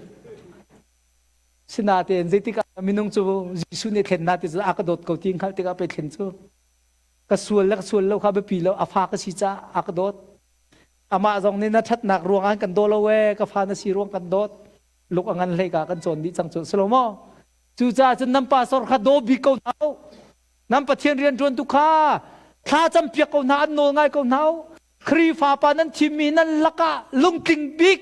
Sinain zeitik ah minung cu Jesuh nih thlen na ti cu a ka dawt ko ti hngalh tikah pei thlen cu ka sual le ka sual lo kha biapi lo a fa ka si caah a ka dawt. Amah zong nih na ṭhatnak ruangah kan daw lo ee ka fa na si ruang kan dawt. Luk a ngan hlei ka kan cawn dih cang cu si lo maw? Cucaah cun nan pastor kha daw bik ko hna u. Nan Pathian rian ṭuantu kha thla campiak ko hna an nawl ngai ko hna u. Khrihfa pa nan thimmi nan lakah lungtling bik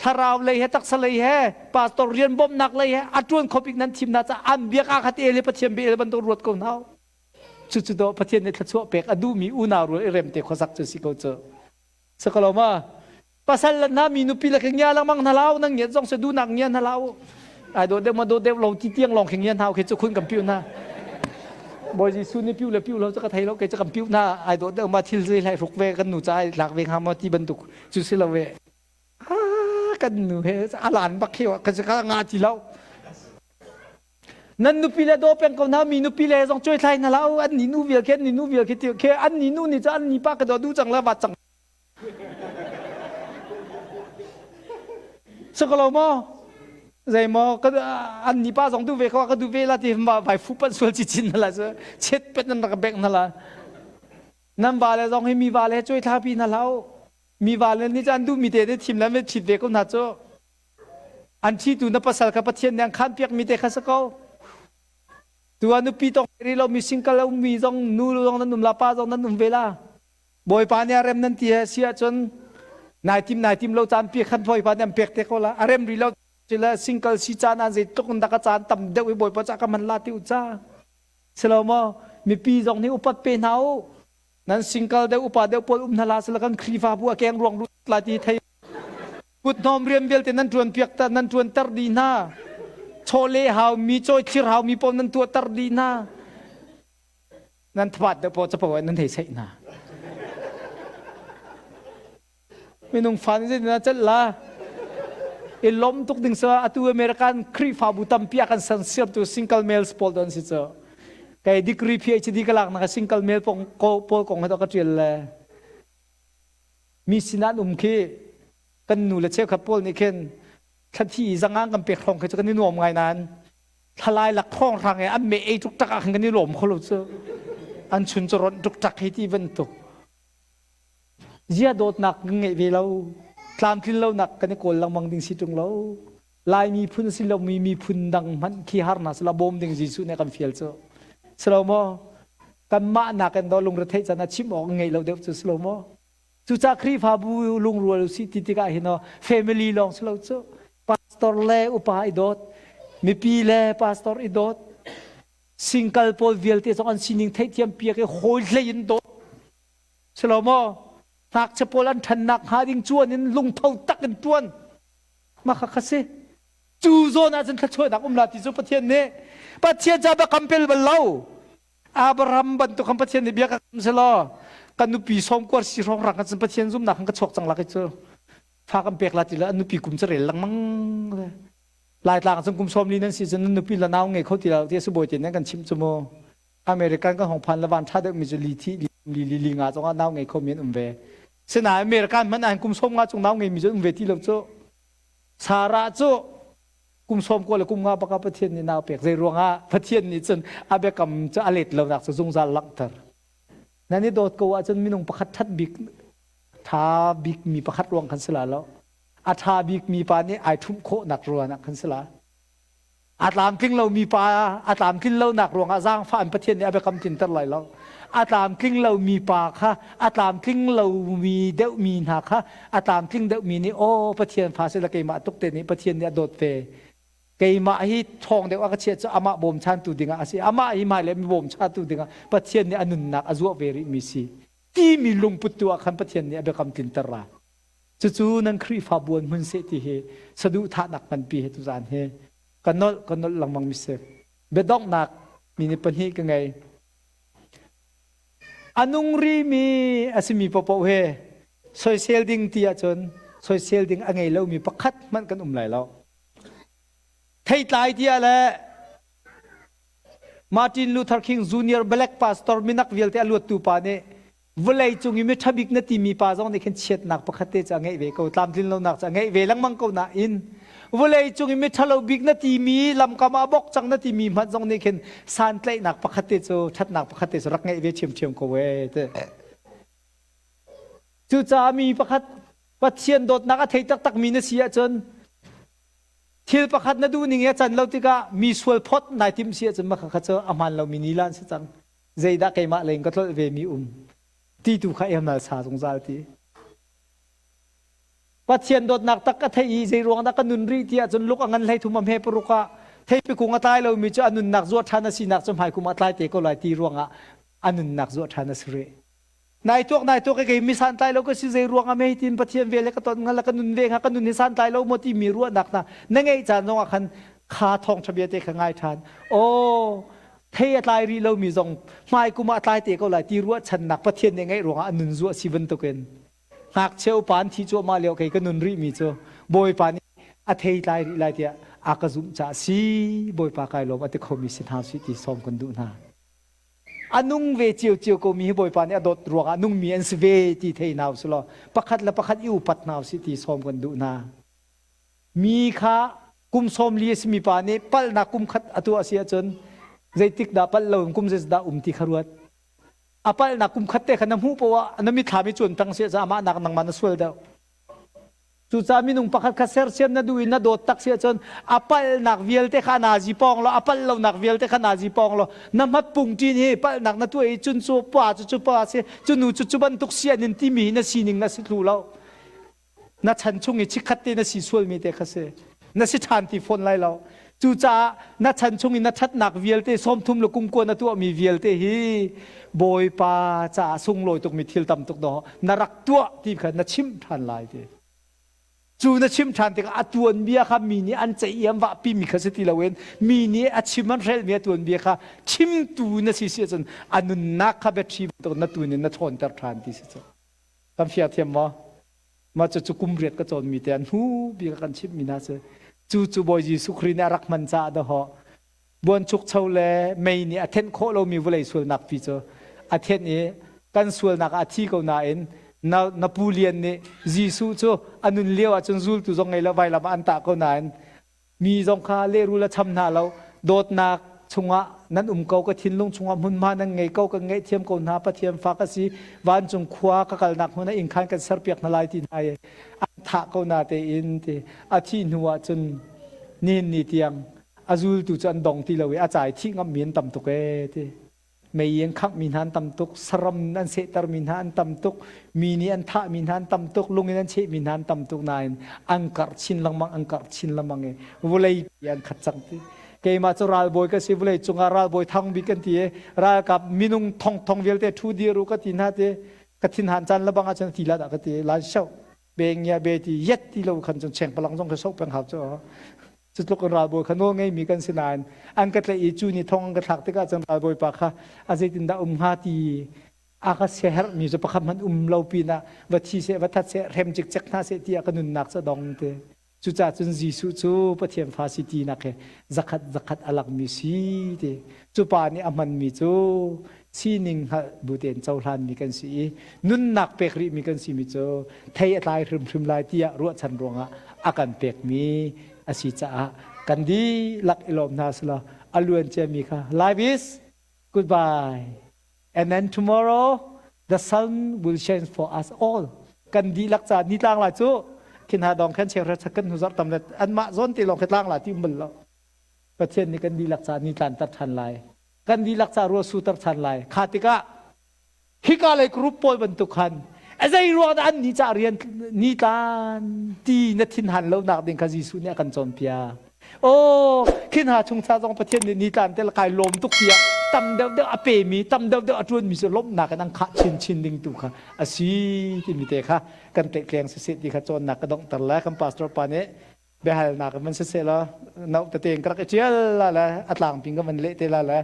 thlarau lei he taksa lei he pastor rian bawmhnak lei he a ṭuan kho bik nan thim hna caah an biak ah khat el i Pathian bia el bantuk ruat ko hna u. Cucu dawh Pathian nih thluachuah pek a duhmi unau rual i remte khuasak cu si ko cu. Sakalo ma pasal le hna mi nupi le khi ngia lengmang hna lau nang ngiat zong se duhnak ngia hna lau ai dawt deuh ma dawt deuh lo ti tiang lawng khi ngia hna khi cu khun kan piu hna Bawi Jesuh nih piu le piu lo cu ka thei lo kei cu kan piu hna ai dawt deuh ma thil zei hlai hruk ve kan nu ca ai lak ve hnga maw ti bantuk cu si lo ve kan nu he a lan bak khi ka ka nga ti lo nan nupi le daw peng ko hna mi nupi le zong cuai thlai hna la an ni nu vial khi an ni nu vial khi ti khi an ni nu nih cu an ni pa ka daw du cang la va cang Sakalo maw zei maw ka an ni pa zong du ve ko ka du ve la ti ma vai fu pan sual chi chin na la cu chet pet nan rak bek na la nan va le zong hi mi va le cuai thla pi na hlau mi va le nih an duh mi te te thim le me thit ve ko hna cu an thi tu na pasal kha pathian nih an khan piak mi te kha sa ko tu a nupi tong ri lo mi single um mi zong nu zong nan um la pa zong nan um ve la bawipa nih a rem nan ti he si ahcun nai tim nai tim lo caan pi khan bawipa nih an pek te ko la a rem ri lo le single si caan ah zeitluk in dah ka caan tam deuh i bawipa ca ka man la ti u ca silo maw mipi zong nih upat pe hna u nan single deuh upa deuh pawl um hna la sila kan Khrihfabu a keng ruang lut la ti thei kut hnawm rian vialte nan ṭuan piak ta nan ṭuan ter dih hna chawleh hau mi cawi thir hau mi pawl nan tuah ter dih hna nan thabat deuh pawl capo nan hei seih hna minung fa nih zeitin ah celh la i lom tuk ding sa atu American Khrihfabu tampi ah kan san siamtu single males pawl don si cu kei degree PhD ka lak nak single male pawl kong he to ka tial le mi sinah an um khi kan nu le cheukhat pawl nih khin thlathi i zangang kan pek hrawng khi cu kan i nuam ngai nain thlalai lak hrawng hrang i an me ei tuk tak ah khan kan i lawm kho lo cu an chun cu ronh tuk tak hi ti bantuk Zia dawtnak kan ngeih ve lo. Tlamtlin lonak kan i kawl lengmang ding si ṭung lo. Lai miphun si lomi miphun dang hmanh khi harnak sila bawm ding Jesuh nih a kan fial cu. Si lo maw? Kanmah nakin do lungretheih can ah chim awk ngeih lo deuh cu si lo maw? Cucaah Khrihfabu lungrual usih ti tikah hin family lawng si lo cu. Pastor le upa i dawt, mipi le pastor i dawt, single pawl vialte zong an sining theihthiam piak i hawi hlei in dawt. Si lo maw? Ngakchia pawl an ṭhannak hnga ding cuan in lungtho tak in ṭuan. Mah kha kha si. Cu zawn ah cun thluachuahnak um la ti cu Pathian nih Pathian ca biakam pel bal lo. Abraham bantuk khan Pathian nih bia ka kam selaw ka nupi sawmkuar si hrawng rang cun Pathian zumnak khan ka chuak cang lak i cu fa kan pek la ti le an nupi kum cu rel lengmang. Laitlang cun kum 40 nan si cun nan nupi la nau ngei kho ti lo ti a si bawi te nih an kan chimh cu mu. American kan hong phan le van ṭha deuh mi cu li thi li. li li li nga zongah nau ngei kho mi an um ve. Sinain America hmanh ah kum 50 cung nau ngei mi cu um ve ti lo cu. Sarah cu kum 90 le kum nga baka Pathian nih nau pek. Zei ruangah Pathian nih cun a biakam cu a let lonak cu zungzal langhter. Nan i dawt ko ahcun minung pakhat ṭhat bik ṭha bik mi pakhat ruang khan si la lo. A ṭha bik mi pa nih ai ṭhumh khawhnak ruangah khan si la. A tlamtling lomi pa a tlamtlin lonak ruangah zaangfah in Pathian nih a biakam tlinter lai lo. A tlamtling lomi pa kha a tlamtling lomi deuhmi hna kha a tlamtling deuhmi nih aw Pathian fa si le keimah tuk te nih Pathian nih a dawt ve. Keimah hi ṭhawng deuh a ka chiah cu amah bawmchantu dingah a si. Amah hi hmailei mi bawmchantu dingah Pathian nih a nunnak a zuah ve rihmi si. Timi lungput tu ah khan Pathian nih a biakam tlinter ra. Cucu nan Khrihfabu an hmun seh ti hi saduhthahnak nganpi he tuzaan hi ka nolh ka nolh lengmang mi si. Biadonghnak minute pahnih ka ngei. A nung rimi a simi paohpaoh he soisel ding ti ahcun soisel ding a ngei lomi pakhat hmanh kan um lai lo. Theitlai tiah le Martin Luther King Jr. Black Pastor minak vialte a luattu pa nih vawlei cung i miṭha bik na timi pa zong nih khin chiatnak pakhat te cu a ngeih ve ko tlamtlin lonak cu a ngeih ve lengmang ko nain vawlei cung i miṭhalo bik na timi lamkam ah bok cang na timi hmanh zong nih khin santlaihnak pakhat te cu ṭhatnak pakhat te cu rak ngeih ve ṭhiamṭhiam ko ee ti. Cucaah mi pakhat Pathian dawtnak a thei taktak mi na si ahcun thil pakhat na duh ning i a can lo tikah mi sual phot nai timh si ahcun mah kha cu a hmaan lomi ni lan si cang. Zeidah keimah lei in ka tlolh ve mi um ti tu kha emnal sa zungzal ti. Pathian dawtnak tak ka theih i zei ruang dah ka nun rih ti ahcun luk a ngan hlei thum a hme paruk ah theipi kung a tlai lomi cu a nunnak zuah ṭhan a sinak cu hmai kum ah tlai te ko lai ti ruangah a nunnak zuah ṭhan a si rih. Nai tuak nai tuak kei mi santlai lo ka si zei ruang ah mei tin Pathian vel he ka ton ngal ka nun ve hnga ka nun hi santlai lo maw ti mi ruahnak hna na ngeih caan zong ah khan kha thawngṭha bia te kha ngai ṭhan. Aw thei a tlai rih lomi zong hmai kum ah a tlai te ko lai ti ruahchannak Pathian nih ngeih ruangah a nun zuah si bantukin ngakchia upa an thi cuahmah lio kei ka nun rihmi cu Bawipa nih a thei tlai rih lai tiah a ka zumh caah si Bawipa kai lawm a ti khomi si hna sih ti sawm kan duh hna. A nung ve ciocio ko mi hi Bawipa nih a dawt ruangah nungmi an si ve ti thei hna usih law pakhat le pakhat i upat hna usih ti sawm kan duh hna. Mi kha kum 40 a simi pa nih palhnak kum khat a tuah a si ahcun zeitik dah palh lo in kum zeizat dah um ti kha ruat. A palhnak kum khat te kha na hmuh poah ah na mitthlam i cuan peng si ahcun amah nak nangmah na sual deuh. Cucaah minung pakhat kha sersiam na duh i na dawt tak si ahcun a palhnak vialte kha nazi pawng law a palh lonak vialte kha nazi pawng law na hmatpung ṭin hi palhnak na tuah i cun cu pa cu cu pa si cu nu cu cu bantuk si an in timi hi na sining na si thlu lo. Na chan chung i chikkhat te na si sualmi te kha si. Na si ṭhan ti fawn lai lo. Cucaah na chan chung i na ṭhatnak vialte 30 le kum kua na tuahmi vialte hi Bawipa caah sunglawi tukmi thil tam tuk dawh na rak tuah ti kha na chimh ṭhan lai ti. Cu na chimh ṭhan tikah a tuanbia kha mi nih an ceih i an vahpi mi kha si ti loin mi nih a chim an hrelhmi a tuanbia kha chimtu na si si ahcun a nunnak kha biaṭhi bantuk na tun in na ṭhawnter ṭhan ti si cu. Kan fiang thiam maw? Mah cucu kum riat ka cawnmi te an hnu bik a kan chimhmi hna si. Cu cu Bawi Jesuh Khrih nih a rak hman caah dahawh buanchukcho le mei nih a thenh khawh lomi vawlei sualnak pi cu a thenh i kan sualnak ah a thi ko nain na, na pu lian nih Jesuh cu a nun lio ahcun zultu zong ngei lo vailam ah an tah ko nain Mi zong kha lehrul a cham hna lo. Dawtnak chungah nan um ko, ka thinlung chungah hmunhma nan ngei ko, kan ngaihthiam ko hna, Pathian fa ka si, vancung khua ka kalnak hmun ah innkhan kan serpiak hna lai ti hna i an thah ko na tein ti a thih hnu ah cun nihin ni tiang a zultu cu an dong ti lo i a cai thih ngammi an tam tuk ee ti. Mei an khanghmi hna an tam tuk, saram an sehtermi hna an tam tuk, mi nih an thahmi hna an tam tuk, lung in an chehmi hna an tam tuk nain an karh chin lengmang, an karh chin lengmang i vawlei pi an khat cang ti. Keimah cu ralbawi ka si, vawlei cungah ralbawi thang bik kan ti i ralkap minung thong thong vialte ṭhu dir u ka ti hna ti. Ka thinhan caan lebang ahcun ti la dah ka ti, lan shoh be ngia be ti yet ti lo khan cun cheng palang zong ka soh peng hau cu. Cutluk in ralbawi kha nawl ngeimi kan si nain an ka tlaih i cu ni thong an ka thlak tikah cun ralbawi pa kha a zeitindah um hnga ti a ka siaherhmi cu pakhat hmanh um lo pinah va thi seh va that seh hrem cikcek hna seh tiah ka nunnak cu a dong te. Cucaah cun Jesuh cu Pathian fa si tinak he zakhat zakhat a lakmi si ti. Cu pa nih a hmanmi cu Sining hngalh bu tein cohlanmi kan si i nunnak pek rihmi kan simi cu thei a tlai hrimhrim lai tiah ruahchan ruangah a kan pekmi a si caah kan dihlak i lawm hna selaw a luan ciami kha life is goodbye and then tomorrow the sun will shine for us all. Kan dihlak ca ni tlang lai cu khin ha dong khan cheu kan hnu zarh tam le anmah zawn te lawng khi tlang la ti um bal lo. Pathian nih kan dihlak ca ni tlan tar than lai, kan dihlak ca ruah su tar than lai. Kha tikah hika lei group pawl bantuk khan a zei ruang dah an ni ca rian ni tlan ti na thin han lo nak ding kha Jesuh nih a kan cawnpiak. Oh, khin ha chung cha zong Pathian nih ni tlan te kai lawm tuk tiah tam deuh deuh a pemi, tam deuh deuh a ṭuanmi cu lawmhnak in an khah chinchin ding tu kha a si timi te kha kan tleihtleng siseh ti kha cawnnak ka donghter le kan pastor pa nih biahalnak in van siseh law no tete in ka rak i ṭial la le a tlangping ka van leh te la le.